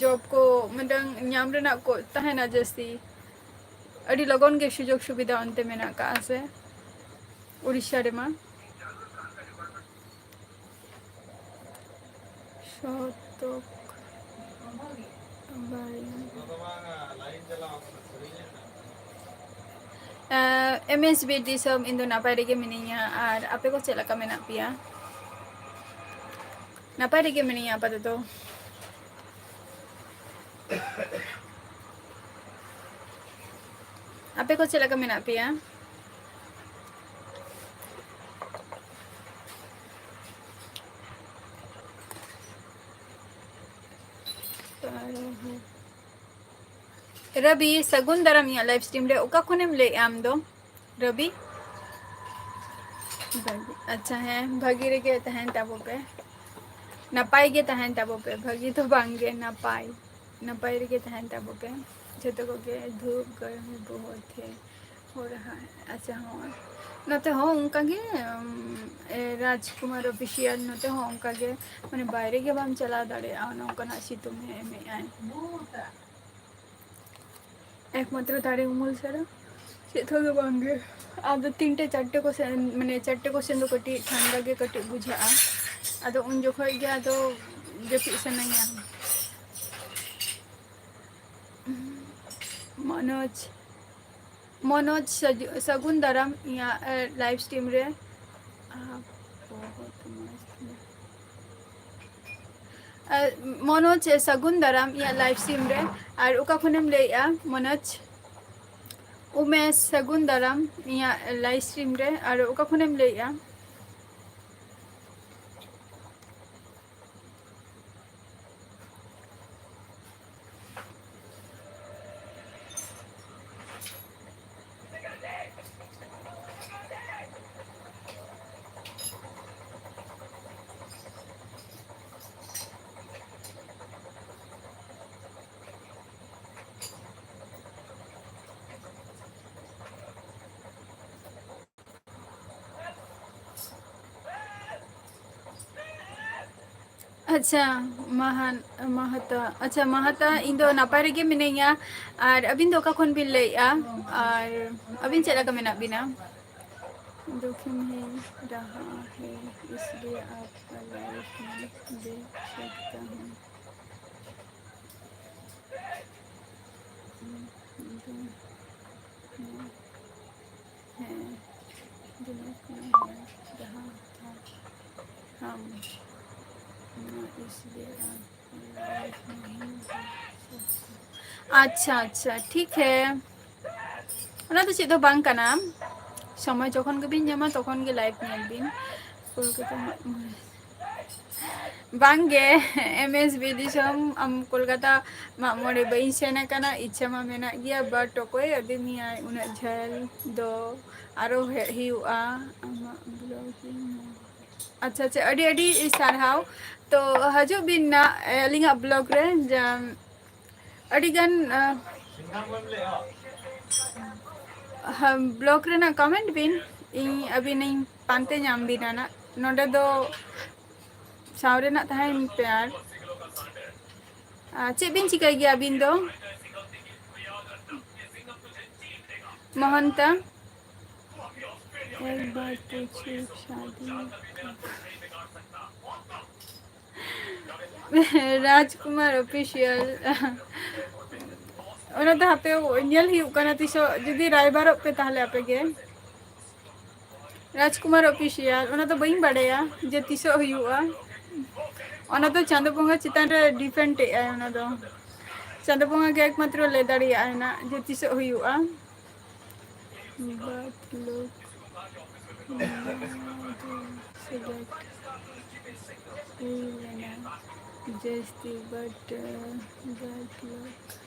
ᱡᱚᱵ ᱠᱚ ᱢᱤᱫᱴᱟᱝ ᱧᱟᱢ ᱨᱮᱱᱟᱜ ᱠᱚ ᱛᱟᱦᱮᱱᱟ ᱡᱟᱹᱥᱛᱤ, ᱟᱹᱰᱤ ᱞᱚᱜᱚᱱ ᱜᱮ ᱥᱩᱡᱳᱜᱽ ᱥᱩᱵᱤᱫᱷᱟ ᱚᱱᱛᱮ ᱢᱮᱱᱟᱜ ᱠᱟᱜᱼᱟ ᱥᱮ ᱩᱲᱤᱥᱥᱟ ᱨᱮᱢᱟ᱾ ᱥᱚᱛᱚᱠ ᱵᱟᱨᱭᱟ᱾ ᱮᱢ ᱮᱥ ᱵᱤ ᱫᱤᱥᱚᱢ, ᱤᱧ ᱫᱚ ᱱᱟᱯᱟᱭ ᱨᱮᱜᱮ ᱢᱤᱱᱟᱹᱧᱟ᱾ ᱟᱨ ᱟᱯᱮ ᱠᱚ ᱪᱮᱫ ᱞᱮᱠᱟ ᱢᱮᱱᱟᱜ ᱯᱮᱭᱟ? ᱱᱟᱯᱟᱭ ᱨᱮᱜᱮ ᱢᱤᱱᱟᱹᱧᱟ ᱟᱯᱟᱛᱚᱛᱚ᱾ ᱟᱯᱮ ᱠᱚ ᱪᱮᱫ ᱞᱮᱠᱟ ᱢᱮᱱᱟᱜ ᱯᱮᱭᱟ? ᱨᱚᱵᱤ, ᱥᱟᱹᱜᱩᱱ ᱫᱟᱨᱟᱢ ᱤᱧᱟᱹᱜ live stream ᱨᱮ᱾ ᱚᱠᱟ ᱠᱷᱚᱱᱮᱢ ᱞᱟᱹᱭᱮᱫᱼᱟ ᱟᱢ ᱫᱚ, ᱨᱚᱵᱤ? ᱵᱷᱟᱹᱜᱤ, ᱟᱪᱪᱷᱟ, ᱦᱮᱸ, ᱵᱷᱟᱹᱜᱤ ᱨᱮᱜᱮ ᱛᱟᱦᱮᱱ ᱛᱟᱵᱚ ᱯᱮ, ᱱᱟᱯᱟᱭ ᱜᱮ ᱛᱟᱦᱮᱱ ᱛᱟᱵᱚ ᱯᱮ, ᱵᱷᱟᱹᱜᱤ ᱫᱚ ᱵᱟᱝ ᱜᱮ, ᱱᱟᱯᱟᱭ, ᱱᱟᱯᱟᱭ ᱨᱮᱜᱮ ᱛᱟᱦᱮᱱ ᱛᱟᱵᱚ ᱯᱮ ᱡᱷᱚᱛᱚ ᱠᱚᱜᱮ᱾ ᱫᱷᱩᱯ ᱜᱚᱨᱢᱤ ᱵᱚᱦᱩᱛ ᱦᱮ ᱦᱳ ᱨᱟᱦᱟ ᱦᱮ᱾ ᱟᱪᱪᱷᱟ, ᱦᱚᱸ, ᱱᱚᱛᱮ ᱦᱚᱸ ᱚᱱᱠᱟ ᱜᱮ, ᱩᱢ, ᱮ, ᱨᱟᱡᱽᱠᱩᱢᱟᱨ ᱚᱯᱷᱤᱥᱤᱭᱟᱞ, ᱱᱚᱛᱮ ᱦᱚᱸ ᱚᱱᱠᱟ ᱜᱮ, ᱢᱟᱱᱮ, ᱵᱟᱭᱨᱮ ᱜᱮ ᱵᱟᱢ ᱪᱟᱞᱟᱣ ᱫᱟᱲᱮᱭᱟᱜᱼᱟ, ᱚᱱᱮ ᱚᱱᱠᱟᱱᱟᱜ ᱥᱤᱛᱩᱝ ᱮ ᱮᱢᱮᱜᱼᱟᱭ᱾ ᱮᱠᱢᱟᱛᱨᱚ ᱫᱟᱨᱮ ᱩᱢᱩᱞ ᱪᱷᱟᱲᱟ ᱪᱮᱫ ᱦᱚᱸ ᱜᱮ ᱵᱟᱝ ᱜᱮ᱾ ᱟᱫᱚ ᱛᱤᱱᱴᱮ ᱪᱟᱨᱴᱮ ᱠᱚ ᱥᱮᱱ, ᱢᱟᱱᱮ, ᱪᱟᱨᱴᱮ ᱠᱚ ᱥᱮᱱ ᱫᱚ ᱠᱟᱹᱴᱤᱡ ᱴᱷᱟᱱᱰᱟ ᱜᱮ ᱠᱟᱹᱴᱤᱡ ᱵᱩᱡᱷᱟᱹᱜᱼᱟ, ᱟᱫᱚ ᱩᱱ ᱡᱚᱠᱷᱚᱡ ᱜᱮ ᱟᱫᱚ ᱡᱟᱹᱯᱤᱫ ᱥᱟᱱᱟᱧᱟ᱾ ᱢᱚᱱᱳᱡᱽ, ᱢᱚᱱᱳᱡᱽ, ᱥᱟᱹᱜᱩ-, ᱥᱟᱹᱜᱩᱱ ᱫᱟᱨᱟᱢ ᱤᱧᱟᱹᱜ, ᱮ, live stream ᱨᱮ᱾ ᱟᱦᱟ, ᱵᱚᱦᱩᱛ ᱢᱚᱡᱽ᱾ ᱮ, ᱢᱚᱱᱳᱡᱽ, ᱥᱟᱹᱜᱩᱱ ᱫᱟᱨᱟᱢ ᱤᱧᱟᱹᱜ live stream ᱨᱮ᱾ ᱟᱨ ᱚᱠᱟ ᱠᱷᱚᱱᱮᱢ ᱞᱟᱹᱭᱮᱜᱼᱟ, ᱢᱚᱱᱳᱡᱽ? ᱩᱢᱮᱥ, ᱥᱟᱹᱜᱩᱱ ᱫᱟᱨᱟᱢ ᱤᱧᱟᱹᱜ live stream ᱨᱮ᱾ ᱟᱨ ᱚᱠᱟ ᱠᱷᱚᱱᱮᱢ ᱞᱟᱹᱭᱮᱜᱼᱟ? ᱟᱪᱪᱷᱟ, ᱢᱟᱦᱟᱱ-, ᱢᱟᱦᱟᱛᱟ, ᱟᱪᱪᱷᱟ, ᱢᱟᱦᱟᱛᱟ, ᱤᱧ ᱫᱚ ᱱᱟᱯᱟᱭ ᱨᱮᱜᱮ ᱢᱤᱱᱟᱹᱧᱟ᱾ ᱟᱨ ᱟᱹᱵᱤᱱ ᱫᱚ ᱚᱠᱟ ᱠᱷᱚᱱ ᱵᱤᱱ ᱞᱟᱹᱭᱮᱜᱼᱟ? ᱟᱨ ᱟᱹᱵᱤᱱ ᱪᱮᱫ ᱞᱮᱠᱟ ᱢᱮᱱᱟᱜ ᱵᱤᱱᱟ? दुखी नहीं रहा है, इसलिए आपका लाइव नहीं देख सकता हूँ। हैं, दिमाग में है, जहाँ था हम, ना इसलिए आप लाइव नहीं देख सकते। ᱟᱪᱪᱷᱟ, ᱟᱪᱪᱷᱟ, ᱴᱷᱤᱠ ᱦᱮ᱾ ᱚᱱᱟ ᱫᱚ ᱪᱮᱫ ᱫᱚ ᱵᱟᱝ ᱠᱟᱱᱟ, ᱥᱚᱢᱚᱭ ᱡᱚᱠᱷᱚᱱ ᱜᱮᱵᱤᱱ ᱧᱟᱢᱟ ᱛᱚᱠᱷᱚᱱ ᱜᱮ live ᱧᱮᱞ ᱵᱤᱱ᱾ ᱠᱳᱞᱠᱟᱛᱟ ᱢᱟᱜ ᱢᱚᱬᱮ᱾ ᱵᱟᱝᱜᱮ, ᱮᱢ ᱮᱥ ᱵᱤᱫᱤᱥᱚᱢ, ᱟᱢ ᱠᱳᱞᱠᱟᱛᱟ ᱢᱟᱜ ᱢᱚᱬᱮ ᱵᱟᱹᱧ ᱥᱮᱱ ᱟᱠᱟᱱᱟ, ᱤᱪᱪᱷᱟᱹ ᱢᱟ ᱢᱮᱱᱟᱜ ᱜᱮᱭᱟ, but ᱚᱠᱚᱭ ᱟᱹᱫᱤ ᱢᱮᱭᱟᱭ ᱩᱱᱟᱹᱜ ᱡᱷᱟᱹᱞ ᱫᱚ, ᱟᱨᱚ ᱦᱮᱡ ᱦᱩᱭᱩᱜᱼᱟ ᱟᱢᱟᱜ ᱵᱞᱚᱜ ᱤᱧ ᱧᱮᱞ᱾ ᱟᱪᱪᱷᱟ, ᱟᱪᱪᱷᱟ, ᱟᱹᱰᱤ ᱟᱹᱰᱤ ᱥᱟᱨᱦᱟᱣ᱾ ᱛᱚ ᱦᱤᱡᱩᱜ ᱵᱤᱱ ᱱᱟ ᱟᱹᱞᱤᱧᱟᱜ ᱵᱞᱚᱜ ᱨᱮ, ᱡᱟ ᱟᱹᱰᱤᱜᱟᱱ ᱵᱞᱚᱜ ᱨᱮᱱᱟᱜ ᱠᱚᱢᱮᱱᱴ ᱵᱤᱱ, ᱤᱧ ᱟᱹᱵᱤᱱᱤᱧ ᱯᱟᱱᱛᱮ ᱧᱟᱢ ᱵᱤᱱᱟ ᱱᱟᱜ᱾ ᱱᱚᱰᱮ ᱫᱚ ᱥᱟᱶ ᱨᱮᱱᱟᱜ ᱛᱟᱦᱮᱱ ᱯᱮ᱾ ᱟᱨ ᱟᱨ ᱪᱮᱫ ᱵᱤᱱ ᱪᱤᱠᱟᱹᱭ ᱜᱮᱭᱟ ᱟᱹᱵᱤᱱ ᱫᱚ? ᱢᱚᱦᱚᱱᱛᱟ, ᱮᱠ ᱵᱟᱨ ᱯᱩᱪᱷᱩ ᱥᱟᱫᱤ ᱠᱟ᱾ ᱨᱟᱡᱽᱠᱩᱢᱟᱨ ᱚᱯᱷᱤᱥᱤᱭᱟᱞ᱾ ᱚᱱᱟ ᱫᱚ ᱦᱟᱯᱮ ᱧᱮᱞ ᱦᱩᱭᱩᱜ ᱠᱟᱱᱟ, ᱛᱤᱥᱚᱜ ᱡᱩᱫᱤ ᱨᱟᱭᱵᱟᱨᱚᱜ ᱯᱮ ᱛᱟᱦᱞᱮ ᱟᱯᱮ ᱜᱮ᱾ ᱨᱟᱡᱽᱠᱩᱢᱟᱨ ᱚᱯᱷᱤᱥᱤᱭᱟᱞ, ᱚᱱᱟ ᱫᱚ ᱵᱟᱹᱧ ᱵᱟᱰᱟᱭᱟ ᱡᱮ ᱛᱤᱥᱚᱜ ᱦᱩᱭᱩᱜᱼᱟ᱾ ᱚᱱᱟ ᱫᱚ ᱪᱟᱸᱫᱳ ᱵᱚᱸᱜᱟ ᱪᱮᱛᱟᱱ ᱨᱮ ᱰᱤᱯᱮᱱᱰ ᱮᱜᱼᱟᱭ᱾ ᱚᱱᱟ ᱫᱚ ᱪᱟᱸᱫᱳ ᱵᱚᱸᱜᱟ ᱜᱮ ᱮᱠᱢᱟᱛᱨᱚ ᱞᱟᱹᱭ ᱫᱟᱲᱮᱭᱟᱜᱼᱟᱭ ᱱᱟᱜ ᱡᱮ ᱛᱤᱥᱚᱜ ᱦᱩᱭᱩᱜᱼᱟ᱾ But look, select ᱦᱩᱭ ᱞᱮᱱᱟ ᱡᱟᱹᱥᱛᱤ, but, uh, but look,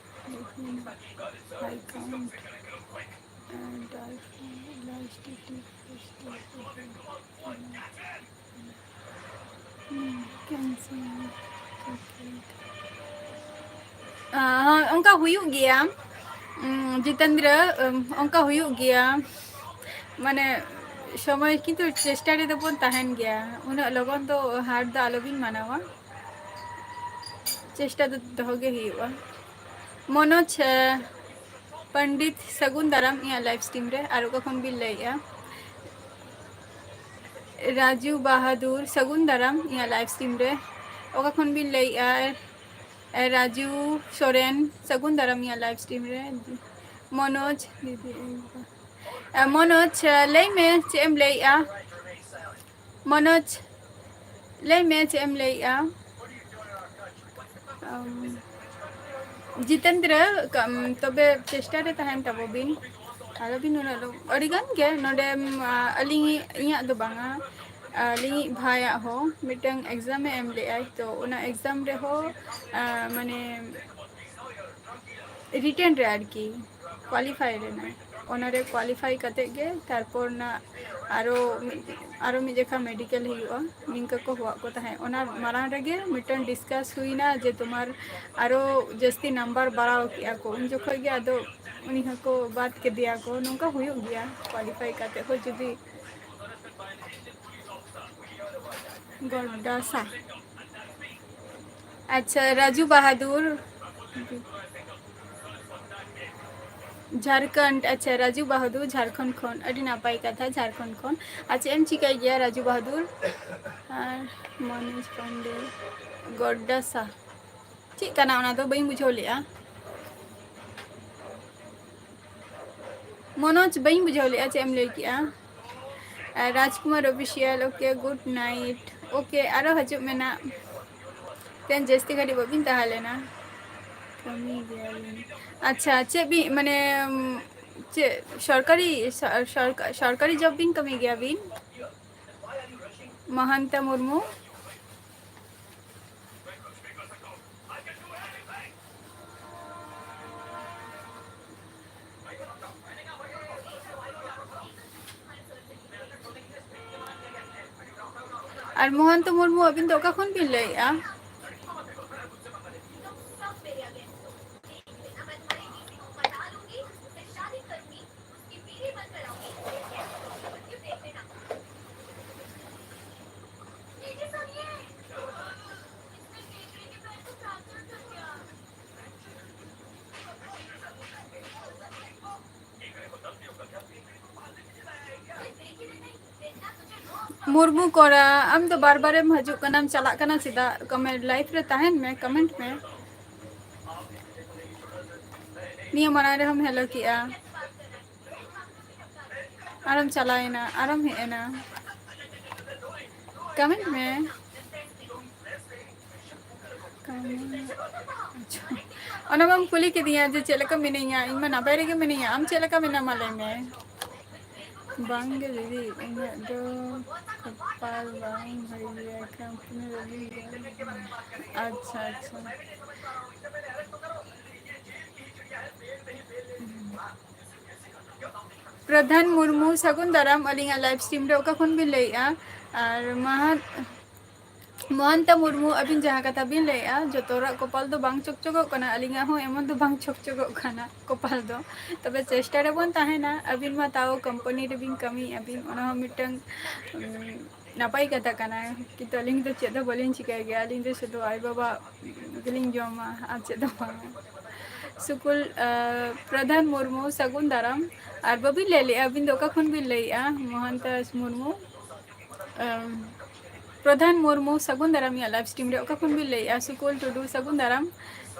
ᱞᱮᱠᱤᱱ high count and last ᱚᱱᱠᱟ ᱦᱩᱭᱩᱜ ᱜᱮᱭᱟ᱾ ᱡᱤᱛᱮᱱᱫᱨᱚ, ᱚᱱᱠᱟ ᱦᱩᱭᱩᱜ ᱜᱮᱭᱟ᱾ ᱢᱟᱱᱮ ᱥᱚᱢᱚᱭ ᱠᱤᱱᱛᱩ ᱪᱮᱥᱴᱟ ᱨᱮᱫᱚ ᱵᱚᱱ ᱛᱟᱦᱮᱱ ᱜᱮᱭᱟ᱾ ᱩᱱᱟᱹᱜ ᱞᱚᱜᱚᱱ ᱫᱚ ᱦᱟᱨ ᱫᱚ ᱟᱞᱚᱵᱤᱱ ᱢᱟᱱᱟᱣᱟ᱾ ᱪᱮᱥᱴᱟ ᱫᱚ ᱫᱚᱦᱚ ᱜᱮ ᱦᱩᱭᱩᱜᱼᱟ᱾ ᱢᱚᱱᱳᱡᱽ, ᱯᱚᱱᱰᱤᱛ, ᱥᱟᱹᱜᱩᱱ ᱫᱟᱨᱟᱢ ᱤᱧᱟᱹᱜ ᱞᱟᱭᱤᱵᱷ ᱥᱴᱨᱤᱢ ᱨᱮ᱾ ᱟᱨ ᱚᱠᱟ ᱠᱷᱚᱱ ᱵᱤᱱ ᱞᱟᱹᱭᱮᱜᱼᱟ? ᱨᱟᱡᱩ ᱵᱟᱦᱟᱫᱩᱨ, ᱥᱟᱹᱜᱩᱱ ᱫᱟᱨᱟᱢ ᱤᱧᱟᱹᱜ ᱞᱟᱭᱤᱵᱷ ᱥᱴᱨᱤᱢ ᱨᱮ᱾ ᱚᱠᱟ ᱠᱷᱚᱱ ᱵᱤᱱ ᱞᱟᱹᱭᱮᱜᱼᱟ? ᱨᱟᱡᱩ ᱥᱚᱨᱮᱱ, ᱥᱟᱹᱜᱩᱱ ᱫᱟᱨᱟᱢ ᱤᱧᱟᱹᱜ ᱞᱟᱭᱤᱵᱷ ᱥᱴᱨᱤᱢ ᱨᱮ᱾ ᱢᱚᱱᱳᱡᱽ, ᱫᱤᱫᱤ, ᱢᱚᱱᱳᱡᱽ, ᱞᱟᱹᱭ ᱢᱮ, ᱪᱮᱫ ᱮᱢ ᱞᱟᱹᱭᱮᱜᱼᱟ? ᱢᱚᱱᱳᱡᱽ, ᱞᱟᱹᱭ ᱢᱮ, ᱪᱮᱫ ᱮᱢ ᱞᱟᱹᱭᱮᱜᱼᱟ? ᱡᱤᱛᱮᱱᱫᱨᱚ, ᱛᱚᱵᱮ ᱪᱮᱥᱴᱟ ᱨᱮ ᱛᱟᱦᱮᱱ ᱛᱟᱵᱚ ᱵᱤᱱ, ᱟᱞᱚᱵᱤᱱ ᱩᱱᱟᱹᱜ ᱞᱚ-, ᱟᱹᱰᱤ ᱜᱟᱱ ᱜᱮ ᱱᱚᱰᱮ, ᱟᱹᱞᱤᱧ, ᱤᱧᱟᱹᱜ ᱫᱚ ᱵᱟᱝᱟ, ᱟᱹᱞᱤᱧᱤᱡ ᱵᱷᱟᱭᱟᱜ ᱦᱚᱸ ᱢᱤᱫᱴᱟᱝ exam ᱮ ᱮᱢ ᱞᱮᱫᱟᱭ, ᱛᱚ ᱚᱱᱟ exam ᱨᱮᱦᱚᱸ ᱟᱨ, ᱢᱟᱱᱮ written ᱨᱮ ᱟᱨᱠᱤ qualify ᱞᱮᱱᱟᱭ᱾ ᱚᱱᱟᱨᱮ qualify ᱠᱟᱛᱮᱫ ᱜᱮ ᱛᱟᱨᱯᱚᱨ ᱱᱟ ᱟᱨᱚ ᱢᱤᱫ, ᱟᱨᱚ ᱢᱤᱫ ᱡᱚᱠᱷᱟ medical ᱦᱩᱭᱩᱜᱼᱟ, ᱱᱤᱝᱠᱟᱹ ᱠᱚ ᱦᱚᱦᱚᱣᱟᱜ ᱠᱚ ᱛᱟᱦᱮᱸᱫ᱾ ᱚᱱᱟ ᱢᱟᱲᱟᱝ ᱨᱮᱜᱮ ᱢᱤᱫᱴᱟᱝ discuss ᱦᱩᱭᱱᱟ ᱡᱮ ᱛᱳᱢᱟᱨ ᱟᱨᱚ ᱡᱟᱹᱥᱛᱤ number ᱵᱟᱲᱟᱣ ᱠᱮᱜᱼᱟ ᱠᱚ, ᱩᱱ ᱡᱚᱠᱷᱚᱡ ᱜᱮ ᱟᱫᱚ ᱩᱱᱤ ᱦᱚᱸᱠᱚ ᱵᱟᱫ ᱠᱮᱫᱮᱭᱟ ᱠᱚ᱾ ᱱᱚᱝᱠᱟ ᱦᱩᱭᱩᱜ ᱜᱮᱭᱟ, qualify ᱠᱟᱛᱮᱫ ᱦᱚᱸ ᱡᱩᱫᱤ ᱜᱚᱰᱰᱟᱥᱟ᱾ ᱟᱪᱪᱷᱟ, ᱨᱟᱡᱩ ᱵᱟᱦᱟᱫᱩᱨ, ᱡᱷᱟᱲᱠᱷᱚᱸᱰ᱾ ᱟᱪᱪᱷᱟ, ᱨᱟᱡᱩ ᱵᱟᱦᱟᱫᱩᱨ ᱡᱷᱟᱲᱠᱷᱚᱸᱰ ᱠᱷᱚᱱ, ᱟᱹᱰᱤ ᱱᱟᱯᱟᱭ ᱠᱟᱛᱷᱟ, ᱡᱷᱟᱲᱠᱷᱚᱸᱰ ᱠᱷᱚᱱ᱾ ᱟᱨ ᱪᱮᱫ ᱮᱢ ᱪᱤᱠᱟᱹᱭ ᱜᱮᱭᱟ ᱨᱟᱡᱩ ᱵᱟᱦᱟᱫᱩᱨ? ᱟᱨ ᱢᱚᱱᱳᱡᱽ ᱯᱟᱱᱰᱮ, ᱜᱚᱰᱰᱟᱥᱟ᱾ ᱪᱮᱫ ᱠᱟᱱᱟ ᱚᱱᱟ ᱫᱚ? ᱵᱟᱹᱧ ᱵᱩᱡᱷᱟᱹᱣ ᱞᱮᱜᱼᱟ᱾ ᱢᱚᱱᱳᱡᱽ, ᱵᱟᱹᱧ ᱵᱩᱡᱷᱟᱹᱣ ᱞᱮᱜᱼᱟ ᱪᱮᱫ ᱮᱢ ᱞᱟᱹᱭ ᱠᱮᱜᱼᱟ᱾ ᱟᱨ Rajkumar Official, okay, good night. Okay, ᱟᱨᱚ ᱦᱤᱡᱩᱜ ᱢᱮ ᱱᱟᱜ᱾ ᱛᱮᱦᱮᱧ ᱡᱟᱹᱥᱛᱤ ᱜᱷᱟᱹᱲᱤᱡ ᱵᱟᱹᱵᱤᱱ ᱛᱟᱦᱮᱸ ᱞᱮᱱᱟ᱾ ᱠᱟᱹᱢᱤ ᱜᱮᱭᱟᱞᱤᱧ᱾ ᱟᱪᱪᱷᱟ, ᱪᱮᱫ ᱵᱤᱱ, ᱢᱟᱱᱮ, ᱪᱮᱫ ᱥᱚᱨᱠᱟᱨᱤ, ᱥᱚ-, ᱥᱚᱨᱠᱟ-, ᱥᱚᱨᱠᱟᱨᱤ job ᱵᱤᱱ ᱠᱟᱹᱢᱤ ᱜᱮᱭᱟ ᱵᱤᱱ? ᱢᱟᱦᱟᱱᱛᱟ ᱢᱩᱨᱢᱩ᱾ ᱟᱨ ᱢᱚᱦᱚᱱᱛᱚ ᱢᱩᱨᱢᱩ, ᱟᱹᱵᱤᱱ ᱫᱚ ᱚᱠᱟ ᱠᱷᱚᱱ ᱵᱤᱱ ᱞᱟᱹᱭᱮᱫᱼᱟ? ᱢᱩᱨᱢᱩ ᱠᱚᱲᱟ, ᱟᱢ ᱫᱚ ᱵᱟᱨ ᱵᱟᱨᱮᱢ ᱦᱤᱡᱩᱜ ᱠᱟᱱᱟᱢ, ᱪᱟᱞᱟᱜ ᱠᱟᱱᱟ ᱪᱮᱫᱟᱜ? Comment, live ᱨᱮ ᱛᱟᱦᱮᱱ ᱢᱮ, comment ᱢᱮ᱾ ᱱᱤᱭᱟᱹ ᱢᱟᱲᱟᱝ ᱨᱮᱦᱚᱸᱢ hello ᱠᱮᱜᱼᱟ, ᱟᱨᱮᱢ ᱪᱟᱞᱟᱣᱮᱱᱟ, ᱟᱨᱮᱢ ᱦᱮᱡ ᱮᱱᱟ᱾ Comment ᱢᱮ᱾ Comment᱾ ᱟᱪᱪᱷᱟ᱾ ᱚᱱᱟ ᱢᱟᱢ ᱠᱩᱞᱤ ᱠᱤᱫᱤᱧᱟ ᱡᱮ ᱪᱮᱫ ᱞᱮᱠᱟ ᱢᱤᱱᱟᱹᱧᱟ, ᱤᱧ ᱢᱟ ᱱᱟᱯᱟᱭ ᱨᱮᱜᱮ ᱢᱤᱱᱟᱹᱧᱟ, ᱟᱢ ᱪᱮᱫ ᱞᱮᱠᱟ ᱢᱮᱱᱟᱢᱟ ᱞᱟᱹᱭ ᱢᱮ? ᱵᱟᱝ ᱜᱮ ᱫᱤᱫᱤ, ᱤᱧᱟᱹᱜ ᱫᱚ ᱠᱚᱯᱟᱞ ᱵᱟᱝ ᱵᱷᱟᱹᱜᱤᱭᱟ, ᱠᱳᱢᱯᱟᱱᱤ ᱨᱮᱜᱮ᱾ ᱟᱪᱪᱷᱟ, ᱟᱪᱪᱷᱟ᱾ ᱯᱨᱚᱫᱷᱟᱱ ᱢᱩᱨᱢᱩ, ᱥᱟᱹᱜᱩᱱ ᱫᱟᱨᱟᱢ᱾ ᱟᱹᱞᱤᱧᱟᱜ live stream ᱨᱮ ᱚᱠᱟ ᱠᱷᱚᱱ ᱵᱤᱱ ᱞᱟᱹᱭᱮᱜᱼᱟ? ᱟᱨ ᱢᱟᱦᱟᱛ ᱢᱚᱦᱟᱱᱛᱟ ᱢᱩᱨᱢᱩ, ᱟᱹᱵᱤᱱ ᱡᱟᱦᱟᱸ ᱠᱟᱛᱷᱟ ᱵᱤᱱ ᱞᱟᱹᱭᱮᱜᱼᱟ, ᱡᱚᱛᱚ ᱦᱚᱲᱟᱜ ᱠᱚᱯᱟᱞ ᱫᱚ ᱵᱟᱝ ᱪᱚᱠᱪᱚᱜᱚᱜ ᱠᱟᱱᱟ, ᱟᱹᱞᱤᱧᱟᱜ ᱦᱚᱸ ᱮᱢᱚᱱ ᱫᱚ ᱵᱟᱝ ᱪᱚᱠᱪᱚᱜᱚᱜ ᱠᱟᱱᱟ ᱠᱚᱯᱟᱞ ᱫᱚ᱾ ᱛᱚᱵᱮ ᱪᱮᱥᱴᱟ ᱨᱮᱵᱚᱱ ᱛᱟᱦᱮᱱᱟ᱾ ᱟᱹᱵᱤᱱ ᱢᱟ ᱛᱟᱣ ᱠᱳᱢᱯᱟᱱᱤ ᱨᱮᱵᱤᱱ ᱠᱟᱹᱢᱤᱭᱮᱫᱼᱟ ᱵᱤᱱ, ᱚᱱᱟ ᱦᱚᱸ ᱢᱤᱫᱴᱟᱝ, ᱩᱢ, ᱱᱟᱯᱟᱭ ᱠᱟᱛᱷᱟ ᱠᱟᱱᱟ, ᱠᱤᱱᱛᱩ ᱟᱹᱞᱤᱧ ᱫᱚ ᱪᱮᱫ ᱦᱚᱸ ᱵᱟᱹᱞᱤᱧ ᱪᱤᱠᱟᱹᱭ ᱜᱮᱭᱟ, ᱟᱹᱞᱤᱧ ᱫᱚ ᱥᱩᱫᱷᱩ ᱟᱭᱳᱼᱵᱟᱵᱟ ᱜᱮᱞᱤᱧ ᱡᱚᱢᱟ, ᱟᱨ ᱪᱮᱫ ᱦᱚᱸ ᱵᱟᱝ᱾ ᱥᱩᱠᱩᱞ, ᱟᱸ, ᱯᱨᱚᱫᱷᱟᱱ ᱢᱩᱨᱢᱩ, ᱥᱟᱹᱜᱩᱱ ᱫᱟᱨᱟᱢ᱾ ᱟᱨ ᱵᱟᱹᱵᱤᱱ ᱞᱟᱹᱭ ᱞᱮᱜᱼᱟ, ᱟᱹᱵᱤᱱ ᱫᱚ ᱚᱠᱟ ᱠᱷᱚᱱ ᱵᱤᱱ ᱞᱟᱹᱭᱮᱜᱼᱟ? ᱢᱚᱦᱟᱱᱛᱟ ᱢᱩᱨᱢᱩ, ᱟᱸ, ᱯᱨᱚᱫᱷᱟᱱ ᱢᱩᱨᱢᱩ, ᱥᱟᱹᱜᱩᱱ ᱫᱟᱨᱟᱢ᱾ ᱤᱧᱟᱹᱜ live stream ᱨᱮ ᱚᱠᱟ ᱠᱷᱚᱱ ᱵᱤᱱ ᱞᱟᱹᱭᱮᱜᱼᱟ? ᱥᱩᱠᱩᱞ ᱴᱩᱰᱩ, ᱥᱟᱹᱜᱩᱱ ᱫᱟᱨᱟᱢ᱾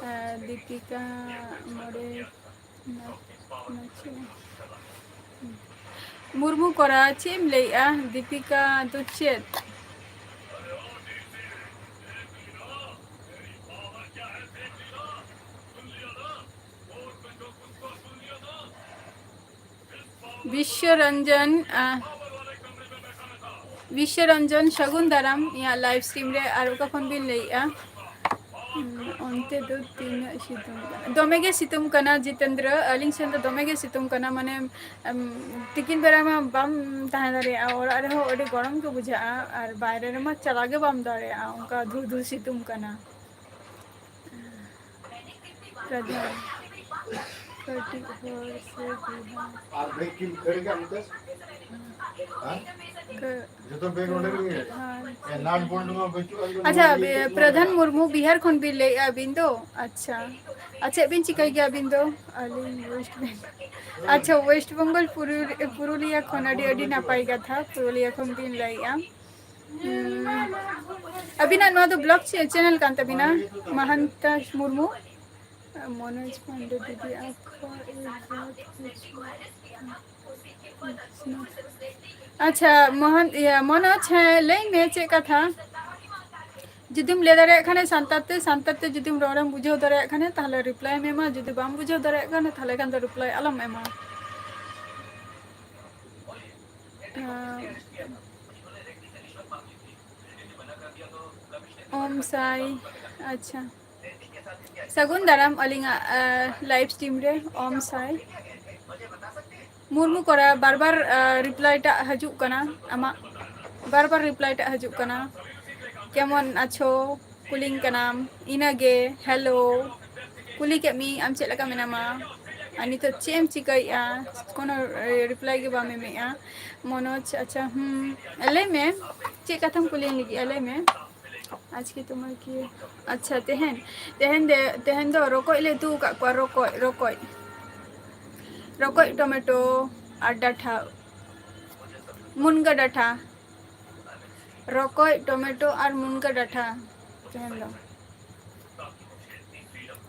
ᱟᱸ, ᱫᱤᱯᱤᱠᱟ ᱢᱚᱬᱮ, ᱢᱩᱨᱢᱩ ᱠᱚᱲᱟ, ᱪᱮᱫ ᱮᱢ ᱞᱟᱹᱭᱮᱜᱼᱟ? ᱫᱤᱯᱤᱠᱟ ᱫᱚ ᱪᱮᱫ? ᱵᱤᱥᱥᱚ ᱨᱚᱧᱡᱚᱱ, ᱟᱸ, ᱵᱤᱥᱥᱚ ᱨᱚᱧᱡᱚᱱ, ᱥᱟᱹᱜᱩᱱ ᱫᱟᱨᱟᱢ ᱤᱧᱟᱹᱜ live stream ᱨᱮ᱾ ᱟᱨ ᱚᱠᱟ ᱠᱷᱚᱱ ᱵᱤᱱ ᱞᱟᱹᱭᱮᱜᱼᱟ? ᱦᱩᱸ, ᱚᱱᱛᱮ ᱫᱚ ᱛᱤᱱᱟᱹᱜ ᱥᱤᱛᱩᱝ ᱠᱟᱱᱟ? ᱫᱚᱢᱮ ᱜᱮ ᱥᱤᱛᱩᱝ ᱠᱟᱱᱟ ᱡᱤᱛᱮᱱᱫᱨᱚ, ᱟᱹᱞᱤᱧ ᱥᱮᱱ ᱫᱚ ᱫᱚᱢᱮ ᱜᱮ ᱥᱤᱛᱩᱝ ᱠᱟᱱᱟ, ᱢᱟᱱᱮ, ᱮᱢ, ᱛᱤᱠᱤᱱ ᱵᱮᱲᱟ ᱢᱟ ᱵᱟᱢ ᱛᱟᱦᱮᱸ ᱫᱟᱲᱮᱭᱟᱜᱼᱟ, ᱚᱲᱟᱜ ᱨᱮᱦᱚᱸ ᱟᱹᱰᱤ ᱜᱚᱨᱚᱢ ᱜᱮ ᱵᱩᱡᱷᱟᱹᱜᱼᱟ, ᱟᱨ ᱵᱟᱭᱨᱮ ᱨᱮᱢᱟ ᱪᱟᱞᱟᱣ ᱜᱮ ᱵᱟᱢ ᱫᱟᱲᱮᱭᱟᱜᱼᱟ, ᱚᱱᱠᱟ ᱫᱷᱩ ᱫᱷᱩ ᱥᱤᱛᱩᱝ ᱠᱟᱱᱟ᱾ ᱯᱨᱚᱫᱷᱟᱱ, ᱠᱟᱹᱴᱤᱡ ᱦᱚᱲ ᱥᱮ ᱵᱩᱲᱦᱟ? ᱟᱨ ᱵᱮᱜᱽ ᱠᱤᱢ ᱠᱷᱟᱹᱲ ᱠᱟᱜ ᱱᱚᱛᱮ? ᱦᱮᱸ? ᱠᱟᱹ-, ᱡᱚᱛᱚ ᱵᱮᱜᱽ ᱚᱸᱰᱮ ᱜᱮ᱾ ᱦᱮᱸ, ᱦᱮᱸ, ᱱᱟᱴ ᱵᱚᱞᱴ ᱢᱟ ᱵᱟᱹᱪᱩᱜ ᱟᱱ ᱫᱚ᱾ ᱟᱪᱪᱷᱟ, ᱱᱚᱣᱟ ᱵᱮ-, ᱤᱭᱟᱹ ᱯᱨᱚᱫᱷᱟᱱ ᱢᱩᱨᱢᱩ, ᱵᱤᱦᱟᱨ ᱠᱷᱚᱱ ᱵᱤᱱ ᱞᱟᱹᱭᱮᱜᱼᱟ ᱟᱹᱵᱤᱱ ᱫᱚ? ᱟᱪᱪᱷᱟ᱾ ᱟᱨ ᱪᱮᱫ ᱵᱤᱱ ᱪᱤᱠᱟᱹᱭ ᱜᱮᱭᱟ ᱟᱹᱵᱤᱱ ᱫᱚ? ᱟᱹᱞᱤᱧ West Bengal᱾ ᱟᱪᱪᱷᱟ, West Bengal ᱯᱩᱨᱩ-, ᱯᱩᱨᱩᱞᱤᱭᱟ ᱠᱷᱚᱱ, ᱟᱹᱰᱤ, ᱟᱹᱰᱤ ᱱᱟᱯᱟᱭ ᱠᱟᱛᱷᱟ, ᱯᱩᱨᱩᱞᱤᱭᱟ ᱠᱷᱚᱱ ᱵᱤᱱ ᱞᱟᱹᱭᱮᱜᱼᱟ᱾ ᱦᱩᱸ᱾ ᱟᱹᱵᱤᱱᱟᱜ ᱱᱚᱣᱟ ᱫᱚ vlog ᱪᱮ-, channel ᱠᱟᱱ ᱛᱟᱹᱵᱤᱱᱟ? ᱢᱟᱦᱟᱱᱛᱟ ᱢᱩᱨᱢᱩ, ᱢᱚᱱᱳᱡᱽ ᱯᱟᱱᱰᱮ ᱫᱤᱫᱤ, ᱟᱯᱠᱟ ᱮᱠ ᱵᱟᱛ ᱯᱩᱪᱷᱱᱟ᱾ ᱟᱪᱪᱷᱟ, ᱢᱚᱦᱟᱱ-, ᱤᱭᱟᱹ, ᱢᱚᱱᱳᱡᱽ, ᱦᱮᱸ, ᱞᱟᱹᱭ ᱢᱮ ᱪᱮᱫ ᱠᱟᱛᱷᱟ? ᱡᱩᱫᱤᱢ ᱞᱟᱹᱭ ᱫᱟᱲᱮᱭᱟᱜ ᱠᱷᱟᱱ ᱥᱟᱱᱛᱟᱲ ᱛᱮ, ᱥᱟᱱᱛᱟᱲ ᱛᱮ ᱡᱩᱫᱤᱢ ᱨᱚᱲᱮᱢ ᱵᱩᱡᱷᱟᱹᱣ ᱫᱟᱲᱮᱭᱟᱜ ᱠᱷᱟᱱ, ᱛᱟᱦᱞᱮ reply ᱮᱢ ᱮᱢᱟ, ᱡᱩᱫᱤ ᱵᱟᱢ ᱵᱩᱡᱷᱟᱹᱣ ᱫᱟᱲᱮᱭᱟᱜ ᱠᱷᱟᱱ, ᱛᱟᱦᱞᱮ ᱠᱷᱟᱱ ᱫᱚ reply ᱟᱞᱚᱢ ᱮᱢᱟ᱾ ᱟᱪᱪᱷᱟ᱾ ᱳᱢ ᱥᱟᱭ, ᱟᱪᱪᱷᱟ᱾ ᱥᱟᱹᱜᱩᱱ ᱫᱟᱨᱟᱢ ᱟᱹᱞᱤᱧᱟᱜ, ᱟᱸ, live stream ᱨᱮ᱾ ᱳᱢ ᱥᱟᱭ᱾ ᱢᱩᱨᱢᱩ ᱠᱚᱲᱟ, ᱵᱟᱨ ᱵᱟᱨ, ᱟᱸ, reply ᱴᱟᱜ ᱦᱤᱡᱩᱜ ᱠᱟᱱᱟ ᱟᱢᱟᱜ, ᱵᱟᱨ ᱵᱟᱨ reply ᱴᱟᱜ ᱦᱤᱡᱩᱜ ᱠᱟᱱᱟ᱾ ᱠᱮᱢᱚᱱ ᱟᱪᱷᱚ? ᱠᱩᱞᱤᱧ ᱠᱟᱱᱟᱢ, ᱤᱱᱟᱹᱜᱮ, hello᱾ ᱠᱩᱞᱤ ᱠᱮᱫ ᱢᱤᱭᱟᱹᱧ, ᱟᱢ ᱪᱮᱫ ᱞᱮᱠᱟ ᱢᱮᱱᱟᱢᱟ? ᱟᱨ ᱱᱤᱛᱚᱜ ᱪᱮᱫ ᱮᱢ ᱪᱤᱠᱟᱹᱭᱮᱫᱼᱟ? ᱠᱳᱱᱳ, ᱮ, reply ᱜᱮ ᱵᱟᱢ ᱮᱢᱮᱫᱼᱟ᱾ ᱢᱚᱱᱳᱡᱽ, ᱟᱪᱪᱷᱟ, ᱦᱩᱸ, ᱞᱟᱹᱭ ᱢᱮ, ᱪᱮᱫ ᱠᱟᱛᱷᱟᱢ ᱠᱩᱞᱤᱧ ᱞᱟᱹᱜᱤᱫᱼᱟ? ᱞᱟᱹᱭ ᱢᱮ᱾ ᱟᱡ ᱠᱤ ᱛᱳᱢᱟᱨ ᱠᱤ, ᱟᱪᱪᱷᱟ, ᱛᱮᱦᱮᱧ, ᱛᱮᱦᱮᱧ ᱫᱚ, ᱛᱮᱦᱮᱧ ᱫᱚ ᱨᱚᱠᱚᱡ ᱞᱮ ᱩᱛᱩ ᱟᱠᱟᱫ ᱠᱚᱣᱟ, ᱨᱚᱠᱚᱡ, ᱨᱚᱠᱚᱡ᱾ ᱨᱚᱠᱚᱡ, ᱴᱚᱢᱮᱴᱳ ᱟᱨ ᱰᱟᱴᱷᱟ, ᱢᱩᱱᱜᱟᱹ ᱰᱟᱴᱷᱟ᱾ ᱨᱚᱠᱚᱡ, ᱴᱚᱢᱮᱴᱳ ᱟᱨ ᱢᱩᱱᱜᱟᱹ ᱰᱟᱴᱷᱟ ᱛᱮᱦᱮᱧ ᱫᱚ᱾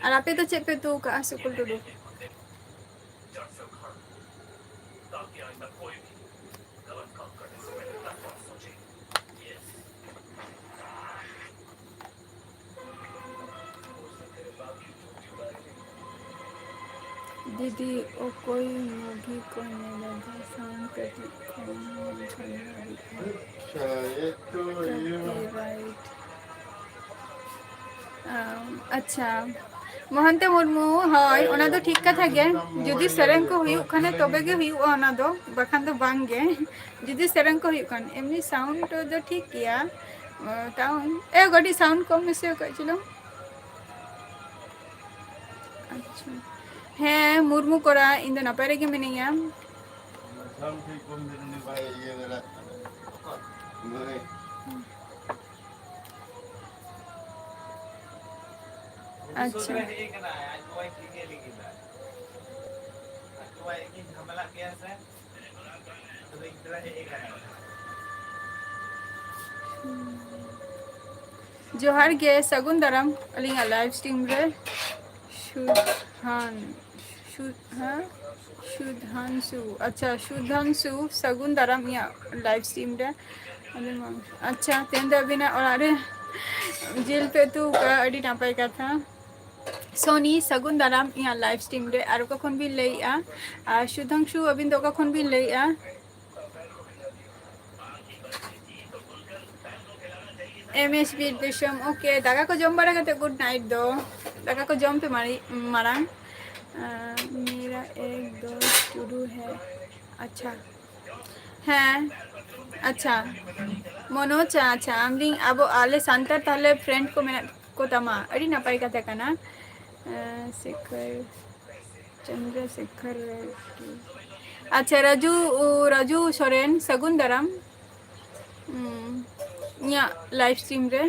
ᱟᱨ ᱟᱯᱮ ᱫᱚ ᱪᱮᱫ ᱯᱮ ᱩᱛᱩ ᱟᱠᱟᱜᱼᱟ, ᱥᱩᱠᱩᱞ ᱴᱩᱰᱩ? ᱫᱤᱫᱤ, ᱚᱠᱚᱭ movie ᱠᱚ ᱧᱮᱞᱮᱫᱟ? Sound ᱠᱟᱹᱴᱤᱡ ᱠᱚᱢ ᱞᱮᱱᱠᱷᱟᱱ ᱵᱷᱟᱜᱤᱜᱼᱟ᱾ ᱟᱪᱪᱷᱟ, ᱮᱠᱴᱩ ᱤᱭᱟᱹ᱾ Copyright᱾ ᱟᱢ, ᱟᱪᱪᱷᱟ᱾ ᱢᱚᱦᱚᱱᱛᱚ ᱢᱩᱨᱢᱩ, ᱦᱳᱭ, ᱚᱱᱟ ᱫᱚ ᱴᱷᱤᱠ ᱠᱟᱛᱷᱟ ᱜᱮ᱾ ᱡᱩᱫᱤ ᱥᱮᱨᱮᱧ ᱠᱚ ᱦᱩᱭᱩᱜ ᱠᱷᱟᱱ ᱛᱚᱵᱮ ᱜᱮ ᱦᱩᱭᱩᱜᱼᱟ ᱚᱱᱟ ᱫᱚ, ᱵᱟᱠᱷᱟᱱ ᱫᱚ ᱵᱟᱝ ᱜᱮ᱾ ᱡᱩᱫᱤ ᱥᱮᱨᱮᱧ ᱠᱚ ᱦᱩᱭᱩᱜ ᱠᱷᱟᱱ, ᱮᱢᱱᱤ sound ᱫᱚ ᱴᱷᱤᱠ ᱜᱮᱭᱟ᱾ ᱛᱟᱣ, ᱮ, ᱠᱟᱹᱴᱤᱡ sound ᱠᱚᱢ ᱢᱮᱥᱮ ᱚᱠᱚᱭ ᱪᱚᱞᱚ᱾ ᱟᱪᱪᱷᱟ᱾ ᱦᱮᱸ, ᱢᱩᱨᱢᱩ ᱠᱚᱲᱟ, ᱤᱧ ᱫᱚ ᱱᱟᱯᱟᱭ ᱨᱮᱜᱮ ᱢᱤᱱᱟᱹᱧᱟ᱾ ᱟᱪᱪᱷᱟ᱾ ᱡᱚᱦᱟᱨ ᱜᱮ, ᱥᱟᱹᱜᱩᱱ ᱫᱟᱨᱟᱢ ᱟᱹᱞᱤᱧᱟᱜ live stream ᱨᱮ᱾ ᱥᱩᱫᱷᱟᱱ, ᱥᱩᱫᱷ-, ᱦᱮᱸ? ᱥᱩᱫᱷᱟᱱᱥᱩ, ᱟᱪᱪᱷᱟ, ᱥᱩᱫᱷᱟᱱᱥᱩ, ᱥᱟᱹᱜᱩᱱ ᱫᱟᱨᱟᱢ ᱤᱧᱟᱹᱜ live stream ᱨᱮ᱾ ᱟᱪᱪᱷᱟ, ᱛᱮᱦᱮᱧ ᱫᱚ ᱟᱹᱵᱤᱱᱟᱜ ᱚᱲᱟᱜ ᱨᱮ ᱡᱤᱞ ᱯᱮ ᱩᱛᱩ ᱟᱠᱟᱫᱼᱟ, ᱟᱹᱰᱤ ᱱᱟᱯᱟᱭ ᱠᱟᱛᱷᱟ᱾ ᱥᱳᱱᱤ, ᱥᱟᱹᱜᱩᱱ ᱫᱟᱨᱟᱢ ᱤᱧᱟᱹᱜ live stream ᱨᱮ᱾ ᱟᱨ ᱚᱠᱟ ᱠᱷᱚᱱ ᱵᱤᱱ ᱞᱟᱹᱭᱮᱜᱼᱟ? ᱟᱨ ᱥᱩᱫᱷᱟᱝᱥᱩ, ᱟᱹᱵᱤᱱ ᱫᱚ ᱚᱠᱟ ᱠᱷᱚᱱ ᱵᱤᱱ ᱞᱟᱹᱭᱮᱜᱼᱟ? M S ᱵᱤᱨ ᱫᱤᱥᱚᱢ, OK, ᱫᱟᱠᱟ ᱠᱚ ᱡᱚᱢ ᱵᱟᱲᱟ ᱠᱟᱛᱮ good night ᱫᱚ᱾ ᱫᱟᱠᱟ ᱠᱚ ᱡᱚᱢ ᱯᱮ ᱢᱟᱲᱤ-, ᱢᱟᱲᱟᱝ᱾ ᱟᱸ, ᱢᱮᱨᱟ ᱮᱠ ᱫᱳᱥᱛ ᱴᱩᱰᱩ ᱦᱮ᱾ ᱟᱪᱪᱷᱟ᱾ ᱦᱮᱸ, ᱟᱪᱪᱷᱟ᱾ ᱢᱚᱱᱳᱡᱽ, ᱟᱪᱪᱷᱟ, ᱟᱢᱨᱤᱱ ᱟᱵᱚ, ᱟᱞᱮ ᱥᱟᱱᱛᱟᱲ ᱛᱟᱦᱞᱮ friend ᱠᱚ ᱢᱮᱱᱟᱜ ᱠᱚ ᱛᱟᱢᱟ, ᱟᱹᱰᱤ ᱱᱟᱯᱟᱭ ᱠᱟᱛᱷᱟ ᱠᱟᱱᱟ᱾ ᱟᱸ, ᱥᱮᱠᱷᱚᱨ, ᱪᱚᱱᱫᱨᱚ ᱥᱮᱠᱷᱚᱨ ᱨᱮᱰᱰᱤ᱾ ᱟᱪᱪᱷᱟ, ᱨᱟᱡᱩ, ᱨᱟᱡᱩ ᱥᱚᱨᱮᱱ, ᱥᱟᱹᱜᱩᱱ ᱫᱟᱨᱟᱢ᱾ ᱦᱩᱸ, ᱤᱧᱟᱹᱜ live stream ᱨᱮ᱾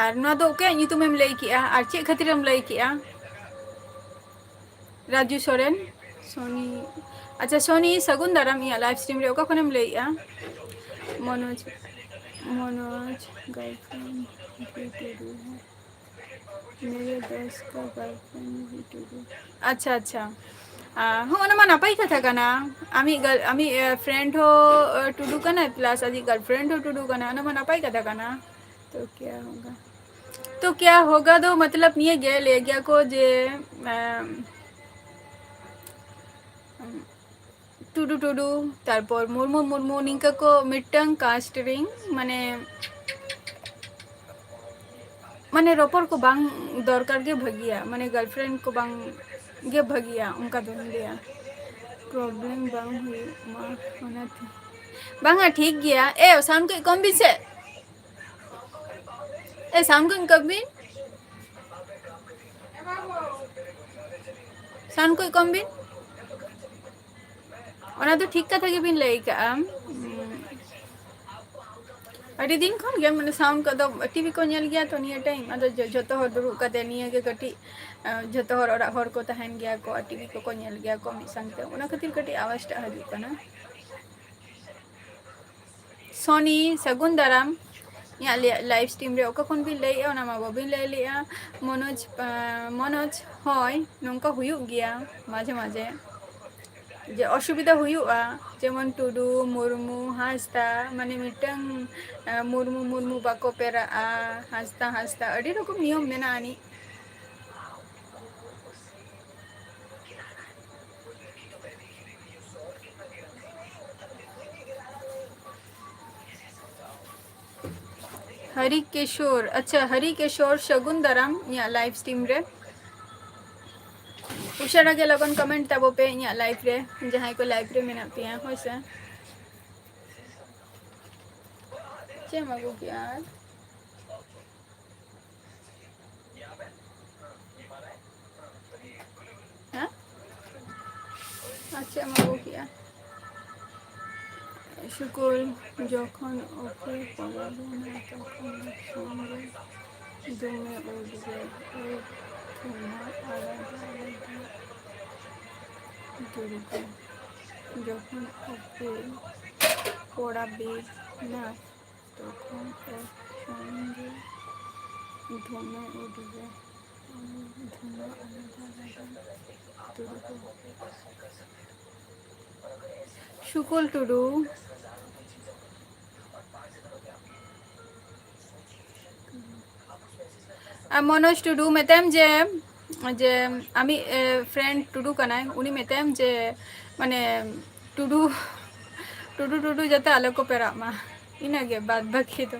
ᱟᱨ ᱱᱚᱣᱟ ᱫᱚ ᱚᱠᱚᱭᱟᱜ ᱧᱩᱛᱩᱢᱮᱢ ᱞᱟᱹᱭ ᱠᱮᱜᱼᱟ ᱟᱨ ᱪᱮᱫ ᱠᱷᱟᱹᱛᱤᱨᱮᱢ ᱞᱟᱹᱭ ᱠᱮᱜᱼᱟ? ᱨᱟᱡᱩ ᱥᱚᱨᱮᱱ, ᱥᱳᱱᱤ, ᱟᱪᱪᱷᱟ, ᱥᱳᱱᱤ, ᱥᱟᱹᱜᱩᱱ ᱫᱟᱨᱟᱢ ᱤᱧᱟᱹᱜ live stream ᱨᱮ᱾ ᱚᱠᱟ ᱠᱷᱚᱱᱮᱢ ᱞᱟᱹᱭᱮᱜᱼᱟ? ᱢᱚᱱᱳᱡᱽ, ᱢᱚᱱᱳᱡᱽ girlfriend ᱵᱷᱤ ᱴᱩᱰᱩ ᱦᱮ, ᱢᱮᱨᱮ ᱫᱳᱥᱛ ᱠᱟ girlfriend ᱵᱷᱤ ᱴᱩᱰᱩ᱾ ᱟᱪᱪᱷᱟ, ᱟᱪᱪᱷᱟ᱾ ᱟᱸ, ᱦᱚᱸ, ᱚᱱᱟ ᱢᱟ ᱱᱟᱯᱟᱭ ᱠᱟᱛᱷᱟ ᱠᱟᱱᱟ᱾ ᱟᱢᱤᱡ ᱜᱟᱨ-, ᱟᱢᱤᱡ, ᱮ, friend ᱦᱚᱸ, ᱮ, ᱴᱩᱰᱩ ᱠᱟᱱᱟᱭ, plus ᱟᱡᱤᱡ girlfriend ᱦᱚᱸ ᱴᱩᱰᱩ ᱠᱟᱱᱟ, ᱚᱱᱟ ᱢᱟ ᱱᱟᱯᱟᱭ ᱠᱟᱛᱷᱟ ᱠᱟᱱᱟ᱾ ᱛᱚ ᱠᱭᱟ ᱦᱳᱜᱟ, ᱛᱚ ᱠᱭᱟ ᱦᱳᱜᱟ ᱫᱚ ᱢᱚᱛᱞᱚᱵ ᱱᱤᱭᱟᱹ ᱜᱮ ᱞᱟᱹᱭ ᱜᱮᱭᱟ ᱠᱚ ᱡᱮ, ᱮᱢ, ᱴᱩᱰᱩ ᱴᱩᱰᱩ, ᱛᱟᱨᱯᱚᱨ ᱢᱩᱨᱢᱩ ᱢᱩᱨᱢᱩ, ᱱᱤᱝᱠᱟᱹ ᱠᱚ ᱢᱤᱫᱴᱟᱝ caste ᱨᱤᱱ, ᱢᱟᱱᱮ, ᱢᱟᱱᱮ ᱨᱚᱯᱚᱲ ᱠᱚ ᱵᱟᱝ ᱫᱚᱨᱠᱟᱨ ᱜᱮ ᱵᱷᱟᱹᱜᱤᱭᱟ, ᱢᱟᱱᱮ girlfriend ᱠᱚ ᱵᱟᱝ ᱜᱮ ᱵᱷᱟᱹᱜᱤᱭᱟ, ᱚᱱᱠᱟ ᱫᱚᱧ ᱞᱟᱹᱭᱟ᱾ Problem ᱵᱟᱝ ᱦᱩᱭᱩᱜ ᱢᱟ ᱚᱱᱟᱛᱮ᱾ ᱵᱟᱝᱟ, ᱴᱷᱤᱠ ᱜᱮᱭᱟ᱾ ᱮ, sound ᱠᱟᱹᱡ ᱠᱚᱢ ᱵᱤᱱ ᱥᱮ᱾ ᱮ, sound ᱠᱟᱹᱡ ᱠᱚᱢ ᱵᱤᱱ᱾ Sound ᱠᱟᱹᱡ ᱠᱚᱢ ᱵᱤᱱ᱾ ᱚᱱᱟ ᱫᱚ ᱴᱷᱤᱠ ᱠᱟᱛᱷᱟ ᱜᱮᱵᱤᱱ ᱞᱟᱹᱭ ᱠᱟᱜᱼᱟ᱾ ᱩᱸ, ᱟᱹᱰᱤ ᱫᱤᱱ ᱠᱷᱚᱱ ᱜᱮ, ᱢᱟᱱᱮ, sound ᱠᱚᱫᱚ, TV ᱠᱚ ᱧᱮᱞ ᱜᱮᱭᱟ ᱛᱚ ᱱᱤᱭᱟᱹ time, ᱟᱫᱚ ᱡᱚ-, ᱡᱚᱛᱚ ᱦᱚᱲ ᱫᱩᱲᱩᱵ ᱠᱟᱛᱮ ᱱᱤᱭᱟᱹ ᱜᱮ ᱠᱟᱹᱴᱤᱡ, ᱟᱸ, ᱡᱚᱛᱚ ᱦᱚᱲ ᱚᱲᱟᱜ ᱦᱚᱲ ᱠᱚ ᱛᱟᱦᱮᱱ ᱜᱮᱭᱟ ᱠᱚ ᱟᱨ TV ᱠᱚᱠᱚ ᱧᱮᱞ ᱜᱮᱭᱟ ᱠᱚ ᱢᱤᱫ ᱥᱟᱶᱛᱮ, ᱚᱱᱟ ᱠᱷᱟᱹᱛᱤᱨ ᱠᱟᱹᱴᱤᱡ ᱟᱣᱟᱡᱽ ᱴᱟᱜ ᱦᱤᱡᱩᱜ ᱠᱟᱱᱟ᱾ ᱥᱳᱱᱤ, ᱥᱟᱹᱜᱩᱱ ᱫᱟᱨᱟᱢ᱾ ᱤᱧᱟᱹᱜ ᱞᱤ-, live stream ᱨᱮ ᱚᱠᱟ ᱠᱷᱚᱱ ᱵᱤᱱ ᱞᱟᱹᱭᱮᱜᱼᱟ, ᱚᱱᱟ ᱢᱟ ᱵᱟᱵᱤᱱ ᱞᱟᱹᱭ ᱞᱮᱜᱼᱟ᱾ ᱢᱚᱱᱳᱡᱽ, ᱟᱸ, ᱢᱚᱱᱳᱡᱽ, ᱦᱳᱭ, ᱱᱚᱝᱠᱟ ᱦᱩᱭᱩᱜ ᱜᱮᱭᱟ ᱢᱟᱡᱷᱮ ᱢᱟᱡᱷᱮ, ᱡᱮ ᱚᱥᱩᱵᱤᱫᱷᱟ ᱦᱩᱭᱩᱜᱼᱟ, ᱡᱮᱢᱚᱱ ᱴᱩᱰᱩ, ᱢᱩᱨᱢᱩ, ᱦᱟᱸᱥᱫᱟ, ᱢᱟᱱᱮ ᱢᱤᱫᱴᱟᱝ, ᱟᱸ, ᱢᱩᱨᱢᱩ, ᱢᱩᱨᱢᱩ ᱵᱟᱠᱚ ᱯᱮᱨᱟᱜᱼᱟ, ᱦᱟᱸᱥᱫᱟ, ᱦᱟᱸᱥᱫᱟ, ᱟᱹᱰᱤ ᱨᱚᱠᱚᱢ ᱱᱤᱭᱚᱢ ᱢᱮᱱᱟᱜᱼᱟ ᱟᱹᱱᱤᱡ᱾ ᱦᱟᱨᱤ ᱠᱤᱥᱳᱨ, ᱟᱪᱪᱷᱟ, ᱦᱟᱨᱤ ᱠᱤᱥᱳᱨ, ᱥᱟᱹᱜᱩᱱ ᱫᱟᱨᱟᱢ ᱤᱧᱟᱹᱜ live stream ᱨᱮ᱾ ᱩᱥᱟᱹᱨᱟ ᱜᱮ ᱞᱚᱜᱚᱱ comment ᱛᱟᱵᱚ ᱯᱮ ᱤᱧᱟᱹᱜ live ᱨᱮ, ᱡᱟᱦᱟᱸᱭ ᱠᱚ live ᱨᱮ ᱢᱮᱱᱟᱜ ᱯᱮᱭᱟ, ᱦᱳᱭ ᱥᱮ᱾ ᱪᱮᱫ ᱮᱢ ᱟᱹᱜᱩ ᱠᱮᱜᱼᱟ ᱟᱨ? ᱦᱮᱸ? ᱟᱨ ᱪᱮᱫ ᱮᱢ ᱟᱹᱜᱩ ᱠᱮᱜᱼᱟ? ᱥᱩᱠᱩᱞ, ᱡᱚᱠᱷᱚᱱ ᱚᱯᱮ ᱯᱚᱨᱚᱵᱮᱱᱟ ᱛᱚᱠᱷᱚᱱ ᱥᱚᱸᱜᱮ ᱫᱚᱢᱮ ᱩᱫᱽᱜᱟᱹᱨ, ᱳᱭ ᱴᱷᱩᱢᱟ ᱟᱞᱟᱫᱟ ᱟᱞᱟᱫᱟ ᱫᱩᱨᱜᱟᱹ᱾ ᱡᱚᱠᱷᱚᱱ ᱚᱯᱮ ᱯᱚᱨᱚᱵᱮᱱᱟ ᱛᱚᱠᱷᱚᱱ ᱚ ᱥᱚᱸᱜᱮ ᱫᱚᱢᱮ ᱩᱫᱽᱜᱟᱹᱨ, ᱫᱚᱢᱮ ᱟᱞᱟᱫᱟ ᱟᱞᱟᱫᱟ ᱫᱩᱨᱜᱟᱹ᱾ ᱥᱩᱠᱩᱞ ᱴᱩᱰᱩ᱾ ᱟᱨ ᱢᱚᱱᱳᱡᱽ ᱴᱩᱰᱩ ᱢᱮᱛᱟᱭᱟᱢ ᱡᱮ, ᱡᱮ ᱟᱢᱤᱡ, ᱮ, friend ᱴᱩᱰᱩ ᱠᱟᱱᱟᱭ, ᱩᱱᱤ ᱢᱮᱛᱟᱭᱟᱢ ᱡᱮ, ᱢᱟᱱᱮ, ᱴᱩᱰᱩ, ᱴᱩᱰᱩ, ᱴᱩᱰᱩ ᱡᱟᱛᱮ ᱟᱞᱚ ᱠᱚ ᱯᱮᱨᱟᱜ ᱢᱟ, ᱤᱱᱟᱹᱜᱮ, ᱵᱟᱫ ᱵᱟᱹᱠᱤ ᱫᱚ᱾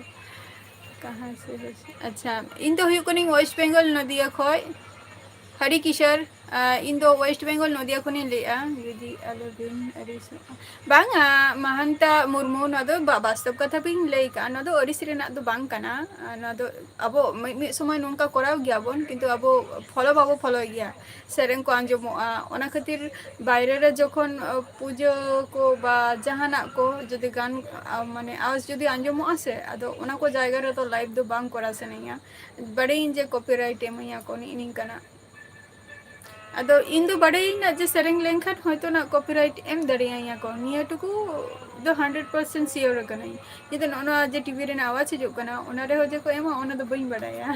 ᱠᱟᱦᱟᱸ ᱥᱮ ᱦᱳ? ᱟᱪᱪᱷᱟ, ᱤᱧ ᱫᱚ ᱦᱩᱭᱩᱜ ᱠᱟᱹᱱᱟᱹᱧ West Bengal, ᱱᱚᱫᱤᱭᱟ ᱠᱷᱚᱡ᱾ ᱦᱟᱨᱤ ᱠᱤᱥᱳᱨ, ᱟ, ᱤᱧ ᱫᱚ West Bengal, ᱱᱚᱫᱤᱭᱟ ᱠᱷᱚᱱᱤᱧ ᱞᱟᱹᱭᱮᱜᱼᱟ᱾ ᱡᱩᱫᱤ ᱟᱞᱚᱵᱤᱱ ᱟᱹᱲᱤᱥᱚᱜᱼᱟ᱾ ᱵᱟᱝᱟ, ᱢᱟᱦᱟᱱᱛᱟ ᱢᱩᱨᱢᱩ, ᱱᱚᱣᱟ ᱫᱚ ᱵᱟ-, ᱵᱟᱥᱛᱚᱵ ᱠᱟᱛᱷᱟ ᱵᱤᱱ ᱞᱟᱹᱭ ᱠᱟᱜᱼᱟ᱾ ᱱᱚᱣᱟ ᱫᱚ ᱟᱹᱲᱤᱥ ᱨᱮᱱᱟᱜ ᱫᱚ ᱵᱟᱝ ᱠᱟᱱᱟ᱾ ᱟ, ᱱᱚᱣᱟ ᱫᱚ ᱟᱵᱚ ᱢᱤᱫ, ᱢᱤᱫ ᱥᱚᱢᱚᱭ ᱱᱚᱝᱠᱟ ᱠᱚᱨᱟᱣ ᱜᱮᱭᱟᱵᱚᱱ, ᱠᱤᱱᱛᱩ ᱟᱵᱚ follow ᱵᱟᱵᱚ followᱭ ᱜᱮᱭᱟ᱾ ᱥᱮᱨᱮᱧ ᱠᱚ ᱟᱸᱡᱚᱢᱚᱜᱼᱟ, ᱚᱱᱟ ᱠᱷᱟᱹᱛᱤᱨ ᱵᱟᱭᱨᱮ ᱨᱮ ᱡᱚᱠᱷᱚᱱ, ᱟ, ᱯᱩᱡᱟᱹ ᱠᱚ ᱵᱟ ᱡᱟᱦᱟᱱᱟᱜ ᱠᱚ ᱡᱩᱫᱤ ᱜᱟᱱ, ᱟ, ᱢᱟᱱᱮ ᱟᱣᱟᱡᱽ ᱡᱩᱫᱤ ᱟᱸᱡᱚᱢᱚᱜᱼᱟ ᱥᱮ, ᱟᱫᱚ ᱚᱱᱟ ᱠᱚ ᱡᱟᱭᱜᱟ ᱨᱮᱫᱚ live ᱫᱚ ᱵᱟᱝ ᱠᱚᱨᱟᱣ ᱥᱟᱱᱟᱧᱟ᱾ ᱵᱟᱲᱟᱭᱟᱹᱧ ᱡᱮ copyright ᱮᱢᱟᱹᱧᱟ ᱠᱚ, ᱱᱤᱜ ᱱᱤᱝᱠᱟᱱᱟᱜ᱾ ᱟᱫᱚ ᱤᱧ ᱫᱚ ᱵᱟᱲᱟᱭᱟᱹᱧ ᱱᱟᱜ ᱡᱮ ᱥᱮᱨᱮᱧ ᱞᱮᱱᱠᱷᱟᱱ ᱦᱚᱭᱛᱳ ᱱᱟᱜ copyright ᱮᱢ ᱫᱟᱲᱮᱭᱟᱹᱧᱟ ᱠᱚ, ᱱᱤᱭᱟᱹ ᱴᱩᱠᱩ ᱫᱚ hundred percent sure ᱠᱟᱹᱱᱟᱹᱧ᱾ ᱡᱩᱫᱤ ᱱᱚᱜᱼᱚ ᱱᱚᱣᱟ ᱡᱮ TV ᱨᱮᱱᱟᱜ ᱟᱣᱟᱡᱽ ᱦᱤᱡᱩᱜ ᱠᱟᱱᱟ, ᱚᱱᱟ ᱨᱮᱦᱚᱸ ᱡᱮ ᱠᱚ ᱮᱢᱟ, ᱚᱱᱟ ᱫᱚ ᱵᱟᱹᱧ ᱵᱟᱲᱟᱭᱟ᱾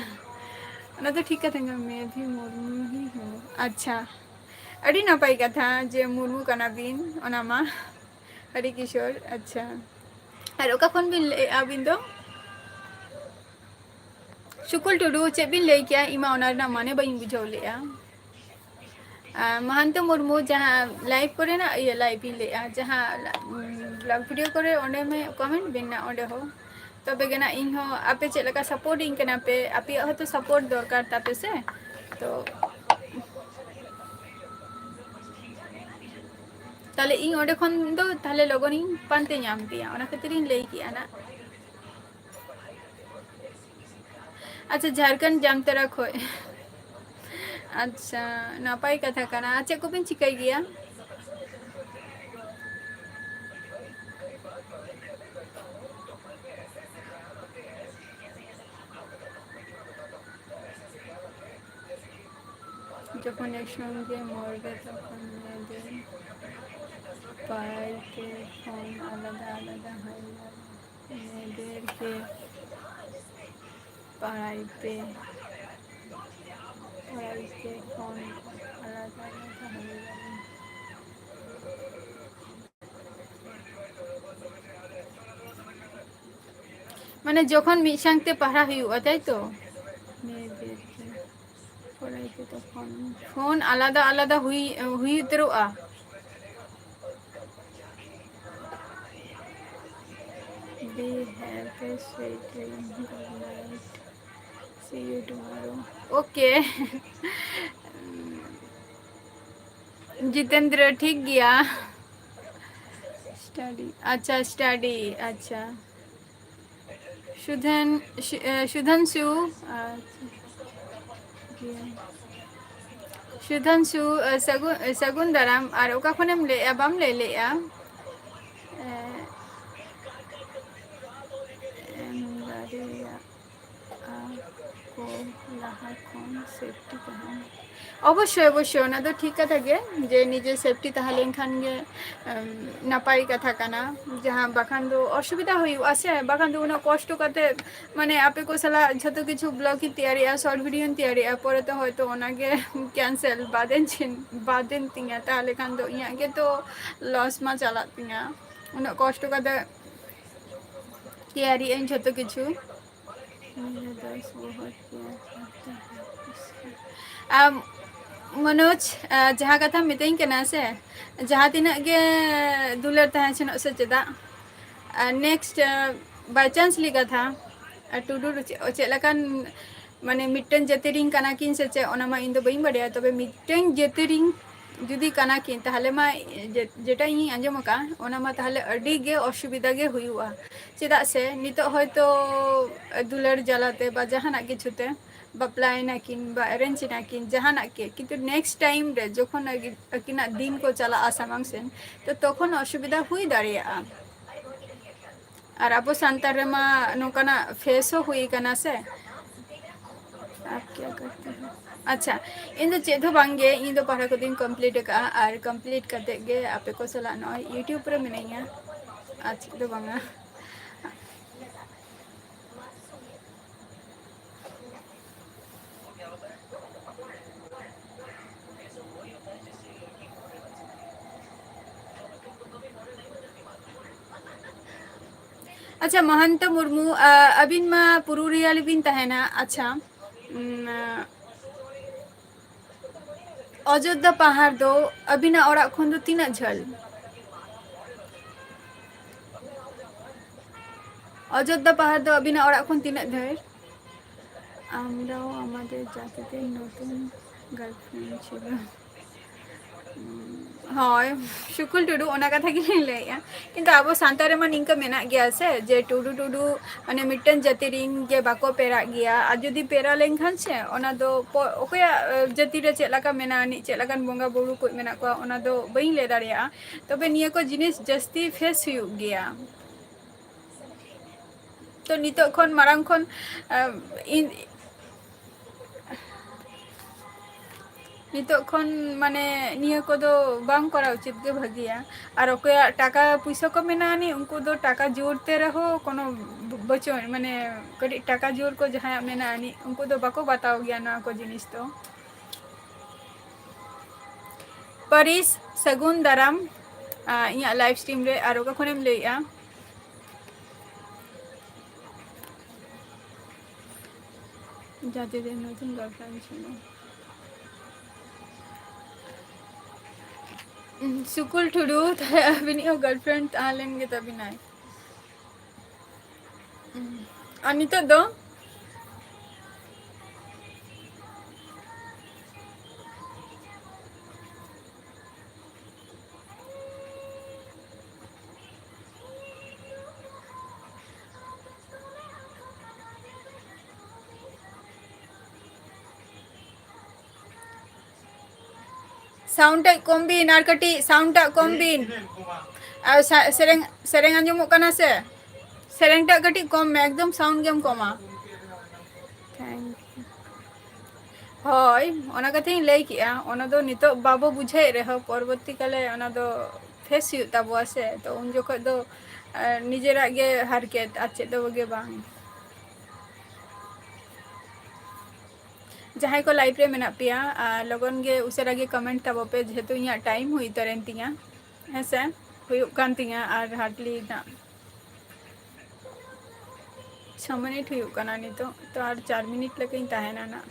ᱚᱱᱟ ᱫᱚ ᱴᱷᱤᱠ ᱠᱟᱛᱷᱟ ᱠᱟᱱᱟ, ᱢᱮ ᱵᱷᱤ ᱢᱩᱨᱢᱩ ᱦᱤ ᱦᱩ᱾ ᱟᱪᱪᱷᱟ, ᱟᱹᱰᱤ ᱱᱟᱯᱟᱭ ᱠᱟᱛᱷᱟ ᱡᱮ ᱢᱩᱨᱢᱩ ᱠᱟᱱᱟ ᱵᱤᱱ, ᱚᱱᱟ ᱢᱟ ᱦᱟᱨᱤ ᱠᱤᱥᱳᱨ᱾ ᱟᱪᱪᱷᱟ, ᱟᱨ ᱚᱠᱟ ᱠᱷᱚᱱ ᱵᱤᱱ ᱞᱟᱹᱭᱮᱫᱼᱟ ᱟᱹᱵᱤᱱ ᱫᱚ? ᱥᱩᱠᱩᱞ ᱴᱩᱰᱩ, ᱪᱮᱫ ᱵᱤᱱ ᱞᱟᱹᱭ ᱠᱮᱜᱼᱟ? ᱤᱧ ᱢᱟ ᱚᱱᱟ ᱨᱮᱱᱟᱜ ᱢᱟᱱᱮ ᱵᱟᱹᱧ ᱵᱩᱡᱷᱟᱹᱣ ᱞᱮᱜᱼᱟ᱾ ᱟᱨ ᱢᱟᱦᱟᱱᱛᱚ ᱢᱩᱨᱢᱩ, ᱡᱟᱦᱟᱸ live ᱠᱚᱨᱮᱱᱟᱜ, ᱤᱭᱟᱹ, live ᱤᱧ ᱞᱟᱹᱭᱮᱜᱼᱟ, ᱡᱟᱦᱟᱸ, ᱩᱢ, vlog video ᱠᱚᱨᱮ, ᱚᱸᱰᱮ ᱢᱮ comment ᱵᱮᱱ ᱱᱟ, ᱚᱸᱰᱮ ᱦᱚᱸ᱾ ᱛᱚᱵᱮ ᱜᱮ ᱱᱟᱜ ᱤᱧ ᱦᱚᱸ ᱟᱯᱮ ᱪᱮᱫ ᱞᱮᱠᱟ ᱥᱟᱯᱳᱨᱴᱤᱧ ᱠᱟᱱᱟ ᱯᱮ, ᱟᱯᱮᱭᱟᱜ ᱦᱚᱸᱛᱚ ᱥᱟᱯᱳᱨᱴ ᱫᱚᱨᱠᱟᱨ ᱛᱟᱯᱮ ᱥᱮ᱾ ᱛᱚ ᱛᱟᱦᱞᱮ ᱤᱧ ᱚᱸᱰᱮ ᱠᱷᱚᱱ ᱫᱚ ᱛᱟᱦᱞᱮ ᱞᱚᱜᱚᱱᱤᱧ ᱯᱟᱱᱛᱮ ᱧᱟᱢ ᱯᱮᱭᱟ, ᱚᱱᱟ ᱠᱷᱟᱹᱛᱤᱨᱤᱧ ᱞᱟᱹᱭ ᱠᱮᱜᱼᱟ ᱱᱟᱜ᱾ ᱟᱪᱪᱷᱟ, ᱡᱷᱟᱲᱠᱷᱚᱸᱰ ᱡᱟᱢᱛᱟᱲᱟ ᱠᱷᱚᱡ᱾ ᱟᱪᱪᱷᱟ, ᱱᱟᱯᱟᱭ ᱠᱟᱛᱷᱟ ᱠᱟᱱᱟ᱾ ᱟᱨ ᱪᱮᱫ ᱠᱚᱵᱤᱱ ᱪᱤᱠᱟᱹᱭ ᱜᱮᱭᱟ? ᱡᱚᱠᱷᱚᱱ ᱮᱠᱥᱚᱝᱜᱮ ᱢᱚᱨᱵᱮ ᱛᱚᱠᱷᱚᱱ ᱢᱮᱫᱮᱨ ᱯᱟᱲᱟᱭ ᱛᱮ ᱯᱷᱳᱱ ᱟᱞᱟᱫᱟ ᱟᱞᱟᱫᱟ ᱦᱩᱭ ᱞᱮᱱᱟ᱾ ᱢᱮᱫᱮᱨ ᱜᱮ ᱯᱟᱲᱟᱭ ᱛᱮ, ᱯᱟᱲᱟᱭ ᱛᱮ ᱯᱷᱳᱱ ᱟᱞᱟᱫᱟ ᱟᱞᱟᱫᱟ ᱦᱩᱭ ᱞᱮᱱᱟ᱾ ᱢᱟᱱᱮ ᱡᱚᱠᱷᱚᱱ ᱢᱤᱫ ᱥᱟᱝᱛᱮ ᱯᱟᱲᱦᱟᱣ ᱦᱩᱭᱩᱜᱼᱟ, ᱛᱟᱭ ᱛᱚ? ᱯᱚᱨᱮ ᱛᱮ ᱛᱚᱠᱷᱚᱱ ᱯᱷᱳᱱ ᱟᱞᱟᱫᱟ ᱟᱞᱟᱫᱟ ᱦᱩᱭ, ᱦᱩᱭ ᱩᱛᱟᱹᱨᱚᱜᱼᱟ᱾ Be happy, sweet dream, good night, see you tomorrow. Okay. Jitendra, ᱴᱷᱤᱠ ᱜᱮᱭᱟ᱾ Study, ᱟᱪᱪᱷᱟ, study, ᱟᱪᱪᱷᱟ᱾ ᱥᱩᱫᱷᱟᱱ, ᱥᱩ-, ᱮ, ᱥᱩᱫᱷᱟᱱᱥᱩ, ᱟᱪᱪᱷᱟ᱾ ᱥᱩᱫᱷᱟᱱᱥᱩ, ᱮ, ᱥᱟᱹᱜᱩᱱ, ᱮ, ᱥᱟᱹᱜᱩᱱ ᱫᱟᱨᱟᱢ᱾ ᱟᱨ ᱚᱠᱟ ᱠᱷᱚᱱᱮᱢ ᱞᱟᱹᱭᱮᱜᱼᱟ? ᱵᱟᱢ ᱞᱟᱹᱭ ᱞᱮᱜᱼᱟ᱾ ᱮ, ᱮᱢ ᱫᱟᱲᱮᱭᱟᱜᱼᱟ᱾ ᱠᱚ ᱞᱟᱦᱟ ᱠᱷᱚᱱ ᱥᱮᱯᱴᱤ ᱛᱟᱦᱮᱱ᱾ ᱚᱵᱚᱥᱥᱳᱭ, ᱚᱵᱚᱥᱥᱳᱭ, ᱚᱱᱟ ᱫᱚ ᱴᱷᱤᱠ ᱠᱟᱛᱷᱟ ᱜᱮ, ᱡᱮ ᱱᱤᱡᱮ ᱥᱮᱯᱴᱤ ᱛᱟᱦᱮᱸ ᱞᱮᱱᱠᱷᱟᱱ ᱜᱮ, ᱮᱢ, ᱱᱟᱯᱟᱭ ᱠᱟᱛᱷᱟ ᱠᱟᱱᱟ᱾ ᱡᱟᱦᱟᱸ ᱵᱟᱠᱷᱟᱱ ᱫᱚ ᱚᱥᱩᱵᱤᱫᱷᱟ ᱦᱩᱭᱩᱜᱼᱟ ᱥᱮ, ᱵᱟᱠᱷᱟᱱ ᱫᱚ ᱩᱱᱟᱹᱜ ᱠᱚᱥᱴᱚ ᱠᱟᱛᱮ, ᱢᱟᱱᱮ, ᱟᱯᱮ ᱠᱚ ᱥᱟᱞᱟᱜ ᱡᱷᱚᱛᱚ ᱠᱤᱪᱷᱩ vlog ᱤᱧ ᱛᱮᱭᱟᱨᱮᱜᱼᱟ, short video ᱤᱧ ᱛᱮᱭᱟᱨᱮᱜᱼᱟ, ᱯᱚᱨᱮ ᱛᱮ ᱦᱚᱭᱛᱳ ᱚᱱᱟ ᱜᱮ cancel, ᱵᱟᱫᱮᱱ ᱪᱤᱱ-, ᱵᱟᱫᱮᱱ ᱛᱤᱧᱟ, ᱛᱟᱦᱚᱞᱮ ᱠᱷᱟᱱ ᱫᱚ ᱤᱧᱟᱹᱜ ᱜᱮ ᱛᱚ loss ᱢᱟ ᱪᱟᱞᱟᱜ ᱛᱤᱧᱟ᱾ ᱩᱱᱟᱹᱜ ᱠᱚᱥᱴᱚ ᱠᱟᱛᱮ ᱛᱮᱭᱟᱨᱤ ᱟᱹᱧ ᱡᱷᱚᱛᱚ ᱠᱤᱪᱷᱩ᱾ ᱢᱮᱨᱟ ᱫᱚᱥ ᱵᱚᱦᱚᱛ ᱯᱭᱟᱨ ᱠᱟᱨᱛᱟ ᱦᱟᱭ ᱩᱥᱠᱟ᱾ ᱟᱢ, ᱢᱚᱱᱳᱡᱽ, ᱟ, ᱡᱟᱦᱟᱸ ᱠᱟᱛᱷᱟᱢ ᱢᱤᱛᱟᱹᱧ ᱠᱟᱱᱟ ᱥᱮ, ᱡᱟᱦᱟᱸ ᱛᱤᱱᱟᱹᱜ ᱜᱮ ᱫᱩᱞᱟᱹᱲ ᱛᱟᱦᱮᱸ ᱦᱚᱪᱚᱱᱚᱜ ᱥᱮ ᱪᱮᱫᱟᱜ, ᱟ, next, ᱟ, by chance ᱞᱮᱠᱟ ᱛᱷᱟ, ᱟᱨ ᱴᱩᱰᱩ ᱪᱮᱫ, ᱪᱮᱫ ᱞᱮᱠᱟᱱ, ᱢᱟᱱᱮ, ᱢᱤᱫᱴᱮᱱ ᱡᱟᱹᱛᱤ ᱨᱤᱱ ᱠᱟᱱᱟ ᱠᱤᱱ ᱥᱮ ᱪᱮᱫ, ᱚᱱᱟ ᱢᱟ ᱤᱧ ᱫᱚ ᱵᱟᱹᱧ ᱵᱟᱰᱟᱭᱟ᱾ ᱛᱚᱵᱮ ᱢᱤᱫᱴᱮᱱ ᱡᱟᱹᱛᱤ ᱨᱤᱱ ᱡᱩᱫᱤ ᱠᱟᱱᱟ ᱠᱤᱱ, ᱛᱟᱦᱞᱮ ᱢᱟ ᱡᱮ-, ᱡᱮᱴᱟ ᱤᱧᱤᱧ ᱟᱸᱡᱚᱢ ᱟᱠᱟᱫ, ᱚᱱᱟ ᱢᱟ ᱛᱟᱦᱞᱮ ᱟᱹᱰᱤ ᱜᱮ ᱚᱥᱩᱵᱤᱫᱷᱟ ᱜᱮ ᱦᱩᱭᱩᱜᱼᱟ᱾ ᱪᱮᱫᱟᱜ ᱥᱮ ᱱᱤᱛᱚᱜ ᱦᱚᱭᱛᱳ ᱫᱩᱞᱟᱹᱲ ᱡᱟᱞᱟᱛᱮ ᱵᱟ ᱡᱟᱦᱟᱱᱟᱜ ᱠᱤᱪᱷᱩ ᱛᱮ ᱵᱟᱯᱞᱟᱭᱮᱱᱟ ᱠᱤᱱ ᱵᱟ arrange ᱮᱱᱟ ᱠᱤᱱ, ᱡᱟᱦᱟᱱᱟᱜ ᱜᱮ, ᱠᱤᱱᱛᱩ next time ᱨᱮ ᱡᱚᱠᱷᱚᱱ ᱟᱹᱠᱤ-, ᱟᱹᱠᱤᱱᱟᱜ ᱫᱤᱱ ᱠᱚ ᱪᱟᱞᱟᱜᱼᱟ ᱥᱟᱢᱟᱝ ᱥᱮᱱ, ᱛᱚ ᱛᱚᱠᱷᱚᱱ ᱚᱥᱩᱵᱤᱫᱷᱟ ᱦᱩᱭ ᱫᱟᱲᱮᱭᱟᱜᱼᱟ᱾ ᱟᱨ ᱟᱵᱚ ᱥᱟᱱᱛᱟᱲ ᱨᱮᱢᱟ ᱱᱚᱝᱠᱟᱱᱟᱜ face ᱦᱚᱸ ᱦᱩᱭ ᱟᱠᱟᱱᱟ ᱥᱮ᱾ ᱟᱯ ᱠᱭᱟ ᱠᱟᱨᱛᱮ ᱦᱳ? ᱟᱪᱪᱷᱟ, ᱤᱧ ᱫᱚ ᱪᱮᱫ ᱦᱚᱸ ᱵᱟᱝ ᱜᱮ, ᱤᱧ ᱫᱚ ᱯᱟᱲᱦᱟᱣ ᱠᱚᱫᱚᱧ complete ᱟᱠᱟᱫᱼᱟ, ᱟᱨ complete ᱠᱟᱛᱮᱫ ᱜᱮ ᱟᱯᱮ ᱠᱚ ᱥᱟᱞᱟᱜ ᱱᱚᱜᱼᱚᱭ YouTube ᱨᱮ ᱢᱤᱱᱟᱹᱧᱟ, ᱟᱨ ᱪᱮᱫ ᱫᱚ ᱵᱟᱝᱟ᱾ ᱟᱪᱪᱷᱟ, ᱢᱚᱦᱟᱱᱛᱚ ᱢᱩᱨᱢᱩ, ᱟ, ᱟᱹᱵᱤᱱ ᱢᱟ ᱯᱩᱨᱩᱞᱤᱭᱟ ᱨᱮᱵᱤᱱ ᱛᱟᱦᱮᱱᱟ᱾ ᱟᱪᱪᱷᱟ, ᱩᱢ, ᱟ, ᱚᱡᱳᱫᱽᱫᱷᱟ ᱯᱟᱦᱟᱲ ᱫᱚ ᱟᱹᱵᱤᱱᱟᱜ ᱚᱲᱟᱜ ᱠᱷᱚᱱ ᱫᱚ ᱛᱤᱱᱟᱹᱜ ᱡᱷᱟᱹᱞ? ᱚᱡᱳᱫᱽᱫᱷᱟ ᱯᱟᱦᱟᱲ ᱫᱚ ᱟᱹᱵᱤᱱᱟᱜ ᱚᱲᱟᱜ ᱠᱷᱚᱱ ᱛᱤᱱᱟᱹᱜ ᱡᱷᱟᱹᱞ? আমরাও আমাদের জাতিতে নতুন গার্লফ্রেন্ড ছিল। ᱦᱳᱭ, ᱥᱩᱠᱩᱞ ᱴᱩᱰᱩ, ᱚᱱᱟ ᱠᱟᱛᱷᱟ ᱜᱮᱞᱤᱧ ᱞᱟᱹᱭᱮᱫᱼᱟ᱾ ᱠᱤᱱᱛᱩ ᱟᱵᱚ ᱥᱟᱱᱛᱟᱲ ᱨᱮᱢᱟ ᱱᱤᱝᱠᱟᱹ ᱢᱮᱱᱟᱜ ᱜᱮᱭᱟ ᱥᱮ, ᱡᱮ ᱴᱩᱰᱩ ᱴᱩᱰᱩ, ᱢᱟᱱᱮ, ᱢᱤᱫᱴᱮᱱ ᱡᱟᱹᱛᱤ ᱨᱤᱱ ᱜᱮ ᱵᱟᱠᱚ ᱯᱮᱨᱟᱜ ᱜᱮᱭᱟ᱾ ᱟᱨ ᱡᱩᱫᱤ ᱯᱮᱨᱟ ᱞᱮᱱᱠᱷᱟᱱ ᱥᱮ, ᱚᱱᱟ ᱫᱚ ᱯᱚ-, ᱚᱠᱚᱭᱟᱜ, ᱮ, ᱡᱟᱹᱛᱤ ᱨᱮ ᱪᱮᱫ ᱞᱮᱠᱟ ᱢᱮᱱᱟᱜᱼᱟ ᱟᱹᱱᱤᱡ, ᱪᱮᱫ ᱞᱮᱠᱟᱱ ᱵᱚᱸᱜᱟ ᱵᱩᱨᱩ ᱠᱚ ᱢᱮᱱᱟᱜ ᱠᱚᱣᱟ, ᱚᱱᱟ ᱫᱚ ᱵᱟᱹᱧ ᱞᱟᱹᱭ ᱫᱟᱲᱮᱭᱟᱜᱼᱟ᱾ ᱛᱚᱵᱮ ᱱᱤᱭᱟᱹ ᱠᱚ ᱡᱤᱱᱤᱥ ᱡᱟᱹᱥᱛᱤ face ᱦᱩᱭᱩᱜ ᱜᱮᱭᱟ᱾ ᱛᱚ ᱱᱤᱛᱚᱜ ᱠᱷᱚᱱ ᱢᱟᱲᱟᱝ ᱠᱷᱚᱱ, ᱟᱢ, ᱤᱧ, ᱱᱤᱛᱚᱜ ᱠᱷᱚᱱ, ᱢᱟᱱᱮ, ᱱᱤᱭᱟᱹ ᱠᱚᱫᱚ ᱵᱟᱝ ᱠᱚᱨᱟᱣ ᱩᱪᱤᱛ ᱜᱮ ᱵᱷᱟᱹᱜᱤᱭᱟ᱾ ᱟᱨ ᱚᱠᱚᱭᱟᱜ ᱴᱟᱠᱟ ᱯᱩᱭᱥᱟᱹ ᱠᱚ ᱢᱮᱱᱟᱜ ᱟᱹᱱᱤᱡ, ᱩᱱᱠᱩ ᱫᱚ ᱴᱟᱠᱟ ᱡᱳᱨ ᱛᱮ ᱨᱮᱦᱚᱸ ᱠᱳᱱᱳ ᱵᱚᱪᱚᱱ, ᱢᱟᱱᱮ, ᱠᱟᱹᱴᱤᱡ ᱴᱟᱠᱟ ᱡᱳᱨ ᱠᱚ ᱡᱟᱦᱟᱸᱭᱟᱜ ᱢᱮᱱᱟᱜ ᱟᱹᱱᱤᱡ, ᱩᱱᱠᱩ ᱫᱚ ᱵᱟᱠᱚ ᱵᱟᱛᱟᱣ ᱜᱮᱭᱟ ᱱᱚᱣᱟ ᱠᱚ ᱡᱤᱱᱤᱥ ᱫᱚ᱾ ᱯᱟᱹᱨᱤᱥ, ᱥᱟᱹᱜᱩᱱ ᱫᱟᱨᱟᱢ, ᱟ, ᱤᱧᱟᱹᱜ live stream ᱨᱮ᱾ ᱟᱨ ᱚᱠᱟ ᱠᱷᱚᱱᱮᱢ ᱞᱟᱹᱭᱮᱜᱼᱟ? ᱡᱟᱛᱮ ᱫᱤᱱ ᱱᱚᱛᱩᱱ girlfriend ছিল᱾ ᱩᱸ, ᱥᱩᱠᱩᱞ ᱴᱩᱰᱩ, ᱛᱟᱦᱞᱮ ᱟᱹᱵᱤᱱᱤᱡ ᱦᱚᱸ girlfriend ᱛᱟᱦᱮᱸ ᱞᱮᱱ ᱜᱮ ᱛᱟᱵᱤᱱᱟᱭ᱾ ᱟᱨ ᱱᱤᱛᱚᱜ ᱫᱚ sound ᱴᱟᱜ ᱠᱚᱢ ᱵᱤᱱ, ᱟᱨ ᱠᱟᱹᱴᱤᱡ sound ᱴᱟᱜ ᱠᱚᱢ ᱵᱤᱱ᱾ ᱟᱨ ᱥᱟ-, ᱥᱮᱨᱮᱧ, ᱥᱮᱨᱮᱧ ᱟᱸᱡᱚᱢᱚᱜ ᱠᱟᱱᱟ ᱥᱮ? ᱥᱮᱨᱮᱧ ᱴᱟᱜ ᱠᱟᱹᱴᱤᱡ ᱠᱚᱢ ᱢᱮ, ᱮᱠᱫᱚᱢ sound ᱜᱮᱢ ᱠᱚᱢᱟ᱾ Thank you. ᱦᱳᱭ, ᱚᱱᱟ ᱠᱟᱛᱷᱟᱧ ᱞᱟᱹᱭ ᱠᱮᱜᱼᱟ, ᱚᱱᱟ ᱫᱚ ᱱᱤᱛᱚᱜ ᱵᱟᱵᱚ ᱵᱩᱡᱷᱟᱹᱣᱮᱫ ᱨᱮᱦᱚᱸ ᱯᱚᱨᱚᱵᱚᱨᱛᱤ ᱠᱟᱞᱮ ᱚᱱᱟ ᱫᱚ face ᱦᱩᱭᱩᱜ ᱛᱟᱵᱚᱣᱟ ᱥᱮ, ᱛᱚ ᱩᱱ ᱡᱚᱠᱷᱚᱡ ᱫᱚ, ᱟᱨ ᱱᱤᱡᱮᱨᱟᱜ ᱜᱮ ᱦᱟᱨᱠᱮᱛ, ᱟᱨ ᱪᱮᱫ ᱫᱚ ᱜᱮ ᱵᱟᱝ᱾ ᱡᱟᱦᱟᱸᱭ ᱠᱚ live ᱨᱮ ᱢᱮᱱᱟᱜ ᱯᱮᱭᱟ, ᱟᱨ ᱞᱚᱜᱚᱱ ᱜᱮ ᱩᱥᱟᱹᱨᱟ ᱜᱮ comment ᱛᱟᱵᱚ ᱯᱮ, ᱡᱮᱦᱮᱛᱩ ᱤᱧᱟᱹᱜ time ᱦᱩᱭ ᱩᱛᱟᱹᱨᱮᱱ ᱛᱤᱧᱟ, ᱦᱮᱸ ᱥᱮ? ᱦᱩᱭᱩᱜ ᱠᱟᱱ ᱛᱤᱧᱟ ᱟᱨ hardly ᱱᱟᱜ ᱪᱷᱚ minute ᱦᱩᱭᱩᱜ ᱠᱟᱱᱟ ᱱᱤᱛᱚᱜ, ᱛᱚ ᱟᱨ ᱪᱟᱨ minute ᱞᱮᱠᱟᱧ ᱛᱟᱦᱮᱱᱟ ᱱᱟᱜ᱾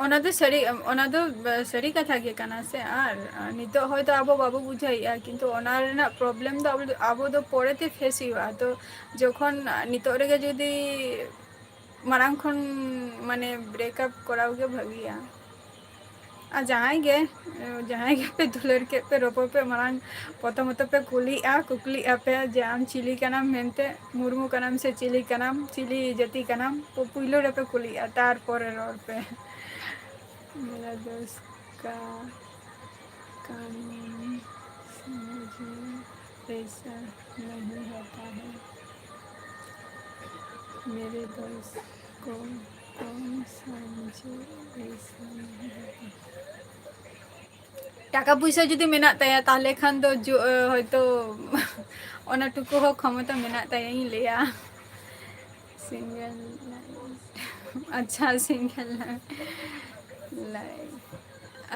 ᱚᱱᱟ ᱫᱚ ᱥᱟᱹᱨᱤ, ᱚᱱᱟ ᱫᱚ ᱥᱟᱹᱨᱤ ᱠᱟᱛᱷᱟ ᱜᱮ ᱠᱟᱱᱟ ᱥᱮ᱾ ᱟᱨ, ᱟᱨ ᱱᱤᱛᱚᱜ ᱦᱚᱭᱛᱳ ᱟᱵᱚ ᱵᱟᱵᱚ ᱵᱩᱡᱷᱟᱹᱣᱮᱫᱼᱟ, ᱠᱤᱱᱛᱩ ᱚᱱᱟ ᱨᱮᱱᱟᱜ problem ᱫᱚ ᱟᱵᱚ ᱫᱚ, ᱟᱵᱚ ᱫᱚ ᱯᱚᱨᱮᱛᱮ face ᱦᱩᱭᱩᱜᱼᱟ᱾ ᱛᱚ ᱡᱚᱠᱷᱚᱱ ᱱᱤᱛᱚᱜ ᱨᱮᱜᱮ ᱡᱩᱫᱤ ᱢᱟᱲᱟᱝ ᱠᱷᱚᱱ ᱢᱟᱱᱮ break up ᱠᱚᱨᱟᱣ ᱜᱮ ᱵᱷᱟᱹᱜᱤᱭᱟ᱾ ᱟᱨ ᱡᱟᱦᱟᱸᱭ ᱜᱮ, ᱡᱟᱦᱟᱸᱭ ᱜᱮᱯᱮ ᱫᱩᱞᱟᱹᱲ ᱠᱮᱫ ᱯᱮ, ᱨᱚᱯᱚᱲ ᱯᱮ, ᱢᱟᱲᱟᱝ ᱯᱨᱚᱛᱷᱚᱢᱚᱛᱚ ᱯᱮ ᱠᱩᱞᱤᱜᱼᱟ, ᱠᱩᱠᱞᱤᱜ ᱟᱯᱮ ᱡᱮ, "ᱟᱢ ᱪᱤᱞᱤ ᱠᱟᱱᱟᱢ ᱢᱮᱱᱛᱮ? ᱢᱩᱨᱢᱩ ᱠᱟᱱᱟᱢ ᱥᱮ ᱪᱤᱞᱤ ᱠᱟᱱᱟᱢ, ᱪᱤᱞᱤ ᱡᱟᱹᱛᱤ ᱠᱟᱱᱟᱢ?" ᱯᱩ-, ᱯᱩᱭᱞᱩ ᱨᱮᱯᱮ ᱠᱩᱞᱤᱜᱼᱟ, ᱛᱟᱨᱯᱚᱨᱮ ᱨᱚᱲ ᱯᱮ᱾ ᱢᱮᱨᱟ ᱫᱳᱥᱛ ᱠᱟ ᱠᱟᱢ ᱥᱚᱢᱡᱷᱮ ᱮᱭᱥᱟ ᱱᱟᱦᱤᱸ ᱦᱳᱛᱟ ᱦᱮ᱾ ᱢᱮᱨᱮ ᱫᱳᱥᱛ ᱠᱚ ᱠᱚᱢ ᱥᱚᱢᱡᱷᱮ ᱮᱭᱥᱟ ᱱᱟᱦᱤᱸ ᱦᱳᱛᱟ᱾ ᱴᱟᱠᱟ ᱯᱩᱭᱥᱟᱹ ᱡᱩᱫᱤ ᱢᱮᱱᱟᱜ ᱛᱟᱭᱟ, ᱛᱟᱦᱞᱮ ᱠᱷᱟᱱ ᱫᱚ ᱡᱚ-, ᱦᱚᱭᱛᱳ ᱚᱱᱟ ᱴᱩᱠᱩ ᱦᱚᱸ ᱠᱷᱚᱢᱚᱛᱟ ᱢᱮᱱᱟᱜ ᱛᱟᱭᱟ, ᱤᱧ ᱞᱟᱹᱭᱟ᱾ Single life. ᱟᱪᱪᱷᱟ, single life.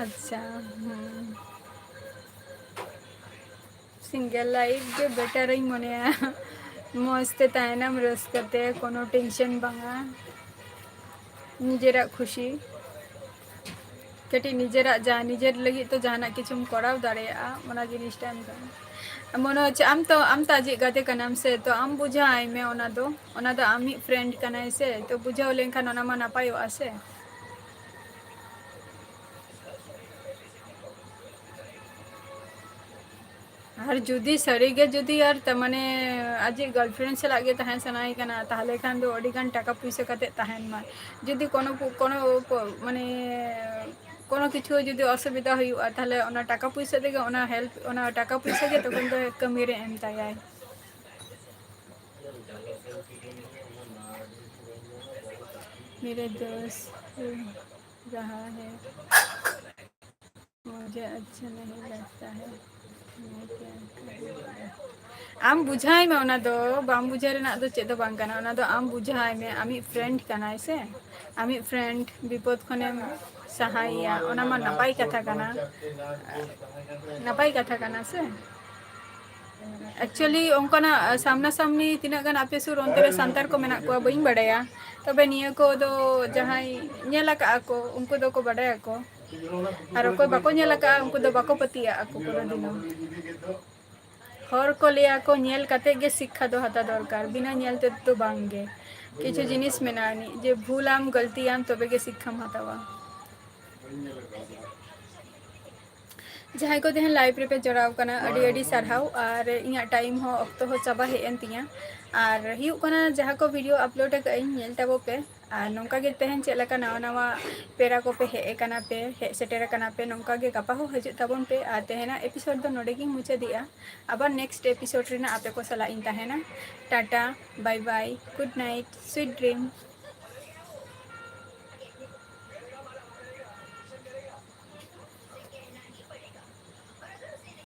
ᱟᱪᱪᱷᱟ, ᱦᱩᱸ᱾ ᱥᱤᱝᱜᱮᱞ ᱞᱟᱭᱤᱯᱷ ᱜᱮ ᱵᱮᱴᱟᱨᱤᱧ ᱢᱚᱱᱮᱭᱟ᱾ ᱢᱚᱡᱽ ᱛᱮ ᱛᱟᱦᱮᱱᱟᱢ, ᱨᱟᱹᱥᱠᱟᱹ ᱛᱮ, ᱠᱳᱱᱳ ᱴᱮᱱᱥᱚᱱ ᱵᱟᱝᱟ, ᱱᱤᱡᱮᱨᱟᱜ ᱠᱷᱩᱥᱤ᱾ ᱠᱟᱹᱴᱤᱡ ᱱᱤᱡᱮᱨᱟᱜ ᱡᱟ, ᱱᱤᱡᱮᱨ ᱞᱟᱹᱜᱤᱫ ᱛᱚ ᱡᱟᱦᱟᱱᱟᱜ ᱠᱤᱪᱷᱩᱢ ᱠᱚᱨᱟᱣ ᱫᱟᱲᱮᱭᱟᱜᱼᱟ, ᱚᱱᱟ ᱡᱤᱱᱤᱥᱴᱟ ᱮᱢ ᱠᱟᱱᱟ᱾ ᱢᱚᱱᱮ ᱦᱚᱪᱪᱷᱮ ᱟᱢ ᱛᱚ, ᱟᱢ ᱛᱚ ᱟᱡᱤᱡ ᱜᱟᱛᱮ ᱠᱟᱱᱟᱢ ᱥᱮ, ᱛᱚ ᱟᱢ ᱵᱩᱡᱷᱟᱹᱣᱟᱭ ᱢᱮ ᱚᱱᱟ ᱫᱚ, ᱚᱱᱟ ᱫᱚ ᱟᱢᱤᱡ ᱯᱷᱨᱮᱱᱰ ᱠᱟᱱᱟᱭ ᱥᱮ, ᱛᱚ ᱵᱩᱡᱷᱟᱹᱣ ᱞᱮᱱᱠᱷᱟᱱ ᱚᱱᱟ ᱢᱟ ᱱᱟᱯᱟᱭᱚᱜᱼᱟ ᱥᱮ᱾ ᱟᱨ ᱡᱩᱫᱤ ᱥᱟᱹᱨᱤᱜᱮ ᱡᱩᱫᱤ ᱟᱨ ᱛᱟ-, ᱢᱟᱱᱮ ᱟᱡᱤᱡ ᱜᱟᱨᱞᱯᱷᱨᱮᱱᱰ ᱥᱟᱞᱟᱜ ᱜᱮ ᱛᱟᱦᱮᱸ ᱥᱟᱱᱟᱭᱮ ᱠᱟᱱᱟ, ᱛᱟᱦᱚᱞᱮ ᱠᱷᱟᱱ ᱫᱚ ᱟᱹᱰᱤᱜᱟᱱ ᱴᱟᱠᱟ ᱯᱩᱭᱥᱟᱹ ᱠᱟᱛᱮᱫ ᱛᱟᱦᱮᱱ ᱢᱟ᱾ ᱡᱩᱫᱤ ᱠᱳᱱᱳ ᱠᱚ-, ᱠᱳᱱᱳ ᱠᱚ-, ᱢᱟᱱᱮ ᱠᱳᱱᱳ ᱠᱤᱪᱷᱩ ᱡᱩᱫᱤ ᱚᱥᱩᱵᱤᱫᱷᱟ ᱦᱩᱭᱩᱜᱼᱟ, ᱛᱟᱦᱚᱞᱮ ᱚᱱᱟ ᱴᱟᱠᱟ ᱯᱩᱭᱥᱟᱹ ᱛᱮᱜᱮ ᱚᱱᱟ ᱦᱮᱞᱯ, ᱚᱱᱟ ᱴᱟᱠᱟ ᱯᱩᱭᱥᱟᱹ ᱜᱮ ᱛᱚᱠᱷᱚᱱ ᱫᱚ ᱠᱟᱹᱢᱤᱨᱮ ᱮᱢ ᱛᱟᱭᱟᱭ᱾ मेरे दोस्त रहा है। मुझे अच्छा नहीं लगता है। मैं क्या करूँ? ᱟᱢ ᱵᱩᱡᱷᱟᱹᱣᱟᱭ ᱢᱮ, ᱚᱱᱟ ᱫᱚ ᱵᱟᱢ ᱵᱩᱡᱷᱟᱹᱣ ᱨᱮᱱᱟᱜ ᱫᱚ ᱪᱮᱫ ᱫᱚ ᱵᱟᱝ ᱠᱟᱱᱟ᱾ ᱚᱱᱟ ᱫᱚ ᱟᱢ ᱵᱩᱡᱷᱟᱹᱣᱟᱭ ᱢᱮ, ᱟᱢᱤᱡ ᱯᱷᱨᱮᱱᱰ ᱠᱟᱱᱟᱭ ᱥᱮ, ᱟᱢᱤᱡ ᱯᱷᱨᱮᱱᱰ ᱵᱤᱯᱚᱫ ᱠᱷᱚᱱᱮᱢ ᱥᱟᱦᱟᱭᱮᱭᱟ, ᱚᱱᱟ ᱢᱟ ᱱᱟᱯᱟᱭ ᱠᱟᱛᱷᱟ ᱠᱟᱱᱟ, ᱱᱟᱯᱟᱭ ᱠᱟᱛᱷᱟ ᱠᱟᱱᱟ ᱥᱮ᱾ ᱮᱠᱪᱩᱭᱮᱞᱤ ᱚᱱᱠᱟᱱᱟᱜ ᱥᱟᱢᱱᱟ ᱥᱟᱢᱱᱤ ᱛᱤᱱᱟᱹᱜ ᱜᱟᱱ ᱟᱯᱮ ᱥᱩᱨ ᱚᱱᱛᱮ ᱨᱮ ᱥᱟᱱᱛᱟᱲ ᱠᱚ ᱢᱮᱱᱟᱜ ᱠᱚᱣᱟ ᱵᱟᱹᱧ ᱵᱟᱰᱟᱭᱟ, ᱛᱚᱵᱮ ᱱᱤᱭᱟᱹ ᱠᱚᱫᱚ ᱡᱟᱦᱟᱸᱭ ᱧᱮᱞ ᱟᱠᱟᱫᱼᱟ ᱠᱚ ᱩᱱᱠᱩ ᱫᱚᱠᱚ ᱵᱟᱰᱟᱭᱟᱠᱚ, ᱟᱨ ᱚᱠᱚᱭ ᱵᱟᱠᱚ ᱧᱮᱞ ᱟᱠᱟᱫᱼᱟ ᱩᱱᱠᱩ ᱫᱚ ᱵᱟᱠᱚ ᱯᱟᱹᱛᱭᱟᱹᱜᱼᱟ ᱠᱚ ᱠᱳᱱᱳ ᱫᱤᱱ ᱦᱚᱸ᱾ ᱦᱚᱲ ᱠᱚ ᱞᱟᱹᱭᱟ ᱠᱚ ᱧᱮᱞ ᱠᱟᱛᱮ ᱜᱮ ᱥᱤᱠᱠᱷᱟ ᱫᱚ ᱦᱟᱛᱟᱣ ᱫᱚᱨᱠᱟᱨ, ᱵᱤᱱᱟᱹ ᱧᱮᱞ ᱛᱮᱫᱚ ᱵᱟᱝ ᱜᱮ᱾ ᱠᱤᱪᱷᱩ ᱡᱤᱱᱤᱥ ᱢᱮᱱᱟᱜᱼᱟ ᱟᱹᱱᱤᱡ ᱡᱮ ᱵᱷᱩᱞᱟᱢ, ᱜᱟᱹᱞᱛᱤᱭᱟᱢ, ᱛᱚᱵᱮ ᱜᱮ ᱥᱤᱠᱠᱷᱟᱢ ᱦᱟᱛᱟᱣᱟ᱾ ᱡᱟᱦᱟᱸᱭ ᱠᱚ ᱛᱮᱦᱮᱧ ᱞᱟᱭᱤᱵᱷ ᱨᱮᱯᱮ ᱡᱚᱲᱟᱣ ᱠᱟᱱᱟ, ᱟᱹᱰᱤ ᱟᱹᱰᱤ ᱥᱟᱨᱦᱟᱣ᱾ ᱟᱨ ᱤᱧᱟᱹᱜ ᱴᱟᱭᱤᱢ ᱦᱚᱸ, ᱚᱠᱛᱚ ᱦᱚᱸ ᱪᱟᱵᱟ ᱦᱮᱡ ᱮᱱ ᱛᱤᱧᱟ᱾ ᱟᱨ ᱦᱩᱭᱩᱜ ᱠᱟᱱᱟ, ᱡᱟᱦᱟᱸ ᱠᱚ ᱵᱷᱤᱰᱤᱭᱳ ᱟᱯᱞᱳᱰ ᱟᱠᱟᱫ ᱟᱹᱧ, ᱧᱮᱞ ᱛᱟᱵᱚ ᱯᱮ᱾ ᱟᱨ ᱱᱚᱝᱠᱟ ᱜᱮ ᱛᱮᱦᱮᱧ ᱪᱮᱫ ᱞᱮᱠᱟ ᱱᱟᱣᱟ ᱱᱟᱣᱟ ᱯᱮᱲᱟ ᱠᱚᱯᱮ ᱦᱮᱡ ᱟᱠᱟᱱᱟ ᱯᱮ, ᱦᱮᱡ ᱥᱮᱴᱮᱨ ᱟᱠᱟᱱᱟ ᱯᱮ, ᱱᱚᱝᱠᱟ ᱜᱮ ᱜᱟᱯᱟ ᱦᱚᱸ ᱦᱤᱡᱩᱜ ᱛᱟᱵᱚᱱ ᱯᱮ᱾ ᱟᱨ ᱛᱮᱦᱮᱧᱟᱜ ᱮᱯᱤᱥᱳᱰ ᱫᱚ ᱱᱚᱰᱮ ᱜᱤᱧ ᱢᱩᱪᱟᱹᱫᱮᱜᱼᱟ᱾ ᱟᱵᱟᱨ ᱱᱮᱠᱥᱴ ᱮᱯᱤᱥᱳᱰ ᱨᱮᱱᱟᱜ ᱟᱯᱮ ᱠᱚ ᱥᱟᱞᱟᱜ ᱤᱧ ᱛᱟᱦᱮᱱᱟ᱾ ᱴᱟᱴᱟ, ᱵᱟᱭ ᱵᱟᱭ, ᱜᱩᱰ ᱱᱟᱭᱤᱴ, ᱥᱩᱭᱤᱴ ᱰᱨᱤᱢ᱾